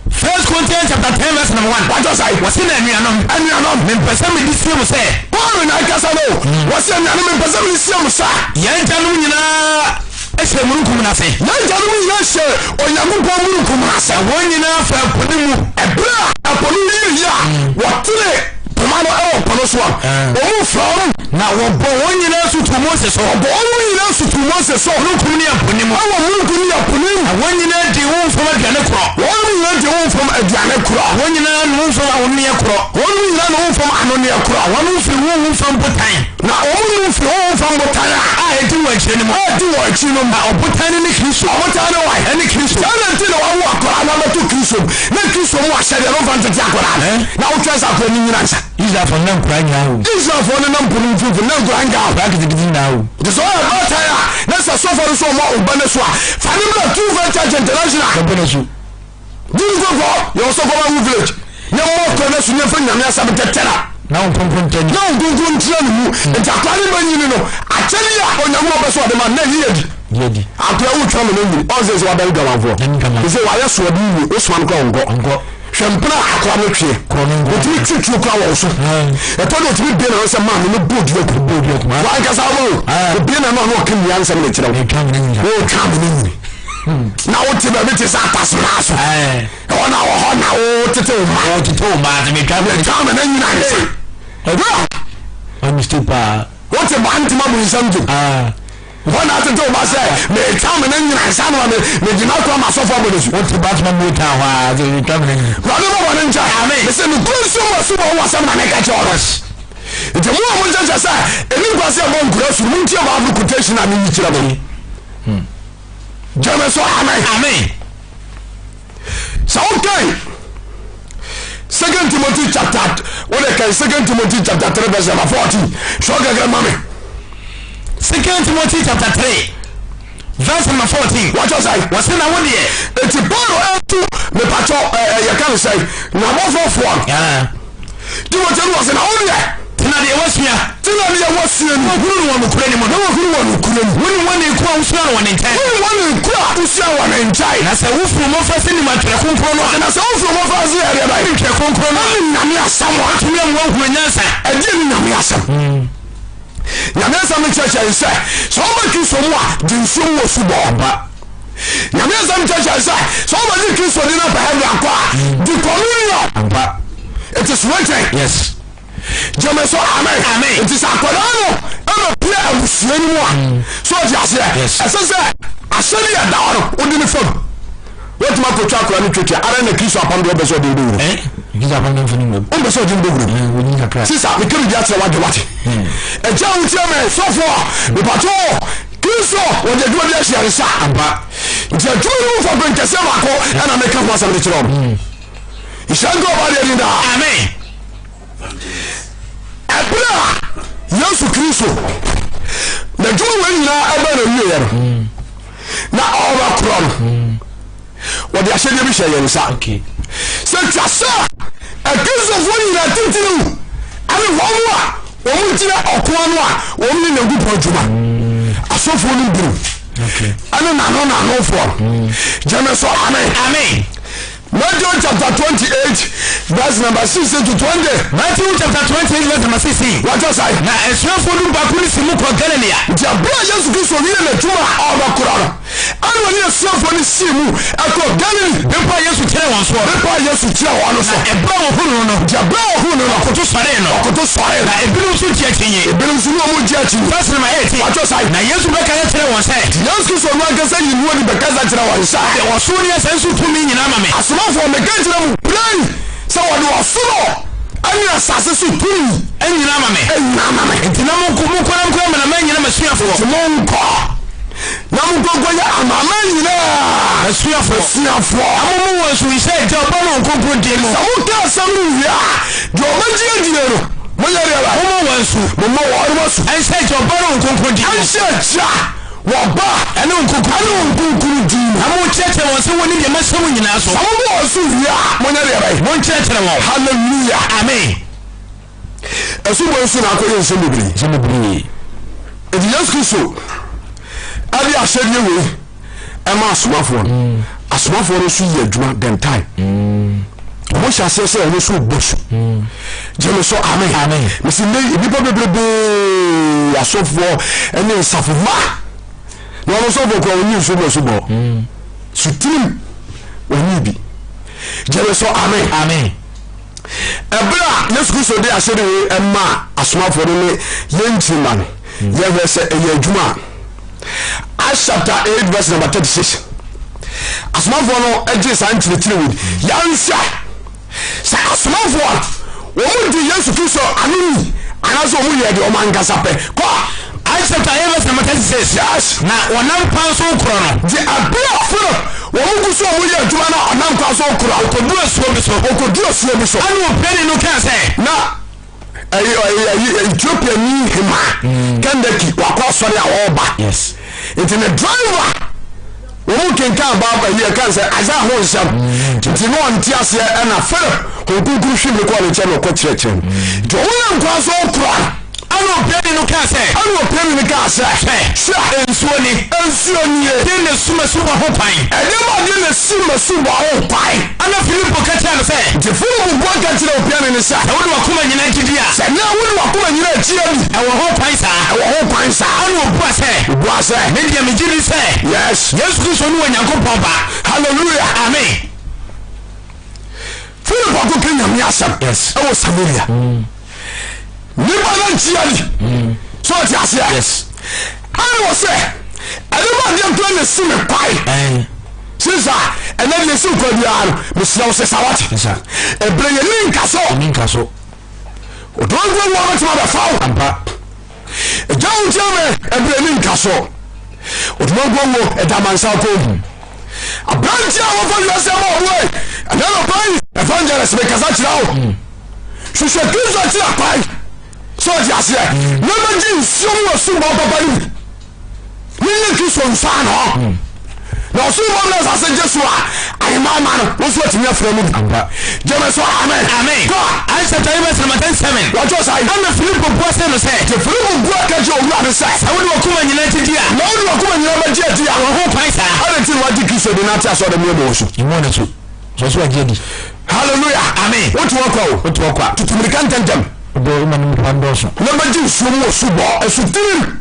Speaker 3: First Corinthians chapter 10 verse number 1.
Speaker 1: Wájú ọ̀sán yìí.
Speaker 3: Wọ́n sì ní anuanom.
Speaker 1: Anuanom.
Speaker 3: Mi mpɛ sɛ mi di sie mu sɛ.
Speaker 1: Paul na ɛkasa no. Wọ́n sì anuanom mi mpɛ sɛ mi di sie mu sɛ.
Speaker 3: Yɛn agyanom nyinaa hyɛ mununkum no ase.
Speaker 1: Yɛn agyanom nyinaa hyɛ Onyankopɔn mununkum no ase.
Speaker 3: Na wɔn nyinaa faa po no mu.
Speaker 1: Ɛberɛ a ɛpo no yiriiɛ a wɔtenee poma no wɔ po no so a, wɔn faa mu.
Speaker 3: Na wɔbɔɔ wɔn nyinaa asu too Mose so.
Speaker 1: Wɔbɔɔ wɔn nyinaa asu too Mose so.
Speaker 3: Mununkum ne ɛpo no mu.
Speaker 1: Ɛwɔ mununkum ne ɛpo no mu.
Speaker 3: Na wɔn nyinaa dii honhom fam aduane korɔ.
Speaker 1: Wɔn nyinaa dii honhom fam aduane korɔ.
Speaker 3: Wɔn nyinaa nom honhom fam anonneɛ korɔ.
Speaker 1: Wɔn nyinaa nom honhom fam anonneɛ korɔ.
Speaker 3: Wɔnom firii honhom fam botan.
Speaker 1: Na wɔnom firi honhom fam botan a.
Speaker 3: A ɛdi wɔn akyire no mu.
Speaker 1: A ɛdi wɔn akyi no mu.
Speaker 3: Na ɔbotan no ne Kristo.
Speaker 1: Ɔbotan no wan?
Speaker 3: Ɛne Kristo.
Speaker 1: Saa na nti na wɔawo akwadaa no abɛto Kristo mu. Na Kristo mu ahyɛdeɛ no mfa ntete akwadaa no. Na wotwɛn sɛ akwadaa no nyini ansa.
Speaker 2: Israelfoɔ no na nkoraa nyinaa wom.
Speaker 1: Israelfoɔ no na mpo no mfimfini na nkoraa nka ho.
Speaker 2: Nkoraa nketenkete nyinaa wom.
Speaker 1: Nti sɛ ɔyɛ baatan a, na sɛ sɔfoɔ no sɛ ɔma ɔba no so a, fa no bra True Faith Church International.
Speaker 2: Bɛbɔ no asu.
Speaker 1: Gye no kɔ yɛ ɔsɔfoɔ ba wo village. Ne mmɔ kɔ no asu ne mfa Nyame asɛm ntɛtɛ no.
Speaker 2: Na wo nkonkron ntra ne mu.
Speaker 1: Na wo nkonkron ntra ne mu. Nti akwadaa no bɛnyini no, akyɛdeɛ a Onyankopɔn pɛ sɛ ɔde ma no, na ɛyi adi.
Speaker 2: Yi adi.
Speaker 1: Akwadaa wotwa no na nyini. Ɔn sɛ sɛ wabɛn dwamanfoɔ.
Speaker 2: Dwamanfoɔ.
Speaker 1: Sɛ wayɛ soɔden wie, wosoma no kora ɔnkɔ.
Speaker 2: Ɔnkɔ.
Speaker 1: Hwɛ mpena a akoa no tweɛ. Ɔtumi twe tuo kora wɔ wo so. Ɛtɔ de ɔtumi bie n'ano sɛ maame no bɔ dua kum. Wankasa wobɔ o. Obie n'ano a na ɔka nnua nsɛm de kyerɛ wo. Wɔtwa amena nyini. Na wote baabi te sɛ atasemaa so. Ɛhɔ na wɔ hɔ na wotete wo mma.
Speaker 3: Wotete wo mma ase metwa
Speaker 1: amena nyini ansa. Wote baa ntoma bu nsɛm gyem. Hɔ na atete wo ba sɛ metwa me ne nyina nsa no me megyina kɔ ama asɔfo abɔ n'asu.
Speaker 3: Wote ba tuma mu ta hɔ a sɛ metwa me ne nyina.
Speaker 1: Awurade bɔ bɔne nkyɛ.
Speaker 3: Amen.
Speaker 1: Mese nokorɛ nsuo mu asubɔ ho asɛm na meka kyerɛ wo no. Nti mo a monkyɛkyɛ sɛ ɛni nkwa sɛ ɛbɔ nkura su no montie Bible quotation a meyi kyerɛ mo. Gyeme so amen.
Speaker 3: Amen.
Speaker 1: Sɛ wokan Second Timothy chapter wode kan Second Timothy chapter 3 verse number 14 sɛ ɔkɛkɛ ma me.
Speaker 3: Second Timothy chapter 3 verse number 14.
Speaker 1: Wɔkyɛ sɛ.
Speaker 3: Wɔsi na wo deɛ.
Speaker 1: Eti Paul ɛtu mepatɔ ɛɛ yɛka no sɛ n'abɔfɔfoɔ no. Timothy no wɔsi na wo deɛ.
Speaker 3: Tena deɛ wasua.
Speaker 1: Tena deɛ wasua ni.
Speaker 3: Na wɔhunu no wɔ nokorɛ no mu.
Speaker 1: Na wɔhunu wɔ nokorɛ mu.
Speaker 3: Wo ne wɔn nko a wosua no wɔ ne nkyɛn.
Speaker 1: Wo ne wɔn nko a wosua wɔ ne nkyɛn.
Speaker 3: Na sɛ wofiri mmɔfra se nim atwerɛ kronkron no a.
Speaker 1: Na sɛ wofiri mmɔfra se yɛ deɛ bɛn.
Speaker 3: Nim twerɛ kronkron no a.
Speaker 1: Ɛne Nyame asɛm a.
Speaker 3: Atumi ama woahunu nyansa.
Speaker 1: Ɛdeɛ ne Nyame asɛm. Nyame asɛm no kyerɛkyerɛ yɛn sɛ, sɛ woba Kristo mu a, gye nsuo mu wɔ subɔ. Nyame asɛm kyerɛkyerɛ sɛ, sɛ wobɛgye Kristo di na pɛ heaven akɔ a, di communion. It is written.
Speaker 3: Yes.
Speaker 1: Gyeme so amen.
Speaker 3: Amen.
Speaker 1: Nti sɛ akwadaa no ɛbɛpie abusua no mu a, so ɔte aseɛ.
Speaker 3: Yes.
Speaker 1: Ɛsɛ sɛ ahyɛde a ɛda hɔ no, wode ne fam. Wotumi akɔtwa akwadaa no twetia ara na Kristo apam deɛ ɔbɛ sɛ ɔde wobɛwura mu.
Speaker 2: Eh? Kristo apam deɛ mfa no nwura mu.
Speaker 1: Ɔmpɛ sɛ ɔde wobɛwura mu.
Speaker 2: Eh, wɔnyi kakra.
Speaker 1: Sisa, meka biribi akyerɛ w'adwe wate. Agya a wotie me, sɔfoɔ, mepatwo Kristo wɔde adwuma bi ahyia nsa.
Speaker 3: Ampa.
Speaker 1: Nti adwuma no mu fapem kɛseɛ baako ɛna meka ho asɛm de kyerɛ wo. Nhyira nka ɔba deɛ din daa.
Speaker 3: Amen.
Speaker 1: Ɛberɛ a Yesu Kristo n'adwuma wei nyinaa ɛbɛn na wieɛ no na ɔrebɛkorɔ no wɔde ahyɛdeɛ bi hyɛ yɛn nsa sɛ twa sɛ akristofoɔ nyinaa titiriw ɛne wɔn a wɔn gyina ɔko ano a wɔn ne Nyankopɔn adwuma asɔfoɔ no binom ɛne nano nanofoɔ no gyeme so amen.
Speaker 3: Amen.
Speaker 1: Matthew chapter 28 verse number 16 to 20.
Speaker 3: Matthew chapter 28 verse number 16.
Speaker 1: Wɔkyɛ sɛ.
Speaker 3: Na asuafoɔ du baako no si mu kɔ Galilea.
Speaker 1: Nti abere a Yesu Kristo wie n'adwuma a ɔrebɛkora no, ɛna ɔne asuafoɔ no sii mu ɛkɔ Galilea.
Speaker 3: Bepɔ a Yesu kyerɛɛ wɔn soɔ.
Speaker 1: Bepɔ a Yesu kyerɛɛ wɔn no so.
Speaker 3: Na ɛberɛ a wɔhunuu no no.
Speaker 1: Nti ɛberɛ a wɔhunuu no no.
Speaker 3: Ɔkoto sɔree no.
Speaker 1: Ɔkoto sɔree no.
Speaker 3: Na ebinom nso gye akyinnye.
Speaker 1: Ebinom nso ne wɔn gye akyinnye.
Speaker 3: Verse number 18.
Speaker 1: Wɔkyɛ sɛ.
Speaker 3: Na Yesu bɛkasa kyerɛɛ wɔn sɛ.
Speaker 1: Yesu Kristo no ankasa yi ne adi bɛkasa kyerɛ wɔn sɛ.
Speaker 3: Wɔde ɔsoro ne asase so tumi nyinaa ama me.
Speaker 1: Asomafoɔ, meka kyerɛ mo pray sɛ wɔde ɔsoro ne asase so tumi.
Speaker 3: Nyinaa ama me.
Speaker 1: Nyinaa ama me.
Speaker 3: Enti na monkɔ, monkɔ na monkɔyɛ amanaman nyinaa m'asuafoɔ.
Speaker 1: Enti monkɔ na monkɔ nkɔyɛ amanaman nyinaa.
Speaker 3: M'asuafoɔ.
Speaker 1: M'asuafoɔ.
Speaker 3: Na mommu wɔn asu nhyɛ Agya, Ɔba ne Honhom Kronkron din mu.
Speaker 1: Sɛ moka asɛm no wie a, deɛ ɔbɛgye adie no, monyɛ deɛ bɛn?
Speaker 3: Mommɔ wɔn asu.
Speaker 1: Mommɔ wɔn asu.
Speaker 3: Nhyɛ Agya, Ɔba ne Honhom Kronkron din mu.
Speaker 1: Nhyɛ Agya. Wɔba
Speaker 3: Ɛne wo nkonkron
Speaker 1: ɛne wo nkonkron din mu.
Speaker 3: Na monkyerɛkyerɛ wɔn sɛ wɔnni deɛ mahyɛ mo nyinaa so.
Speaker 1: Sɛ mobɔ wɔn so wie a, monyɛ deɛ bɛn?
Speaker 3: Monkyerɛkyerɛ wɔn.
Speaker 1: Hallelujah.
Speaker 3: Amen.
Speaker 1: Asubɔ nso na akɔyɛ nsɛm bebree.
Speaker 2: Nsɛm bebree.
Speaker 1: Enti Yesu Kristo ɛde ahyɛdeɛ wei ɛma asomafoɔ no. Mm. Asomafoɔ no nso yɛ adwuma den time. Mm. Wɔn hyɛ aseɛ sɛ wɔn nso bɔ su. Mm. Gyeme so amen.
Speaker 2: Amen.
Speaker 1: Mesi nnɛ nnipa bebrebe asɔfoɔ ne nsafo ma na wɔn sɔfoɔ kura wɔn nyi nsuo mu asubɔ. Sutirim wɔn nyi bi. Gyeme so amen.
Speaker 2: Amen.
Speaker 1: Ɛberɛ a Yesu Kristo de ahyɛde wei ɛma asomafoɔ no ne yɛn nkyirimma no, yɛhwɛ sɛ ɛyɛ adwuma a. Acts chapter 8 verse number 36. Asomafoɔ no gye saa nkyerɛkyerɛ wei. Yɛnhwɛ sɛ asomafoɔ a wɔn di Yesu Kristo ano ni anaasɛ wɔn yɛ deɛ wɔn ankasa pɛ. Kɔ.
Speaker 3: Acts chapter 8 verse number 36.
Speaker 1: Yes.
Speaker 3: Na wɔnam kwan so korɔ no.
Speaker 1: Gye abere a Philip wɔn gu so wɔn yɛ adwuma na ɔnam kwan so korɔ.
Speaker 3: Ɔkɔduru asuo bi so.
Speaker 1: Ɔkɔduru asuo bi so.
Speaker 3: Ɛna opiani no kaa sɛ.
Speaker 1: Na ɛyi ɛyi ɛyi Ethiopia ni hema Kandaki wakɔ asɔre a ɔreba.
Speaker 2: Yes.
Speaker 1: Nti ne driver wɔn kenkan Bible ɛyi ɛka sɛ Isaiah ho nsɛm. Nti na ɔnte aseɛ ɛna Philip wɔn kunkun hwim ne kɔɔ ne nkyɛn na ɔkɔ kyerɛkyerɛ no. Nti wɔn yɛ nkwa so korɔ.
Speaker 3: Ɛnna opiani no kaa sɛ.
Speaker 1: Ɛnna opiani no kaa sɛ.
Speaker 3: Hwɛ!
Speaker 1: Hwɛ!
Speaker 3: Nsuo ni.
Speaker 1: Nsuo nie.
Speaker 3: Ɛdeɛn na ɛsi m'asubɔ ho kwan?
Speaker 1: Ɛdeɛn adeɛ na ɛsi m'asubɔ ho kwan?
Speaker 3: Ɛnna Filipo ka kyerɛɛ no sɛ.
Speaker 1: Nti Filipo bua ka kyerɛɛ opiani no sɛ.
Speaker 3: Sɛ wode w'akoma nyinaa gye di a.
Speaker 1: Sɛ nnɛ wode w'akoma nyinaa gye adi.
Speaker 3: Ɛwɔ ho kwan saa.
Speaker 1: Ɛwɔ ho kwan saa.
Speaker 3: Ɛnna ɔbuaa sɛ.
Speaker 1: Ɔbuaa sɛ.
Speaker 3: Me deɛ, megye di sɛ.
Speaker 1: Yes.
Speaker 3: Yesu Kristo ne Onyankopɔn Ba.
Speaker 1: Hallelujah.
Speaker 3: Amen.
Speaker 1: Philip akɔka Nyame asɛm ɛwɔ Samaria. Nipa no nkyia ni. So ɔte aseɛ?
Speaker 3: Yes.
Speaker 1: Ɛna wɔ sɛ ɛne ma adeɛ kura na si me kwae. Sisa ɛnɛ deɛ si kwa biara no mesrɛ wo sɛ sa wate. Ɛberɛ yɛ ni nka so.
Speaker 2: Ni nka so.
Speaker 1: Ɔdɔnkuo wɔ bɛtumi abɛfa wo.
Speaker 2: Ampa.
Speaker 1: Ɛgya wo ntia me ɛberɛ ni nka so. Ɔdɔnkuo wɔ ɛda mansa kɔn mu. Aberanteɛ a wɔfa wiase ama ɔboɛ ɛnɛ nɔpa yi evangelist mekasa kyerɛ wo hwehwɛ Kristo akyiri akwan sɛ ɔte aseɛ na bɛgye nsuo mu asubɔ papa no bi ne nyɛ Kristo nsa ano na ɔsoro bɔ na asase gye so a ahemman ma no wo nso atumi afrɛ mu bi gyeme so amen
Speaker 3: amen
Speaker 1: kɔ
Speaker 3: Acts chapter 8 verse number 37
Speaker 1: wɔtwerɛ saa yi
Speaker 3: ɛna Filipo bua see no sɛ
Speaker 1: nti Filipo bua ka kyerɛ owura no sɛ
Speaker 3: sɛ wode wakoma nyinaa gye di a
Speaker 1: na wode wakoma nyinaa bɛgye adi a
Speaker 3: wɔ ho kwan saa
Speaker 1: adɛn nti na wagye Kristo di na ate asɔre mu ɛbɔ wɔ so
Speaker 2: Mmɔ no so sɛ ɔso wagye adi
Speaker 1: hallelujah
Speaker 3: amen
Speaker 1: wote hɔ kwa o
Speaker 2: wote hɔ kwa
Speaker 1: tutu mirika ntɛmntɛm
Speaker 2: wode woma no nipa ndɔɔso
Speaker 1: na bɛgye nsuo mu wɔ subɔ asutirim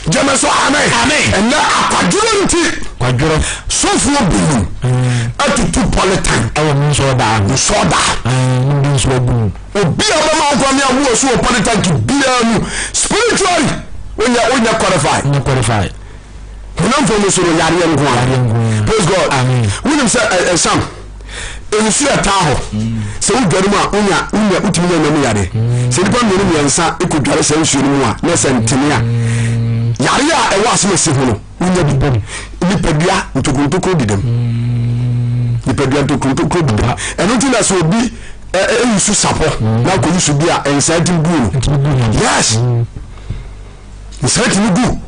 Speaker 1: gyeme so amen
Speaker 3: Amen.
Speaker 1: ɛnɛ akwadworɔ nti
Speaker 2: kwadworɔ
Speaker 1: sɔfoɔ binom atutu polytank
Speaker 2: ɛwɔ mu nso ɔdaa ho
Speaker 1: nsɔɔda
Speaker 2: ne bi nso agu mu
Speaker 1: obi a ɔbɛma wo kwame awo so wɔ polytank biara mu spiritually wonyɛ wonyɛ qualify
Speaker 2: nyɛ qualify
Speaker 1: honam fam so no yareɛ nko ara
Speaker 2: Yareɛ nko ara.
Speaker 1: praise God
Speaker 2: Amen.
Speaker 1: wonim sɛ ɛ ɛ sam nsu ɛtaa hɔ sɛ wodware mu a wonya wonya wotumi nya nam yareɛ sɛ nipa mmienu mmiɛnsa kɔdware saa nsuo no mu a na sɛ ntene a yareɛ a ɛwɔ asɛm asi ho no wonya bi bom nipadua ntokontokuro didam nipadua ntokontokuro didam ɛno nti na sɛ obi ɛyi sapɔ na akɔyi so bi a nsaa tumi gu no yes nsaa tumi gu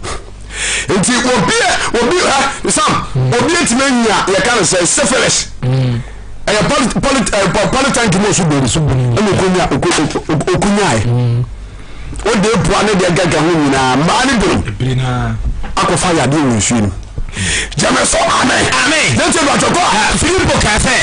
Speaker 1: nti obi obi ɛ sam obi etumi anya yɛka no sɛ syphilis ɛyɛ poly poly ɛ polytank mu osu bom ɛna okonya okonyae wode epoa ne deɛ gaga ho nyinaa mmaa ne binom akɔfa yadeɛ wɔ nsuo no gyeme so amen
Speaker 3: amen
Speaker 1: ne nti bàtɔ kɔ
Speaker 3: Filipo kaa sɛ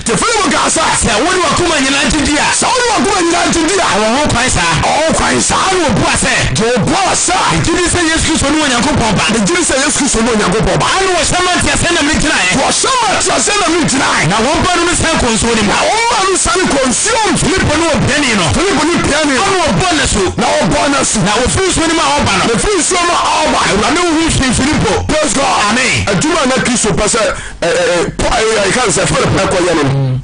Speaker 1: te Filipo kaa sɛ
Speaker 3: sɛ wode wakoma nyinaa gye di a
Speaker 1: sɛ wode wakoma nyinaa gye di a
Speaker 3: ɛwɔ ho kwan saa
Speaker 1: ɔwɔ kwan saa
Speaker 3: ɛna ɔbua sɛ
Speaker 1: deɛ ɔbua sɛ
Speaker 3: megye di sɛ Yesu Kristo ne Onyankopɔn ba
Speaker 1: megye di sɛ Yesu Kristo ne Onyankopɔn ba
Speaker 3: ɛna wɔhyɛ ma nteaseɛnam no gyinaeɛ
Speaker 1: wɔhyɛ ma nteaseɛnam no gyinaeɛ
Speaker 3: na wɔn baanu no siane kɔɔ nsuo no mu
Speaker 1: na wɔn baanu siane kɔɔ nsuo mu
Speaker 3: Filipo ne opiani no
Speaker 1: Filipo ne piani no
Speaker 3: ɛna ɔbɔɔ no asu
Speaker 1: na ɔbɔɔ no asu
Speaker 3: na wɔfiri nsuo no mu a ɔreba no
Speaker 1: na ɛfiri nsuo mu a ɔreba
Speaker 3: Awurade honhom hwim Filipo
Speaker 1: Praise God.
Speaker 3: Amen.
Speaker 1: Adwuma a na Kristo pɛ sɛ ɛka no sɛ Philip ɛkɔyɛ no no.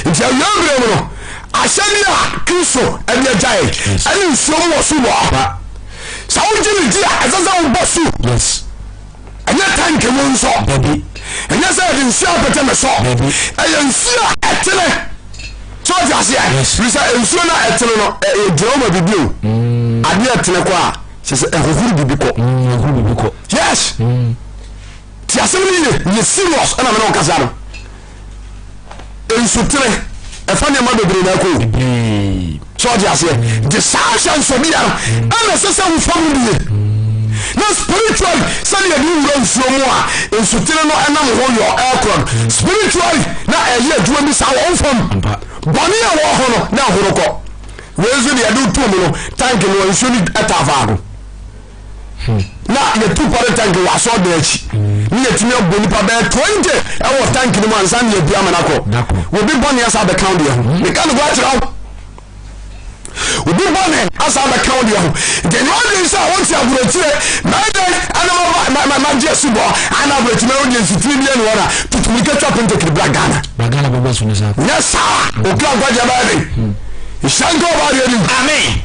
Speaker 1: Nti awia mmerɛ mu no, ahyɛdeɛ a Kristo ɛde agyae ɛne nsuo mu wɔ so wɔ. Sɛ wogye ne di a, ɛsɛ sɛ wobɔ su.
Speaker 2: Yes.
Speaker 1: Ɛnyɛ tank mu nsɔ.
Speaker 2: Dabi.
Speaker 1: Ɛnyɛ sɛ yɛde nsuo apɛtɛ me sɔ.
Speaker 2: Dabi.
Speaker 1: Ɛyɛ nsuo a ɛtene. So ɔte aseɛ?
Speaker 2: Yes.
Speaker 1: Firi sɛ nsuo no a ɛtene no, ɛgyina wo ma biribi o. Adeɛ ɛtene kɔ a, kyerɛ sɛ ɛhohoro biribi kɔ.
Speaker 2: Ɛhohoro biribi kɔ.
Speaker 1: Yes. Ti asɛm no yie, yɛ serious ɛna mene wo kasa no. Nsutene ɛfa nneɛma bebree na ɛkɔ o. So ɔte aseɛ? Nti saa ahyɛnsodeɛ no ɛna ɛsɛ sɛ wofa mu bie. Na spiritually sɛdeɛ yɛde wura nsuo mu a nsutene no ɛnam ho yɔ ɛkorɔ no spiritually na ɛyɛ adwuma bi saa wɔ wo fam. Bɔne a ɛwɔ ho no na ɛhoro kɔ. Wei nso deɛ yɛde to mu no tank no nsuo no ɛtaa faako. Na yɛtu pɔre tank wɔ asɔɔdan akyi ne yɛtumi abɔ nipa bɛyɛ 20 ɛwɔ tank no mu ansa ne yɛbi ama no akɔ. Obi bɔne asa abɛka wo deɛ ho. Meka no akyerɛ wo. Obi bɔne asa abɛka wo deɛ ho. Nti ɛnyɛ ɔdwen sɛ wote aburokyire mɛdɛn ɛna maba magye asubɔ ana aburokyire mɛwo deɛ nsutiri bi ɛne hɔ na tutumi katwa pentekiri bra Ghana.
Speaker 2: Bra Ghana bɛbɔ so ne saa.
Speaker 1: Nyɛ saa okura nkwagye bɛyɛ den. Nhyira nka ɔbaa deɛ nim.
Speaker 3: Amen.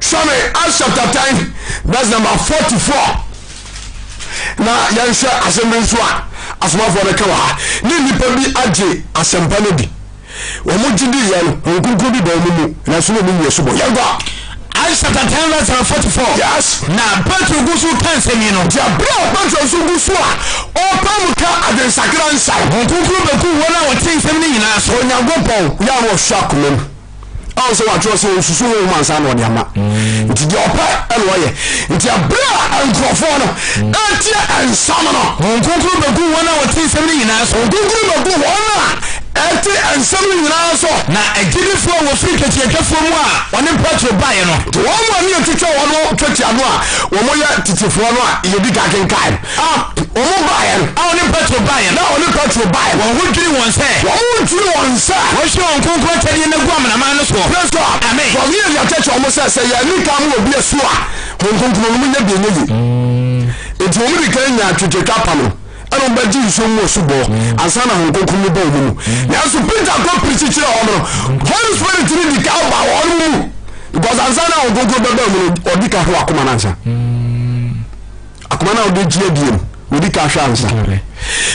Speaker 1: Hwɛ me Acts chapter 10 verse number 44 na yɛnhwɛ asɛm bi nso a asomafoɔ no ka wɔ ha ne nnipa bi agye asɛmpa no di wɔn gye di yɛ no wɔn kunkun bi ba wɔn mu nanso na wɔn nyɛ subɔ yɛnkɔ.
Speaker 3: Acts chapter 10 verse number 44.
Speaker 1: Yes.
Speaker 3: Na Petro gu so ka nsɛm yi no.
Speaker 1: Nti abere a Petro nso gu so a ɔrepa mu ka adwensakra nsɛm.
Speaker 3: Honhom Kronkron bɛguu wɔn a wɔtee nsɛm no nyinaa so.
Speaker 1: Onyankopɔn yɛ a na ɔhwɛ akoma mu. Ɔn sɛ wɔatwerɛ sɛ ɔnsusu honhom ansa na ɔde ama. Nti deɛ ɔpɛ ɛna ɔyɛ. Nti ɛberɛ a nkurɔfoɔ no ɛretie nsɛm no.
Speaker 3: Honhom Kronkron bɛguu wɔn a wɔte nsɛm no nyinaa so.
Speaker 1: Honhom Kronkron bɛguu wɔn a ɛte nsɛm no nyinaa so.
Speaker 3: Na agyidifoɔ a wɔfiri twetiatwafoɔ mu a wɔne Petro baeɛ no.
Speaker 1: Nti wɔn a ne yɛtwitwa wɔn twetia no a wɔyɛ tetefoɔ no a yɛdi ka kenkan no. A wɔn baeɛ no.
Speaker 3: A wɔne Petro baeɛ no.
Speaker 1: Na wɔne Petro baeɛ no.
Speaker 3: Wɔn ho dwirii wɔn sɛ.
Speaker 1: Wɔn ho dwirii wɔn sɛ.
Speaker 3: Wɔahwie wɔn kronkron akyɛdeɛ no agu amanaman no soɔ.
Speaker 1: Praise God.
Speaker 3: Amen.
Speaker 1: Wɔn yɛ deɛ akyɛkyɛ wɔn sɛ sɛ yɛn ani ka mo obi asu a, Honhom Kronkron no mo nyɛ deɛ ɛnyɛ yie. Enti wɔn di kan nyaa twetwetwa apam no, ɛna wɔn bɛgye nsuo mu asubɔ ansa na Honhom Kronkron no ba wɔn mu. Nanso Peter kɔ pirikyi kyerɛ wɔn no, Holy Spirit no di kan ba wɔn mu because ansa na Honhom Kronkron bɛba mu no, ɔdi kan hwɛ akoma no ansa. Akoma no a wode gye adie no, wɔdi kan hwɛ ansa.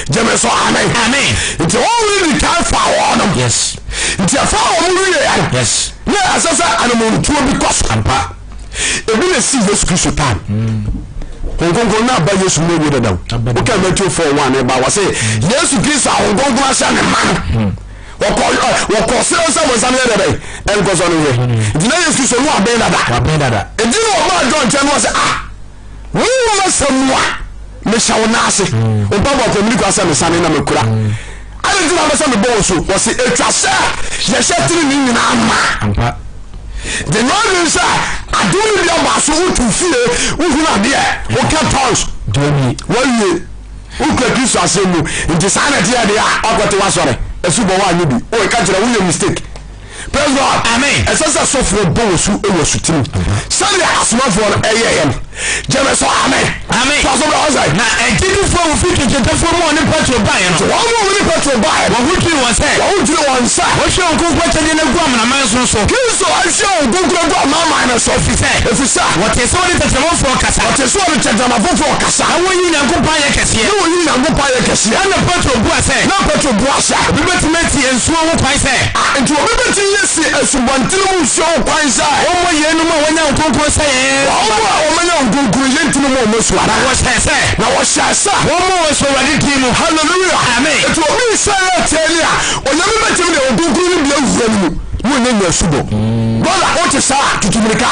Speaker 1: Gyeme so amen.
Speaker 3: Amen.
Speaker 1: Nti wɔn di kan fa wɔnom.
Speaker 3: Yes.
Speaker 1: Nti ɛfa wɔn wie ya no.
Speaker 3: Yes.
Speaker 1: Na ɛsɛ sɛ anamontuo bi kɔ so.
Speaker 3: Ampa.
Speaker 1: Ebi na esi Yesu Kristo time. Honhom Kronkron na aba Yesu mu awie dada o. Woka Matthew 4 1 ɛba wɔ se Yesu Kristo a Honhom Kronkron ahyɛ ne ma no. Wɔkɔ wɔkɔ serɛ sɛ bonsam yɛ dɛbɛn ɛnkɔsɔ no hwɛ. Nti na Yesu Kristo no abɛn dada.
Speaker 3: Wabɛn dada.
Speaker 1: Nti na ɔbaa John nkyɛn no ɔsɛ ah wo masa mu a mehyɛ wo nan ase. Wo mpaboa kɔ mini kɔ asɛ mesane na mekura. Ade nti na wobɛsɛ mebɔ wo so wɔse etwa sɛ yɛhyɛ tene ne nyinaa ma.
Speaker 3: Ampa.
Speaker 1: De nyɛ ɔdwen sɛ adom no bi aba so wotu fie wohunu adeɛ woka tons wawie wokura Kristo asɛm mu nti saa na ɛteɛ deɛ a wakɔte wasɔre asubɔ woanyɛ bi o ɛka kyerɛ woyɛ mistake. Praise God.
Speaker 3: Amen.
Speaker 1: Ɛsɛ sɛ sɔfoɔ bɔ wɔ su wɔ asutene sɛdeɛ asomafoɔ no ɛyɛeɛ no. Gyeme so amen.
Speaker 3: Amen.
Speaker 1: Toa so bra ɔsɛ.
Speaker 3: Na agyidifoɔ a wɔfiri twetiatwafoɔ mu a wɔne Petro baeɛ no.
Speaker 1: Nti wɔn a wɔne Petro baeɛ no.
Speaker 3: Wɔn ho dwirii wɔn sɛ.
Speaker 1: Wɔn ho dwirii wɔn sɛ.
Speaker 3: Wɔahwie wɔn kronkron akyɛdeɛ no agu amanaman so no so.
Speaker 1: Kristo ahwie wɔn kronkron agu amanaman no so.
Speaker 3: Ɛfiri sɛ.
Speaker 1: Ɛfiri sɛ.
Speaker 3: Wɔtee sɛ wɔde tɛkyerɛma foforɔ kasa.
Speaker 1: Wɔtee sɛ wɔde tɛkyerɛma foforɔ kasa.
Speaker 3: Na wɔyi Nyankopɔn ayɛ kɛseɛ.
Speaker 1: Na wɔyi Nyankopɔn ayɛ kɛseɛ.
Speaker 3: Ɛnna Petro bua sɛ.
Speaker 1: Na Petro bua sɛ.
Speaker 3: Obi bɛtumi asi nsuo ho kwan sɛ.
Speaker 1: A Enti obi bɛtumi asi asubɔntene mu nsuo ho kwan sɛ.
Speaker 3: Wɔmmɔ yeinom a wɔanya Honhom Kronkron sɛ yɛn
Speaker 1: Wɔn a wɔanya Honhom Kronkron, yɛntumi mmɔ wɔn asu
Speaker 3: Na
Speaker 1: anaa?
Speaker 3: wɔhyɛɛ sɛ.
Speaker 1: Na wɔhyɛɛ sɛ.
Speaker 3: Wɔmmɔ wɔn asu Awurade din mu.
Speaker 1: Hallelujah!
Speaker 3: Amen.
Speaker 1: Enti obi nhyɛ yɛ atia ni a, Onyame bɛtumi de Honhom Kronkron no bi awura ne mu na ɔnya nya asubɔ. Brother, wote saa a, tutu mmirika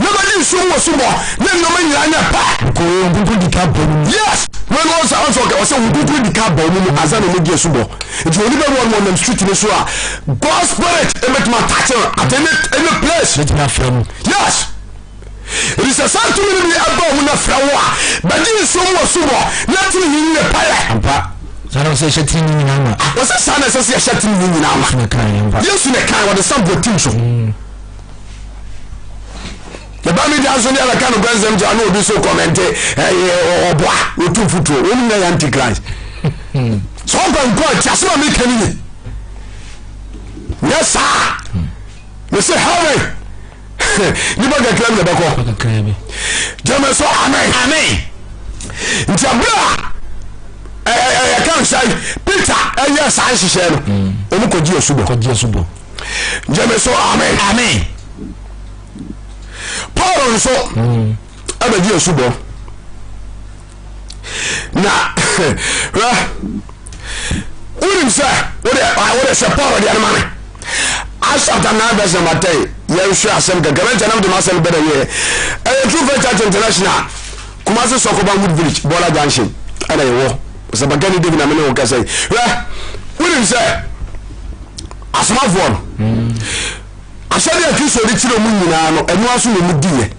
Speaker 1: na bɛgye nsuo mu asubɔ na nneɛma nyinaa nyɛ pɛ.
Speaker 2: Because Honhom Kronkron di kan ba wo mu.
Speaker 1: Yes! Wei no ɔsɛ ɔsɛ ɔkɛ ɔsɛ Honhom Kronkron di kan ba wo mu ansa na ɔmɛdi asubɔ. Nti onipa bi wɔ no ɔnam street no so a God spirit ebetumi atache no at any place.
Speaker 2: Betumi afrɛ no.
Speaker 1: Yes. Ɛdi sɛ saa tumi no bi ɛba ɔmo na frɛ wo a bɛgye nsuo mu wɔ subɔ na tumi yi nyɛ pɛyɛ.
Speaker 2: Ampa. Saa na ɔsɛ yɛhyɛ tiri ne nyinaa ma.
Speaker 1: Wɔsɛ saa na ɛsɛ sɛ yɛhyɛ tiri ne nyinaa ma.
Speaker 2: Yesu na kan yɛn mpa.
Speaker 1: Yesu na kan wɔde sam bɔ tim so. Yɛba media nso ne yɛbɛka nokorɛ nsɛm kyerɛ na obi so kɔmɛnte ɛyɛ ɔboa wɔtu mfuturo wɔn nyinaa yɛ antichrist. Sɛ ɔba nko a ti asɛm a meka no ye. Nyɛ saa. Mese heaven nipa kakra bi na ɛbɛkɔ. Gyeme so amen.
Speaker 3: Amen.
Speaker 1: Nti abere a ɛyɛ kan sɛ Peter ɛyɛ saa nhyehyɛ no wɔn kɔgye asubɔ.
Speaker 2: Kɔgye asubɔ.
Speaker 1: Gyeme so amen.
Speaker 3: Amen.
Speaker 1: Paul nso ɛbɛgye asubɔ. Na hwɛ wonim sɛ wode wode sɛ Paul deɛ no ma me Acts chapter 9 verse number 10 yɛnhwɛ asɛm kakra bɛnkyɛ nam de m'asɛm bɛda wieɛ ɛyɛ True Faith Church International Kumasi Sɔkɔba Wood Village Bɔla Junction ɛna yɛwɔ sɛbakani David na me ne wo kasa yi hwɛ wonim sɛ asomafoɔ no Ahyɛde a Kristo de kyerɛɛ wɔn nyinaa no, ɛno ara so na wɔdiiɛ.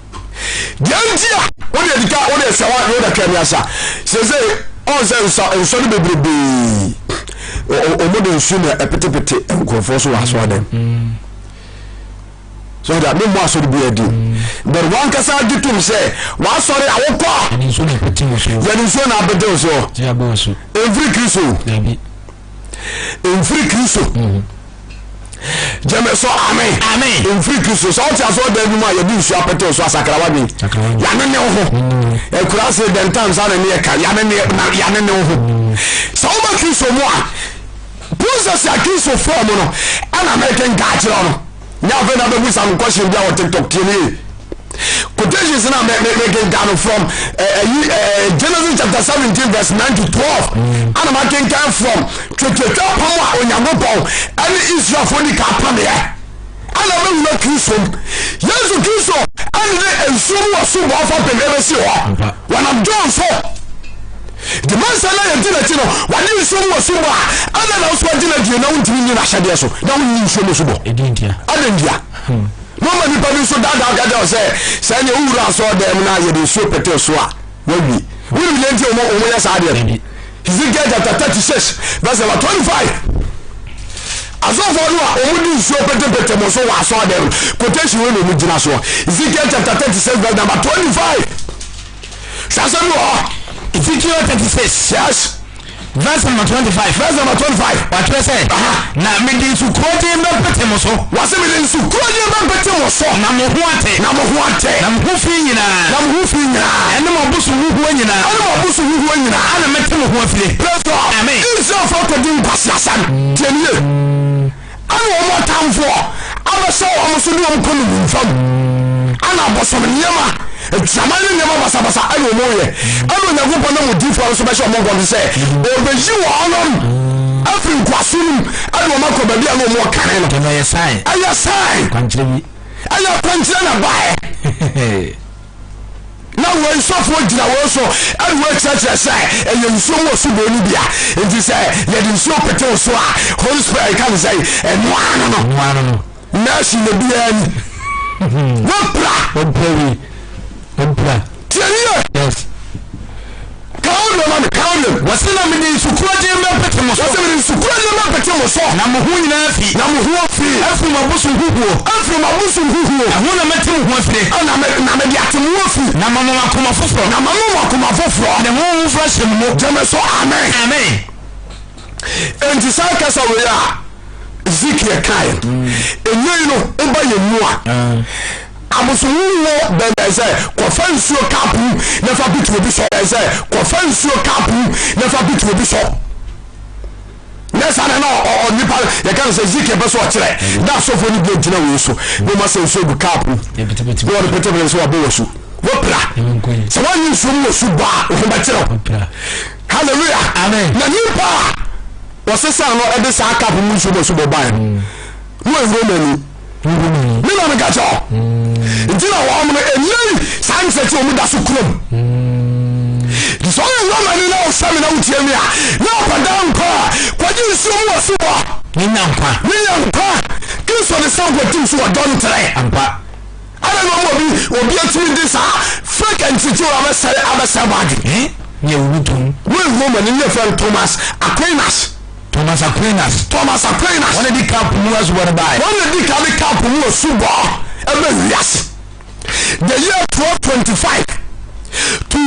Speaker 1: Deɛ nti a wode adika wode sɛ wa wode twɛn asa sese ɔn sɛ nsɔ nsɔre bebrebee wɔn de nsu na ɛpetepete nkurɔfoɔ so wɔ asɔre dɛm. So ɔda me mmɔ asɔre bi adi but wankasa agye tom sɛ wasɔre a wokɔ
Speaker 2: yɛde nsuo na ɛpete wo so
Speaker 1: yɛde nsuo na apete wo so ɛmfiri Kristo mfiri Kristo. Mm. Gyeme so amen.
Speaker 3: Amen.
Speaker 1: Mfiri Kristo. Sɛ ɔte asɔ dan bi mu a yɛde nsuo apete so asakra wadwen. Yane ne ho. Akura se dɛn tam saa na ne yɛ ka yane ne na yane ne ho. Sɛ woba Kristo mu a process a Kristo fɔɔ mu no ɛna mɛkenka akyerɛ no. Nyɛ afei na bɛbu sam question bi a wɔ TikTok tie ne yie. Quotations na me me me kenkan no from ɛyi eh, eh, eh, Genesis chapter 17 verse 9 to 12. Ana ma kenkan from twetwetwa pam a Onyankopɔn ɛne Israelfoɔ di ka pameɛ. Ana bɛwura Kristo mu. Yesu Kristo ɛne ne nsuo mu asubɔ fapem ɛbɛsi hɔ. Wɔnam John so. Nti mansa na yɛdi n'akyi no, wɔde nsuo mu asubɔ a, ɛna na nso agye n'adie na wontumi nyi n'ahyɛdeɛ so na wonnyi nsuo mu asubɔ. Adɛn ntia? Na ɔma nipa bi nso daadaa ka kyerɛ sɛ sɛ ɛneɛ wowura asɔɔdan mu na yɛde nsuo petee so a wawie. Wonim deɛ nti wɔn yɛ saa adeɛ no? Ezekiel chapter 36 verse number 25. Asɔfoɔ no a wɔn de nsuo petepete mo so wɔ asɔɔdan mu quotation wei na wɔn gyina soɔ. Ezekiel chapter 36 verse number 25. Hwɛ asɛm bi wɔ hɔ.
Speaker 3: Ezekiel 36.
Speaker 1: Yes.
Speaker 3: Verse number 25.
Speaker 1: Verse number 25.
Speaker 3: Watwerɛ sɛ, Na mede nsu korɔgyenn bɛpete mo so.
Speaker 1: Wɔse mede nsu korɔgyenn bɛpete mo so.
Speaker 3: Na mo ho ate.
Speaker 1: Na mo ho ate.
Speaker 3: Na mo ho fi nyinaa.
Speaker 1: Na mo ho fi nyinaa.
Speaker 3: Ɛne mo abosom huhuo nyinaa.
Speaker 1: Ɛne mo abosom huhuo nyinaa.
Speaker 3: Ana mɛte mo ho afire.
Speaker 1: Praise God.
Speaker 3: Amen.
Speaker 1: Israelfoɔ kɔdi nkwaseasɛm. Tie nie. Ɛna wɔn atamfoɔ abɛhyɛ wɔn so de wɔn kɔ nnommumfa mu. Ɛna abosom nneɛma, adwaman ne nneɛma basabasa ɛna wɔn yɛ. Ɛna Onyankopɔn nam odiyifoɔ no so bɛhyɛ wɔn nkɔm sɛ ɔbɛyi wɔnom afiri nkoasom no mu ɛde wɔn akɔ baabi a na wɔn wɔ kane no.
Speaker 2: Ɛyɛ sign.
Speaker 1: Ɛyɛ sign.
Speaker 2: Kwankyerɛ bi.
Speaker 1: Ɛyɛ kwankyerɛ na baeɛ. Na wei sɔfoɔ gyina wei so ɛne wei kyerɛkyerɛ sɛ ɛyɛ nsuo mu asubɔ no bia nti sɛ yɛde nsuo pete wo so a Holy Spirit ka ne sɛ ɛno ano no
Speaker 2: ɛno ano no
Speaker 1: nɛɛse na biara ni wapira
Speaker 2: wapira wi wapira
Speaker 1: tie yie
Speaker 2: yes
Speaker 1: Ka wo deɛ ma me, ka wo deɛ.
Speaker 3: Wɔse na mede nsu korɔgyenn bɛpete mo so.
Speaker 1: Wɔse mede nsu korɔgyenn bɛpete mo so.
Speaker 3: Na mo ho nyinaa afi.
Speaker 1: Na mo ho afi.
Speaker 3: Afiri mo abosom huhuo.
Speaker 1: Afiri mo abosom huhuo.
Speaker 3: Ɛho na mɛte mo ho afire.
Speaker 1: Na me, na mede ate mo ho afi.
Speaker 3: Na mama mo akoma foforɔ.
Speaker 1: Na mama mo akoma foforɔ.
Speaker 3: Ne honhom foforɔ ahyɛ mo mu.
Speaker 1: Gye me so, amen.
Speaker 3: Amen.
Speaker 1: Enti saa kasa wei a Ezekiel kae no, ɛnyɛ yi no, woba yɛn mu a, abosonhuhuo bɛn na sɛ kɔfa nsuo cup mu na fa piti obi so sɛ kɔfa nsuo cup mu na fa piti obi so nyɛ saa na na onipa yɛka no sɛ Ezekiel pɛ sɛ ɔkyerɛ na asɔfoɔ no bi agyina wei so na ɔma sɛ nsuo gu cup mu na wɔde petepete sɛ wabɔ wɔ su wopira sɛ woanyɛ nsuo mu wɔ su bɔ a wo ho bɛkyerɛw Hallelujah.
Speaker 3: Amen.
Speaker 1: Na nipa a wɔsesa no ɛde saa cup mu nsuo bɔ so bɔ bae no na ɔyɛ Romani. Me na meka kyɛ ɔ. Nti na wɔn no ɛnɛ yi saa nkyerɛkyerɛ wɔn da so kurom. Nti sɛ ɔyɛ Romani na ɔhwɛ me na wotie me a na ɔpɛ daa nkwa a kɔgye nsuo mu wɔ so bɔ.
Speaker 3: Ne nya nkwa.
Speaker 1: Ne nya nkwa. Kristo de sɛ nkɔtim so wɔ dɔn trɛ.
Speaker 3: Ampa.
Speaker 1: Adɛn na ɔma obi obi atumi de saa fake nkyerɛkyerɛ abɛsɛe abɛsɛe w'adwene?
Speaker 3: Eh? Yɛ obi tom.
Speaker 1: Wei Roma ni yɛ fɛn Thomas Aquinas.
Speaker 3: Thomas Aquinas.
Speaker 1: Thomas Aquinas.
Speaker 3: Wɔn na di cup mu asubɔ no bae.
Speaker 1: Wɔn na di ka de cup mu asubɔ ɛbɛ wiase. The year 1225 to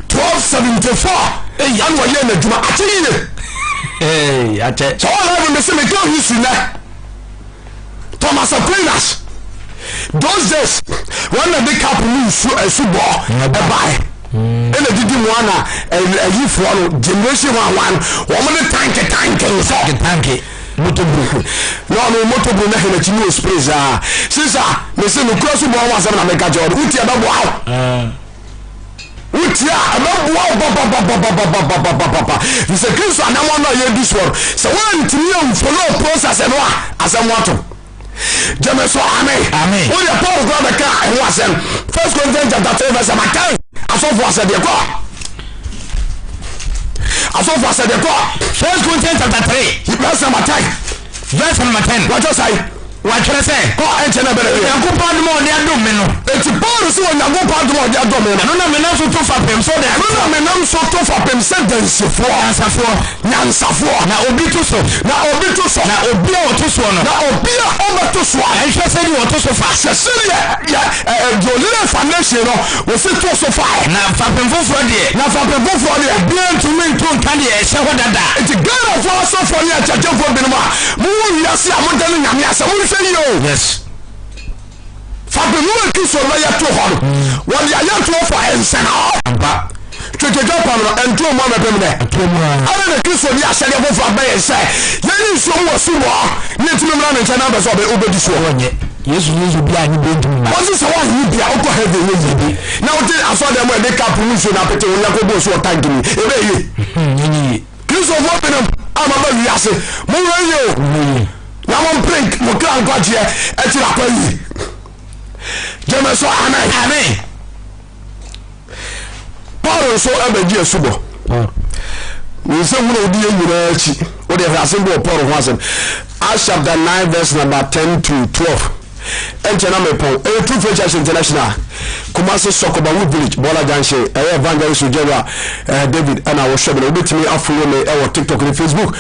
Speaker 1: 1274. Ɛna wɔyɛ n'adwuma akyɛ yie.
Speaker 3: Hey, akyɛ.
Speaker 1: Sɛ wɔn live mi sɛ mi tell history nɛ. Thomas Aquinas those days wɔn na de cup mu nsu asubɔ ɛbae ɛna didi mu ana ayifoɔ no generation one one wɔn de tanke tanke nsɔ
Speaker 3: tanke moto buru
Speaker 1: na ɔno moto buru na hɛn akyi ne spray saa sisa mesi no kura so bɔ wɔn asɛm na meka kyerɛ ɔno wotia bɛboa wo. Wotie a, ɛbɛboa wo papapapapapapapa. Fi sɛ Kristo anammɔn no a yɛredi soɔ no, sɛ woantumi amfollow process no a, asɛm ato. Gyeme so amen.
Speaker 3: Amen.
Speaker 1: Wodeɛ Paul koraa bɛka ɛho asɛm. First Corinthians chapter 3 verse number 10. Asɔfo asɛdeɛ kɔ. Asɔfo asɛdeɛ kɔ.
Speaker 3: First Corinthians chapter 3
Speaker 1: verse number 10.
Speaker 3: Verse number 10.
Speaker 1: Wɔtɔ sɛe.
Speaker 3: Wɔatwerɛ sɛ.
Speaker 1: Kɔ ɛnkyɛ na ɛbɛrɛ yɛ.
Speaker 3: Onyankopɔn adom a ɔde adom me no.
Speaker 1: Eti Paul sɛ Onyankopɔn adom a ɔde adom me no.
Speaker 3: Ɛno na menam so to fapem sɛ
Speaker 1: Ɛno na menam so to fapem sɛ dansifoɔ.
Speaker 3: Nyansafoɔ.
Speaker 1: Nyansafoɔ.
Speaker 3: Na obi to so.
Speaker 1: Na obi to so.
Speaker 3: Na obi a ɔto soɔ no.
Speaker 1: Na obi a ɔbɛto soɔ.
Speaker 3: Ɛnhwɛ sɛdeɛ ɔto so fa.
Speaker 1: Hwɛ sɛdeɛ yɛ ɛ deɛ ɔlay foundation no wɔsi to so faɛ.
Speaker 3: Na fapem foforɔ deɛ.
Speaker 1: Na fapem foforɔ deɛ.
Speaker 3: Obiara ntumi nto nka deɛ ɛhyɛ hɔ dada.
Speaker 1: Eti Ghanafoɔ asɔfoɔ ne akyerɛkyerɛfoɔ binom a Mowɔ wiase a modane Nyame asɛm, monhwɛ yie o.
Speaker 3: Yes.
Speaker 1: Fapem no a Kristo no yɛ to hɔ no, wɔde ayɛ toɔ fa nsɛnhɔ.
Speaker 3: Ampa.
Speaker 1: Twetwetwa pam no, ɛntoɔ mu amɛpem dɛ.
Speaker 3: Ɛtoɔ mu a.
Speaker 1: Ɛna na Kristo de ahyɛdeɛ foforɔ abɛ yɛn sɛ yɛne nsuo mu wɔ subɔ ne yɛtumi mmra ne nkyɛn na abɛ sɛ ɔbɛ wobɛdi soɔ.
Speaker 3: Wɔnyɛ. Yesu Yesu bi a nye bi ntumi mma.
Speaker 1: Wɔse sɛ woanyɛ bi a wokɔ heaven nyɛ yie. Na wote asɔredan mu a yɛde cup mu nsuo na apete wo ne akɔbu nsuo wɔ tank mu yi, ɛbɛyɛ yie?
Speaker 3: Ɛnyɛ yie.
Speaker 1: Kristofoɔ binom a moaba wiase, monhwɛ yie o, na mompere mo kra. nkwagyeɛ akyiri akwa yie. Gyeme so amen.
Speaker 3: Amen.
Speaker 1: Paul nso bɛgye asubɔ. Ne nsɛm hunu a ɔdi yɛn nyinaa akyi. Wode hwɛ asɛm bi wɔ Paul ho asɛm. Acts chapter 9 verse number 10 to 12. Ɛnkyɛ na mepɔn. Ɛyɛ True Faith Church International. Kumasi Sɔkɔba Village, Bɔla Junction. Ɛyɛ Evangelist Ojewura eh, David ɛna wɔhwɛ me no. Wobɛtumi afollow me ɛwɔ TikTok ne Facebook.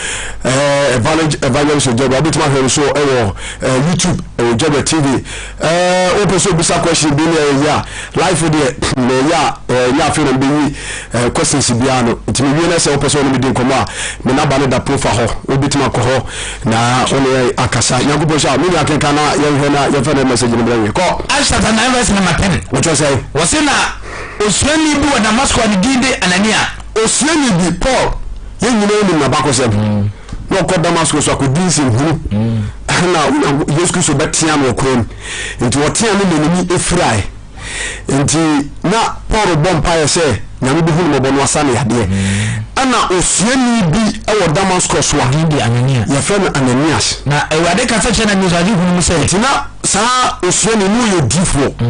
Speaker 1: Eh, Evangelist Ojewura. Wobɛtumi ahwɛ me so ɛwɔ eh, YouTube, ɛwɔ Ojewura TV. Eh, wopɛ sɛ obisa question bi ne ɛyɛ a, life deɛ meyɛ a ɛnyɛ afei na mebɛyi eh, questions biara no. Nti mewie na sɛ wopɛ sɛ wone medi nkɔmmɔ a, me naba no da profile hɔ. Wobɛtumi akɔ hɔ na wone yɛn akasa. Nyankopɔn hyɛ a, me nua kenkan na yɛnhwɛ na yɛmfa ne message no brɛ wie. Kɔ!
Speaker 3: Acts chapter 9 verse number 10.
Speaker 1: Wɔkyerɛ sɛ?
Speaker 3: Wɔse na osuani bi wɔ Damasko a ne din de Anania.
Speaker 1: Osuani bi, Paul, yɛn nyinaa nim n'abakɔsɛm. Na ɔkɔ Damasko so akɔdi nsɛmhunu. Na Yesu Kristo bɛtea no wɔ kwan mu. Nti ɔtea no na n'ani firae. Nti na Paul bɔ mpaeɛ sɛ Nyame bɛhu no mmɔbɔ na wasa no yadeɛ. Ɛna osuani bi wɔ Damascus a
Speaker 2: Din de Anania.
Speaker 1: yɛfrɛ no Ananias.
Speaker 3: Na Awurade kasa kyerɛɛ no anisoadehunu mu sɛ.
Speaker 1: Nti na saa osuani no yɛ odiyifoɔ,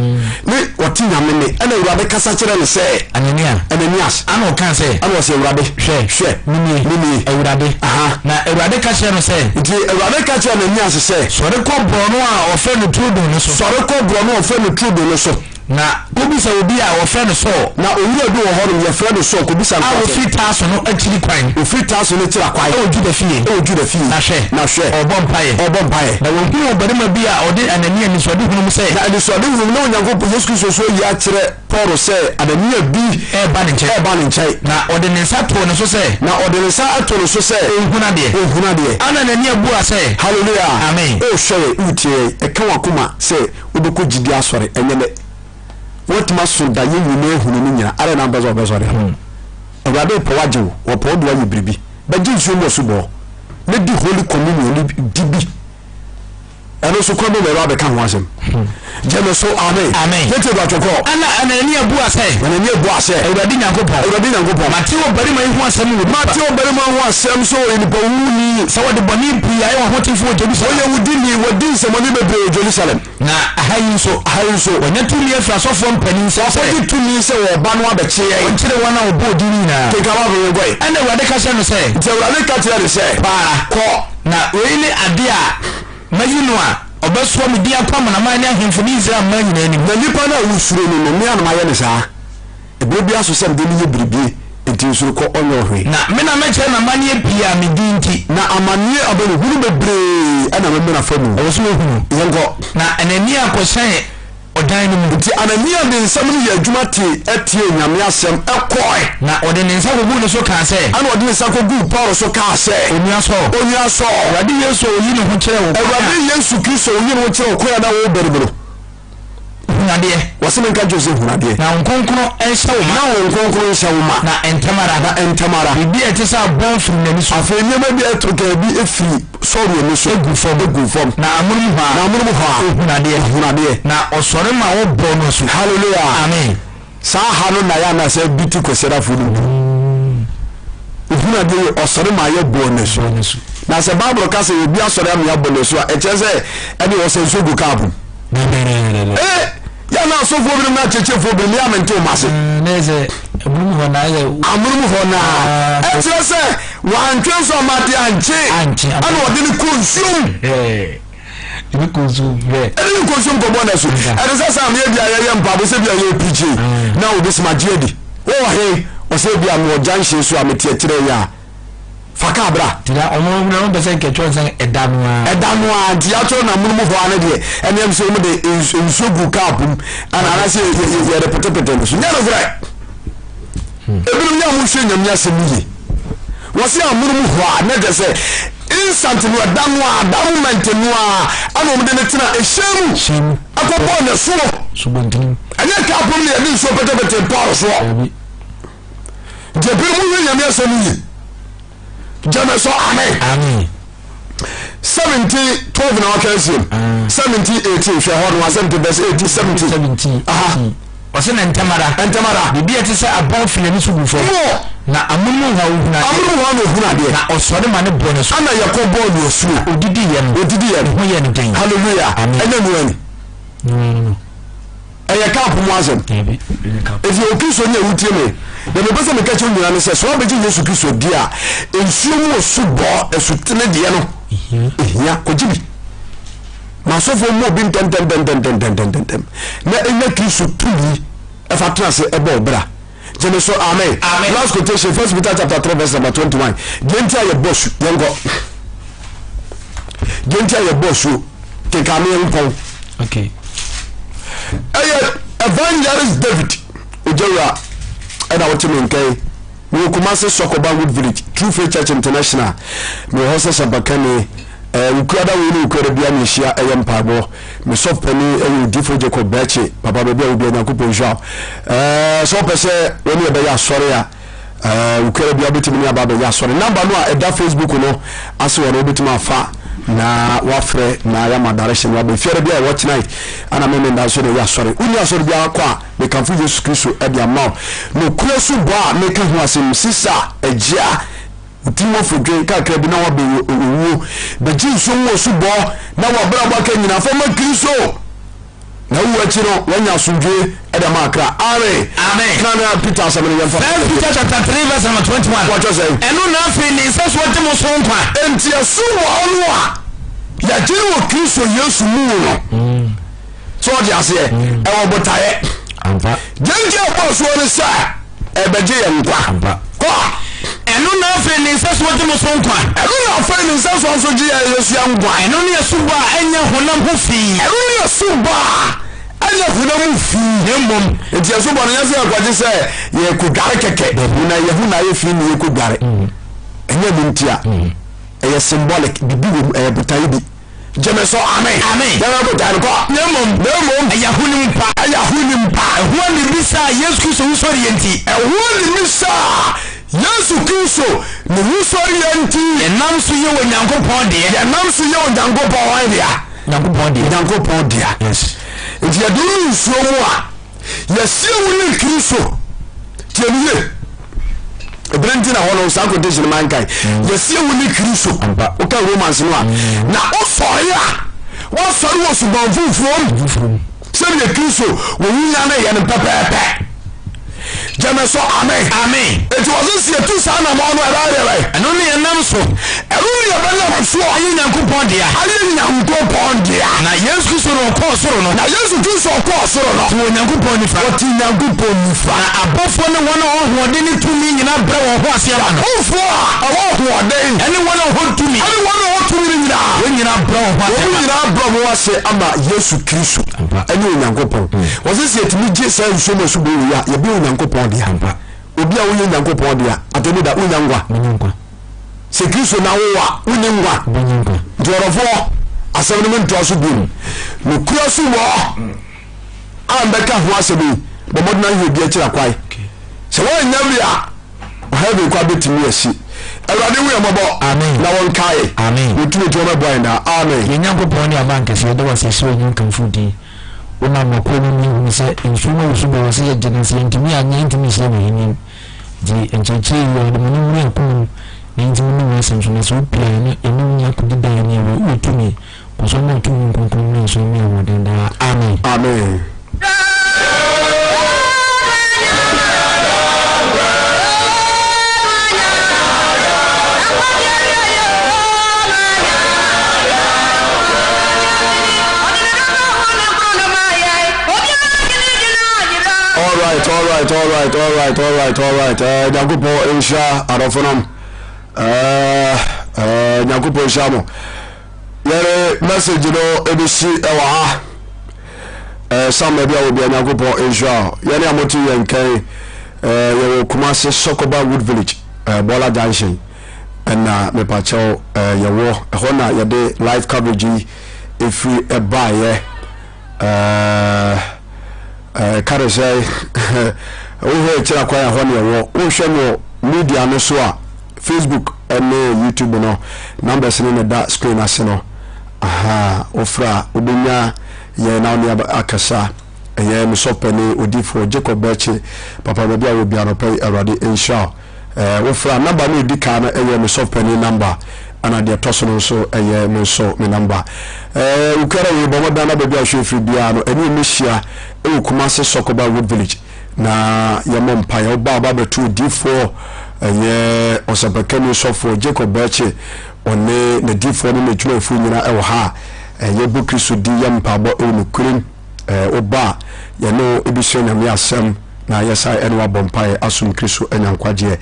Speaker 1: ne ɔte Nyame nne. Ɛna Awurade kasa kyerɛɛ no sɛ.
Speaker 3: Anania.
Speaker 1: Ananias.
Speaker 3: Ɛna ɔkaa sɛ.
Speaker 1: Ɛna ɔse, Awurade.
Speaker 3: Hwɛ.
Speaker 1: Hwɛ.
Speaker 3: Menie.
Speaker 1: Menie.
Speaker 3: Awurade.
Speaker 1: Aha.
Speaker 3: Na Awurade ka kyerɛɛ no sɛ.
Speaker 1: Nti Awurade ka kyerɛɛ Ananias sɛ.
Speaker 3: Sɔre kɔ borɔno a wɔfrɛ no Turodon no so.
Speaker 1: Sɔre kɔ borɔno a wɔfrɛ no Turodon no so.
Speaker 3: Na kɔbisa obi a wɔfrɛ no Saul.
Speaker 1: Na owura bi wɔ hɔnom, wɔfrɛ no Saul, kɔbisa no
Speaker 3: A ɔfiri Tarso no akyiri kwan.
Speaker 1: Ɔfiri Tarso no akyiri akwan.
Speaker 3: Wɔ Juda fie.
Speaker 1: Wɔ Juda fie.
Speaker 3: Na hwɛ.
Speaker 1: Na hwɛ.
Speaker 3: Ɔrebɔ mpaeɛ.
Speaker 1: Ɔrebɔ mpaeɛ.
Speaker 3: Na wɔhunuu ɔbarima bi a ɔde Anania anisoadehunu mu sɛ.
Speaker 1: Na anisoadehunu mu, na Onyankopɔn, Yesu Kristo nso ayi akyerɛ Paul sɛ Anania bi.
Speaker 3: Reba ne nkyɛn.
Speaker 1: Reba ne nkyɛn.
Speaker 3: Na ɔde ne nsa too ne so sɛ.
Speaker 1: Na ɔde ne nsa too ne so sɛ.
Speaker 3: Ɔnhunu adeɛ.
Speaker 1: Ɔnhunu adeɛ.
Speaker 3: Ɛnna Anania buaa sɛ.
Speaker 1: Hallelujah.
Speaker 3: Amen.
Speaker 1: O hwɛ yɛn, woretie yɛn, ɛka w'akoma sɛ. Wobɛkɔ gyidie asɔre, ɛnyɛ nɛ. Woatumi aso da yɛn nyinaa ahunu ne nyina, adɛn na wompɛ sɛ wobɛsɔre a? Awurade repɛ wo agye wo, ɔpɛ wo de wo ayɛ biribi. Bɛgye nsuo mu asubɔ, na di Holy Communion no di bi. Ɛno nso kwan bɛ na ɛba abɛka ho asɛm. Gye me so, amen.
Speaker 3: Amen.
Speaker 1: Yɛtie do atwɔkɔ.
Speaker 3: Ɛna Anania bua sɛ.
Speaker 1: Anania bua sɛ.
Speaker 3: Awurade Nyankopɔn.
Speaker 1: Awurade Nyankopɔn.
Speaker 3: Mate ɔbarima yi ho asɛm wɔ nipa.
Speaker 1: Mate ɔbarima ho asɛm sɛ ɔyɛ nipa wuni.
Speaker 3: Sɛ wɔde bɔne pii ayɛ w'ahotefoɔ wɔ Jerusalem.
Speaker 1: Ɔyɛ wudini, wadi nsɛmɔne bebree wɔ Jerusalem.
Speaker 3: Na aha yi nso.
Speaker 1: Aha yi nso.
Speaker 3: Wɔanya tumi afiri asɔfoɔ mpanin nsam sɛ.
Speaker 1: Wɔakɔgye tumi sɛ wɔreba no abɛkye yɛn.
Speaker 3: Wɔnkyere wɔn a wɔbɔ odin no nyinaa.
Speaker 1: Kenkan Bible no nkɔ ɛ.
Speaker 3: Ɛnna Awurade ka kyerɛɛ no sɛ.
Speaker 1: Nti Awurade ka kyerɛɛ no sɛ.
Speaker 3: Kɔ ara.
Speaker 1: Kɔ.
Speaker 3: Na wei ne adeɛ a mayi no a ɔbɛsoa me din akɔ amanaman ne ahemfo ne Israel mma nyinaa anim.
Speaker 1: Na nipa no a wosuro no no, me ara na mayɛ no saa. Ɛberɛ biara so sɛ mede no yɛ biribie, enti nsuro kɔ, ɔnyɛ wo hwee.
Speaker 3: Na me na mɛkyerɛ no amaneɛ pii a me din nti.
Speaker 1: Na amaneɛ amanehunu bebree na mɛmena fa mu.
Speaker 3: Ɛwɔ sɛ wɔhunu.
Speaker 1: Yɛnkɔ.
Speaker 3: Na Anania kɔhyɛn ɔdan no mu.
Speaker 1: Nti Anania de nsɛm no yɛɛ adwuma tee tiee Nyame asɛm kɔɔe.
Speaker 3: Na ɔde ne nsa kɔguu ne so kaa sɛ.
Speaker 1: Ɛna ɔde ne nsa kɔguu Paulo so kaa sɛ.
Speaker 3: Onua Saul.
Speaker 1: Onua Saul.
Speaker 3: Awurade Yesu a ɔyi ne ho kyerɛɛ wo kwan a.
Speaker 1: Awurade Yesu Kristo a ɔyi ne ho kyerɛɛ wo kwan a na worebɛ no mu no.
Speaker 3: Hunu adeɛ.
Speaker 1: Wɔse menka nkyerɛ wo sɛ hunu adeɛ.
Speaker 3: Na Honhom Kronkron nhyɛ wo ma.
Speaker 1: Na Honhom Kronkron nhyɛ wo ma.
Speaker 3: Na ntɛm ara.
Speaker 1: Na ntɛm ara.
Speaker 3: Biribi a ɛte sɛ abon firii n'ani so.
Speaker 1: Afei nneɛma bi a ɛtɔ kaa bi firii Saulo ani so.
Speaker 3: Guu fam.
Speaker 1: Guu fam.
Speaker 3: Na amonom hɔ ara.
Speaker 1: Na amonom hɔ ara.
Speaker 3: Ɔhunuu adeɛ.
Speaker 1: Ɔhunuu adeɛ.
Speaker 3: Na ɔsɔre ma wɔbɔɔ no asu.
Speaker 1: Hallelujah.
Speaker 3: Amen.
Speaker 1: Saa ha no na yɛ anaasɛ bi te Kwasiadafoɔ no mu. Ohunu adeɛ yɛ ɔsɔre ma yɛ bɔɔ n'asu. Na sɛ Bible ka sɛ obi asɔre ama yɛabɔ n'asu a, ɛkyerɛ sɛ ɛne ɔsɛ nsuo gu kaapo mu. Ee, yɛ na asɔfoɔ binom na akyerɛkyerɛfoɔ binom yɛ a mente wɔn ase.
Speaker 2: Amonom hɔ na
Speaker 1: Amonom hɔ na ɛkyerɛ sɛ wantwe nso ama adeɛ ankye ɛna ɔde no kɔ nsuom.
Speaker 2: Ɛne kɔ nsuom hwɛ.
Speaker 1: Ɛne ne kɔ nsuom kɔbɔ n'asu. Ɛte sɛ sɛ ameɛ bi a yɛyɛ mpaebɔ sɛ bi a yɛ preaching na obi sɛ magye adi. Wowɔ he? Ɔsɛ bi a mewɔ junction so a mete akyire yi a. Fa kaa bra.
Speaker 2: Nti na ɔmo na ɔmo pɛ sɛ nkɛtwerɛ sɛ ɛda no ara.
Speaker 1: Ɛda no ara nti yɛatwerɛ no amonom hɔ ara no deɛ ɛne ɛm sɛ ɔmo de nsuo gu cup mu ɛna anaasɛ yɛde petepete no so. Nyɛ nokorɛ. Ebinom yɛ a wɔnhwɛ Nyame asɛm no yie. Wɔse amonom hɔ a na kyerɛ sɛ instant no ɛda no a that moment no a ɛna wɔn de no tena ɛhyɛn mu ɛkɔbɔɔ n'asuo. Ɛnyɛ kaa pom na yɛde nsuo petepete Paul soɔ. Nti ebinom hwɛ Nyame asɛm no yie. Gyeme so amen.
Speaker 2: Amen.
Speaker 1: 17 12 na waka asiem. 17 18 hwɛ hɔ no asɛm te verse 18 17.
Speaker 2: 17.
Speaker 1: Aha.
Speaker 3: Ɔse na ntɛm ara.
Speaker 1: Ntɛm ara.
Speaker 3: Biribi a ɛte sɛ abɔn firi n'ani so guu fam.
Speaker 1: Mo.
Speaker 3: Na amonom hɔ ara ɔhunuu adeɛ.
Speaker 1: Amonom hɔ ara na ɔhunuu adeɛ.
Speaker 3: Na ɔsɔre ma ne bɔɔ no asu.
Speaker 1: Ɛna yɛkɔ bɔɔ no asu.
Speaker 3: Na ɔdidiiɛ no.
Speaker 1: Ɔdidiiɛ no.
Speaker 3: Ne ho yɛɛ no den.
Speaker 1: Hallelujah.
Speaker 3: Amen.
Speaker 1: Ɛnyɛ nua ni.
Speaker 2: Nua no no.
Speaker 1: Ɛyɛ cup mu asɛm.
Speaker 2: Dabi, ɛnyɛ cup.
Speaker 1: Enti Okristoni a wotie me, deɛ mepɛ sɛ meka kyerɛ wo nyinaa ne sɛ, sɛ woabɛgye Yesu Kristo adi a, nsuo mu asubɔ, asutene deɛ no, ɛhia. Kɔgye bi. Ma asɔfoɔ mmɔ obi ntɛmntɛmntɛmntɛmntɛmntɛm na ɛnya Kristo tumi ɛfa tena ase ɛbɔ wo bra. Gye me so, amen.
Speaker 3: Amen.
Speaker 1: Last quotation, First Peter chapter 3 verse number 21. Deɛ nti a yɛbɔ asu, yɛnkɔ. Deɛ nti a yɛbɔ asuo, keka me mpɔn.
Speaker 2: Okay.
Speaker 1: Ɛyɛ Evangelist David Ogyawura ɛna wote me nkan. Mewɔ Kumasi Sɔkɔba Wood Village, True Faith Church International. Mewɔ hɔ sɛ sɛmpakani. Ɛɛ Wukuada wei ne Wukuada biara na yɛhyia ɛyɛ mpaebɔ. Me sɔfo panin ɛyɛ Odiyifo Jacob Bɛkye. Papa baabi a wɔ biara Nyankopɔn nhyira wo. Ɛɛ sɛ wopɛ sɛ wo ne yɛbɛyɛ asɔre a, ɛɛ Wukuada biara wobɛtumi ne aba abɛyɛ asɔre. Number no a ɛda Facebook no ase hɔ no wobɛtumi afa na wafrɛ na yɛama direction waba. Efiada biara yɛwɔ tonight ɛna Memenda nso na ɛyɛ asɔre. Wonni asɔre biara kɔ a, mekamfo Yesu Kristo de ama wo. Nokorɛ so bɔ a meka ho asɛm, sisa, agyia, wo tirim afodwen kakra bi na woabɛn owuo. Bɛgye nsuo mu asubɔ na w'abrabɔ aka nyinaa fa ma Kristo. Na wowu akyi no, woanya asomdwoe de ama akra. Amen.
Speaker 3: Amen.
Speaker 1: Kan na Peter asɛm no yɛmfa.
Speaker 3: First Peter chapter 3 verse number 21.
Speaker 1: Wɔkyɛ sɛ.
Speaker 3: Ɛno na afei ne nsɛsoɔ gye mo so nkwa.
Speaker 1: Enti asubɔ no a yɛgye no wɔ Kristo Yesu mu no. So ɔte aseɛ? Ɛwɔ botaeɛ. Deɛ nti a ɔbɔɔ soɔ ne sɛ ɛbɛgye yɛn nkwa. Kɔ.
Speaker 3: Ɛno na afei ne nsɛsoɔ gye mo so nkwa.
Speaker 1: Ɛno na afei ne nsɛsoɔ nso gye yɛn yɛsua nkwa.
Speaker 3: Ɛno ne asubɔ a ɛnyɛ honam ho fi.
Speaker 1: Ɛno ne asubɔ a ɛnyɛ honam ho fi.
Speaker 3: Na mmom.
Speaker 1: Nti asubɔ no nyɛ sɛ yɛkɔgye sɛ yɛkɔdware kɛkɛ. Na yɛho na ayɛ fi ne yɛkɔdware. Ɛnyɛ ɛno ntia. Ɛyɛ symbolic, biribi wɔ mu, ɛyɛ botaeɛ bi. Gyeme so amen.
Speaker 3: Amen.
Speaker 1: Yɛn abotan no kɔ.
Speaker 3: Na mmom.
Speaker 1: Na mmom.
Speaker 3: Ɛyɛ ahonim pa.
Speaker 1: Ɛyɛ ahonim pa.
Speaker 3: Ɛho animisa a Yesu Kristo wusɔreɛ nti.
Speaker 1: Ɛho animisa a Yesu Kristo ne wusɔreɛ nti.
Speaker 3: Yɛnam so yɛ Onyankopɔn deɛ.
Speaker 1: Yɛnam so yɛ Onyankopɔn hwan dea?
Speaker 3: Nyankopɔn dea.
Speaker 1: Nyankopɔn dea.
Speaker 3: Yes.
Speaker 1: Nti yɛde wo no nsuo mu a. Yɛasie wo ne Kristo. Tie me yie. Ebere nti na hɔ no saa quotation no mankae. Mm. Yɛasie wo ne Kristo. Woka Romans no a. Mm. Na wosɔre a, woasɔre wɔ suban foforɔ mu. Sɛdeɛ Kristo wɔwu nyane yɛ no pɛpɛɛpɛ. Gyeme so amen.
Speaker 3: Amen.
Speaker 1: Eti wɔse sɛ yɛtu saa anamɔn no ɛbɛyɛ deɛ bɛyɛ.
Speaker 3: Ɛno ne yɛnam so.
Speaker 1: Ɛno ne yɛbɛnam soɔ.
Speaker 3: Ayɛ Nyankopɔn dea.
Speaker 1: Ayɛ Nyankopɔn dea.
Speaker 3: Na Yesu Kristo no ɔkɔɔ soro no.
Speaker 1: Na Yesu Kristo ɔkɔɔ soro no.
Speaker 3: Te Onyankopɔn nifa.
Speaker 1: Ɔte Nyankopɔn nifa.
Speaker 3: Na abɔfoɔ ne wɔn a wɔwɔ ahoɔden ne tumi nyinaa brɛ wɔn ho ase ama no.
Speaker 1: Abɔfoɔ a ɛwɔ ahoɔden.
Speaker 3: Ɛne wɔn a wɔwɔ tumi.
Speaker 1: Ɛne wɔn a wɔwɔ tumi no nyinaa.
Speaker 3: Wɔn nyinaa brɛ wɔn ho ase
Speaker 1: Wɔn
Speaker 3: ama.
Speaker 1: nyinaa brɛ wɔn ho ase ama Yesu Kristo. Ɛne Onyankopɔn. Wɔse sɛ yɛtumi gye saa nsuo mu asubɔ wei a, yɛbɛyɛ Onyankopɔn dea. Obi a wonyɛ Nyankopɔn dea, atɛnni da, wonnya nkwa. Sɛ Kristo na wowɔ a, wonni nkwa. Nti ɔdɔfoɔ, asɛm no mentoa so bio. Nokorɛ so wɔ a mbɛka ho asɛm yi, bɔ mmɔden ahwɛ obi akyira kwae. Sɛ woannya bi a, heaven kwa bɛtumi asi. Awurade hu yɛn mmɔbɔ na wɔnkae. Wɔtumi nti wɔmɛboa yɛn daa. Amen.
Speaker 2: Yɛn Nyankopɔn ne Abankɛseɛ, yɛda wo ase, yɛhyɛ wo anuonyam kamfo wo din. Wonam w'akoa mu ma yɛhunu sɛ nsuo mu awusu bɔ wɔ sɛ yɛgye na sɛ yɛntumi anyɛ yɛntumi nhyia w'ahennie mu. Nti nkyerɛkyerɛ yi Awurade ma no nwura yɛn akoma mu na yɛntumi nni w'asɛm so na sɛ wopue a yɛne yɛne wo nya akodi daa ne awie. Wowɔ tumi. Kɔ so ma wo tumi kronkron mmra yɛn so na ma yɛn ahoɔden daa. Amen.
Speaker 1: Amen. Alright, alright, alright, alright, alright, alright. Eh, Nyankopɔn nhyira adɔfo nom. Eh, eh, Nyankopɔn nhyira mo. Yɛre message no ebesi ɛwɔ ha. Eh, Sam baabi a wɔ bia Nyankopɔn nhyira. Yɛne a mote yɛn kɛn eh, yɛwɔ Kumasi Sokoba Wood Village, eh, Bɔla Junction. Ɛna mepakyɛw eh, yɛwɔ ɛhɔ na yɛde live coverage yi ɛfiri ɛbaeɛ. Ɛka ne sɛ wohwɛ akyiri akwan a hɔ ne ɛwɔ wohwɛ no media no so a Facebook ne YouTube no numbers no na ɛda screen ase no aha wofrɛ a wobɛnya yɛn na wone akasa. Ɛyɛ me sɔpɛne odifoɔ Jacob Bɛkye papa baabi a wɔ bia anɔpa yi Awurade nhyira wo. Ɛɛ wofrɛ a number no ɛdi kan no ɛyɛ me sɔpɛne number ɛna deɛ ɛtɔ so no nso ɛyɛ me nso me number. Ɛɛ wokuara wei bɔ mmɔden na baabi a wohwɛ firi biara no ɛne yɛmmɛhyia ɛwɔ Kumasi Sɔkoba Road Village na yɛmmɔ mpaeɛ. Woba a woba abɛto odifoɔ ɛyɛ ɔsɛmpakani sɔfoɔ Jacob Bɛkye ɔne n'adifoɔ ne n'adwumayɛfoɔ nyinaa ɛwɔ ha a yɛbɔ Kristo din yɛ mpaebɔ ɛwɔ nokorɛm. Woba a, yɛne wo bɛsua Nyame asɛm na yɛsan ɛne wo abɔ mpaeɛ asom Kristo anya nkwagyeɛ.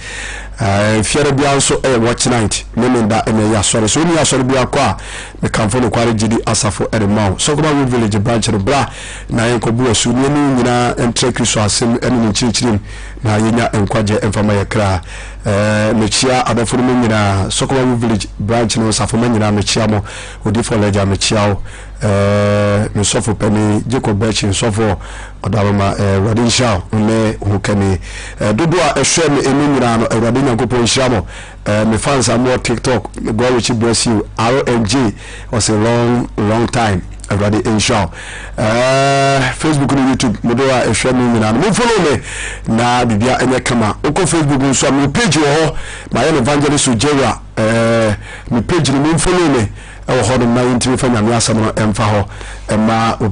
Speaker 1: Fiada biara nso ɛyɛ Watch Night, Memenda ɛna ɛyɛ asɔre. Sɛ wonni asɔre biara kɔ a, mekamfo Nokware Gyidi Asafo ɛde ma wo. Sɔkɔba Wood Village branch no, bra na yɛnkɔbu asu na yɛne wo nyinaa ntra Kristo asɛm ɛne ne nkyerɛkyerɛ mu na yɛnya nkwagyeɛ mfa ma yɛ kra. Mekyia adɔfo no mu nyinaa, Sɔkɔba Wood Village branch no nsafomma nyinaa mekyia mo. Odiyifoɔ Elijah mekyia wo. Eh, me sɔfo panin Jacob Bɛkye nsɔfo ɔdawoma eh, Awurade nhyira wo ne ho kani eh, dodoɔ a ɛhwɛ me ɛmu nyinaa no Awurade Nyankopɔn nhyira mo eh, me fans a mowɔ TikTok God richly bless you RNJ ɔse long long time Awurade nhyira wo eh, Facebook ne YouTube mo dodoɔ a ɛhwɛ me nyinaa no mo follow me na biribia ɛnyɛ kama wokɔ Facebook nso a me page wɔ hɔ mayɛ no Evangelist Ojewura eh, me page no mo follow me Ɛwɔ hɔ nom na yɛntumi mfa Nyame asɛm no mfa hɔ mma obi.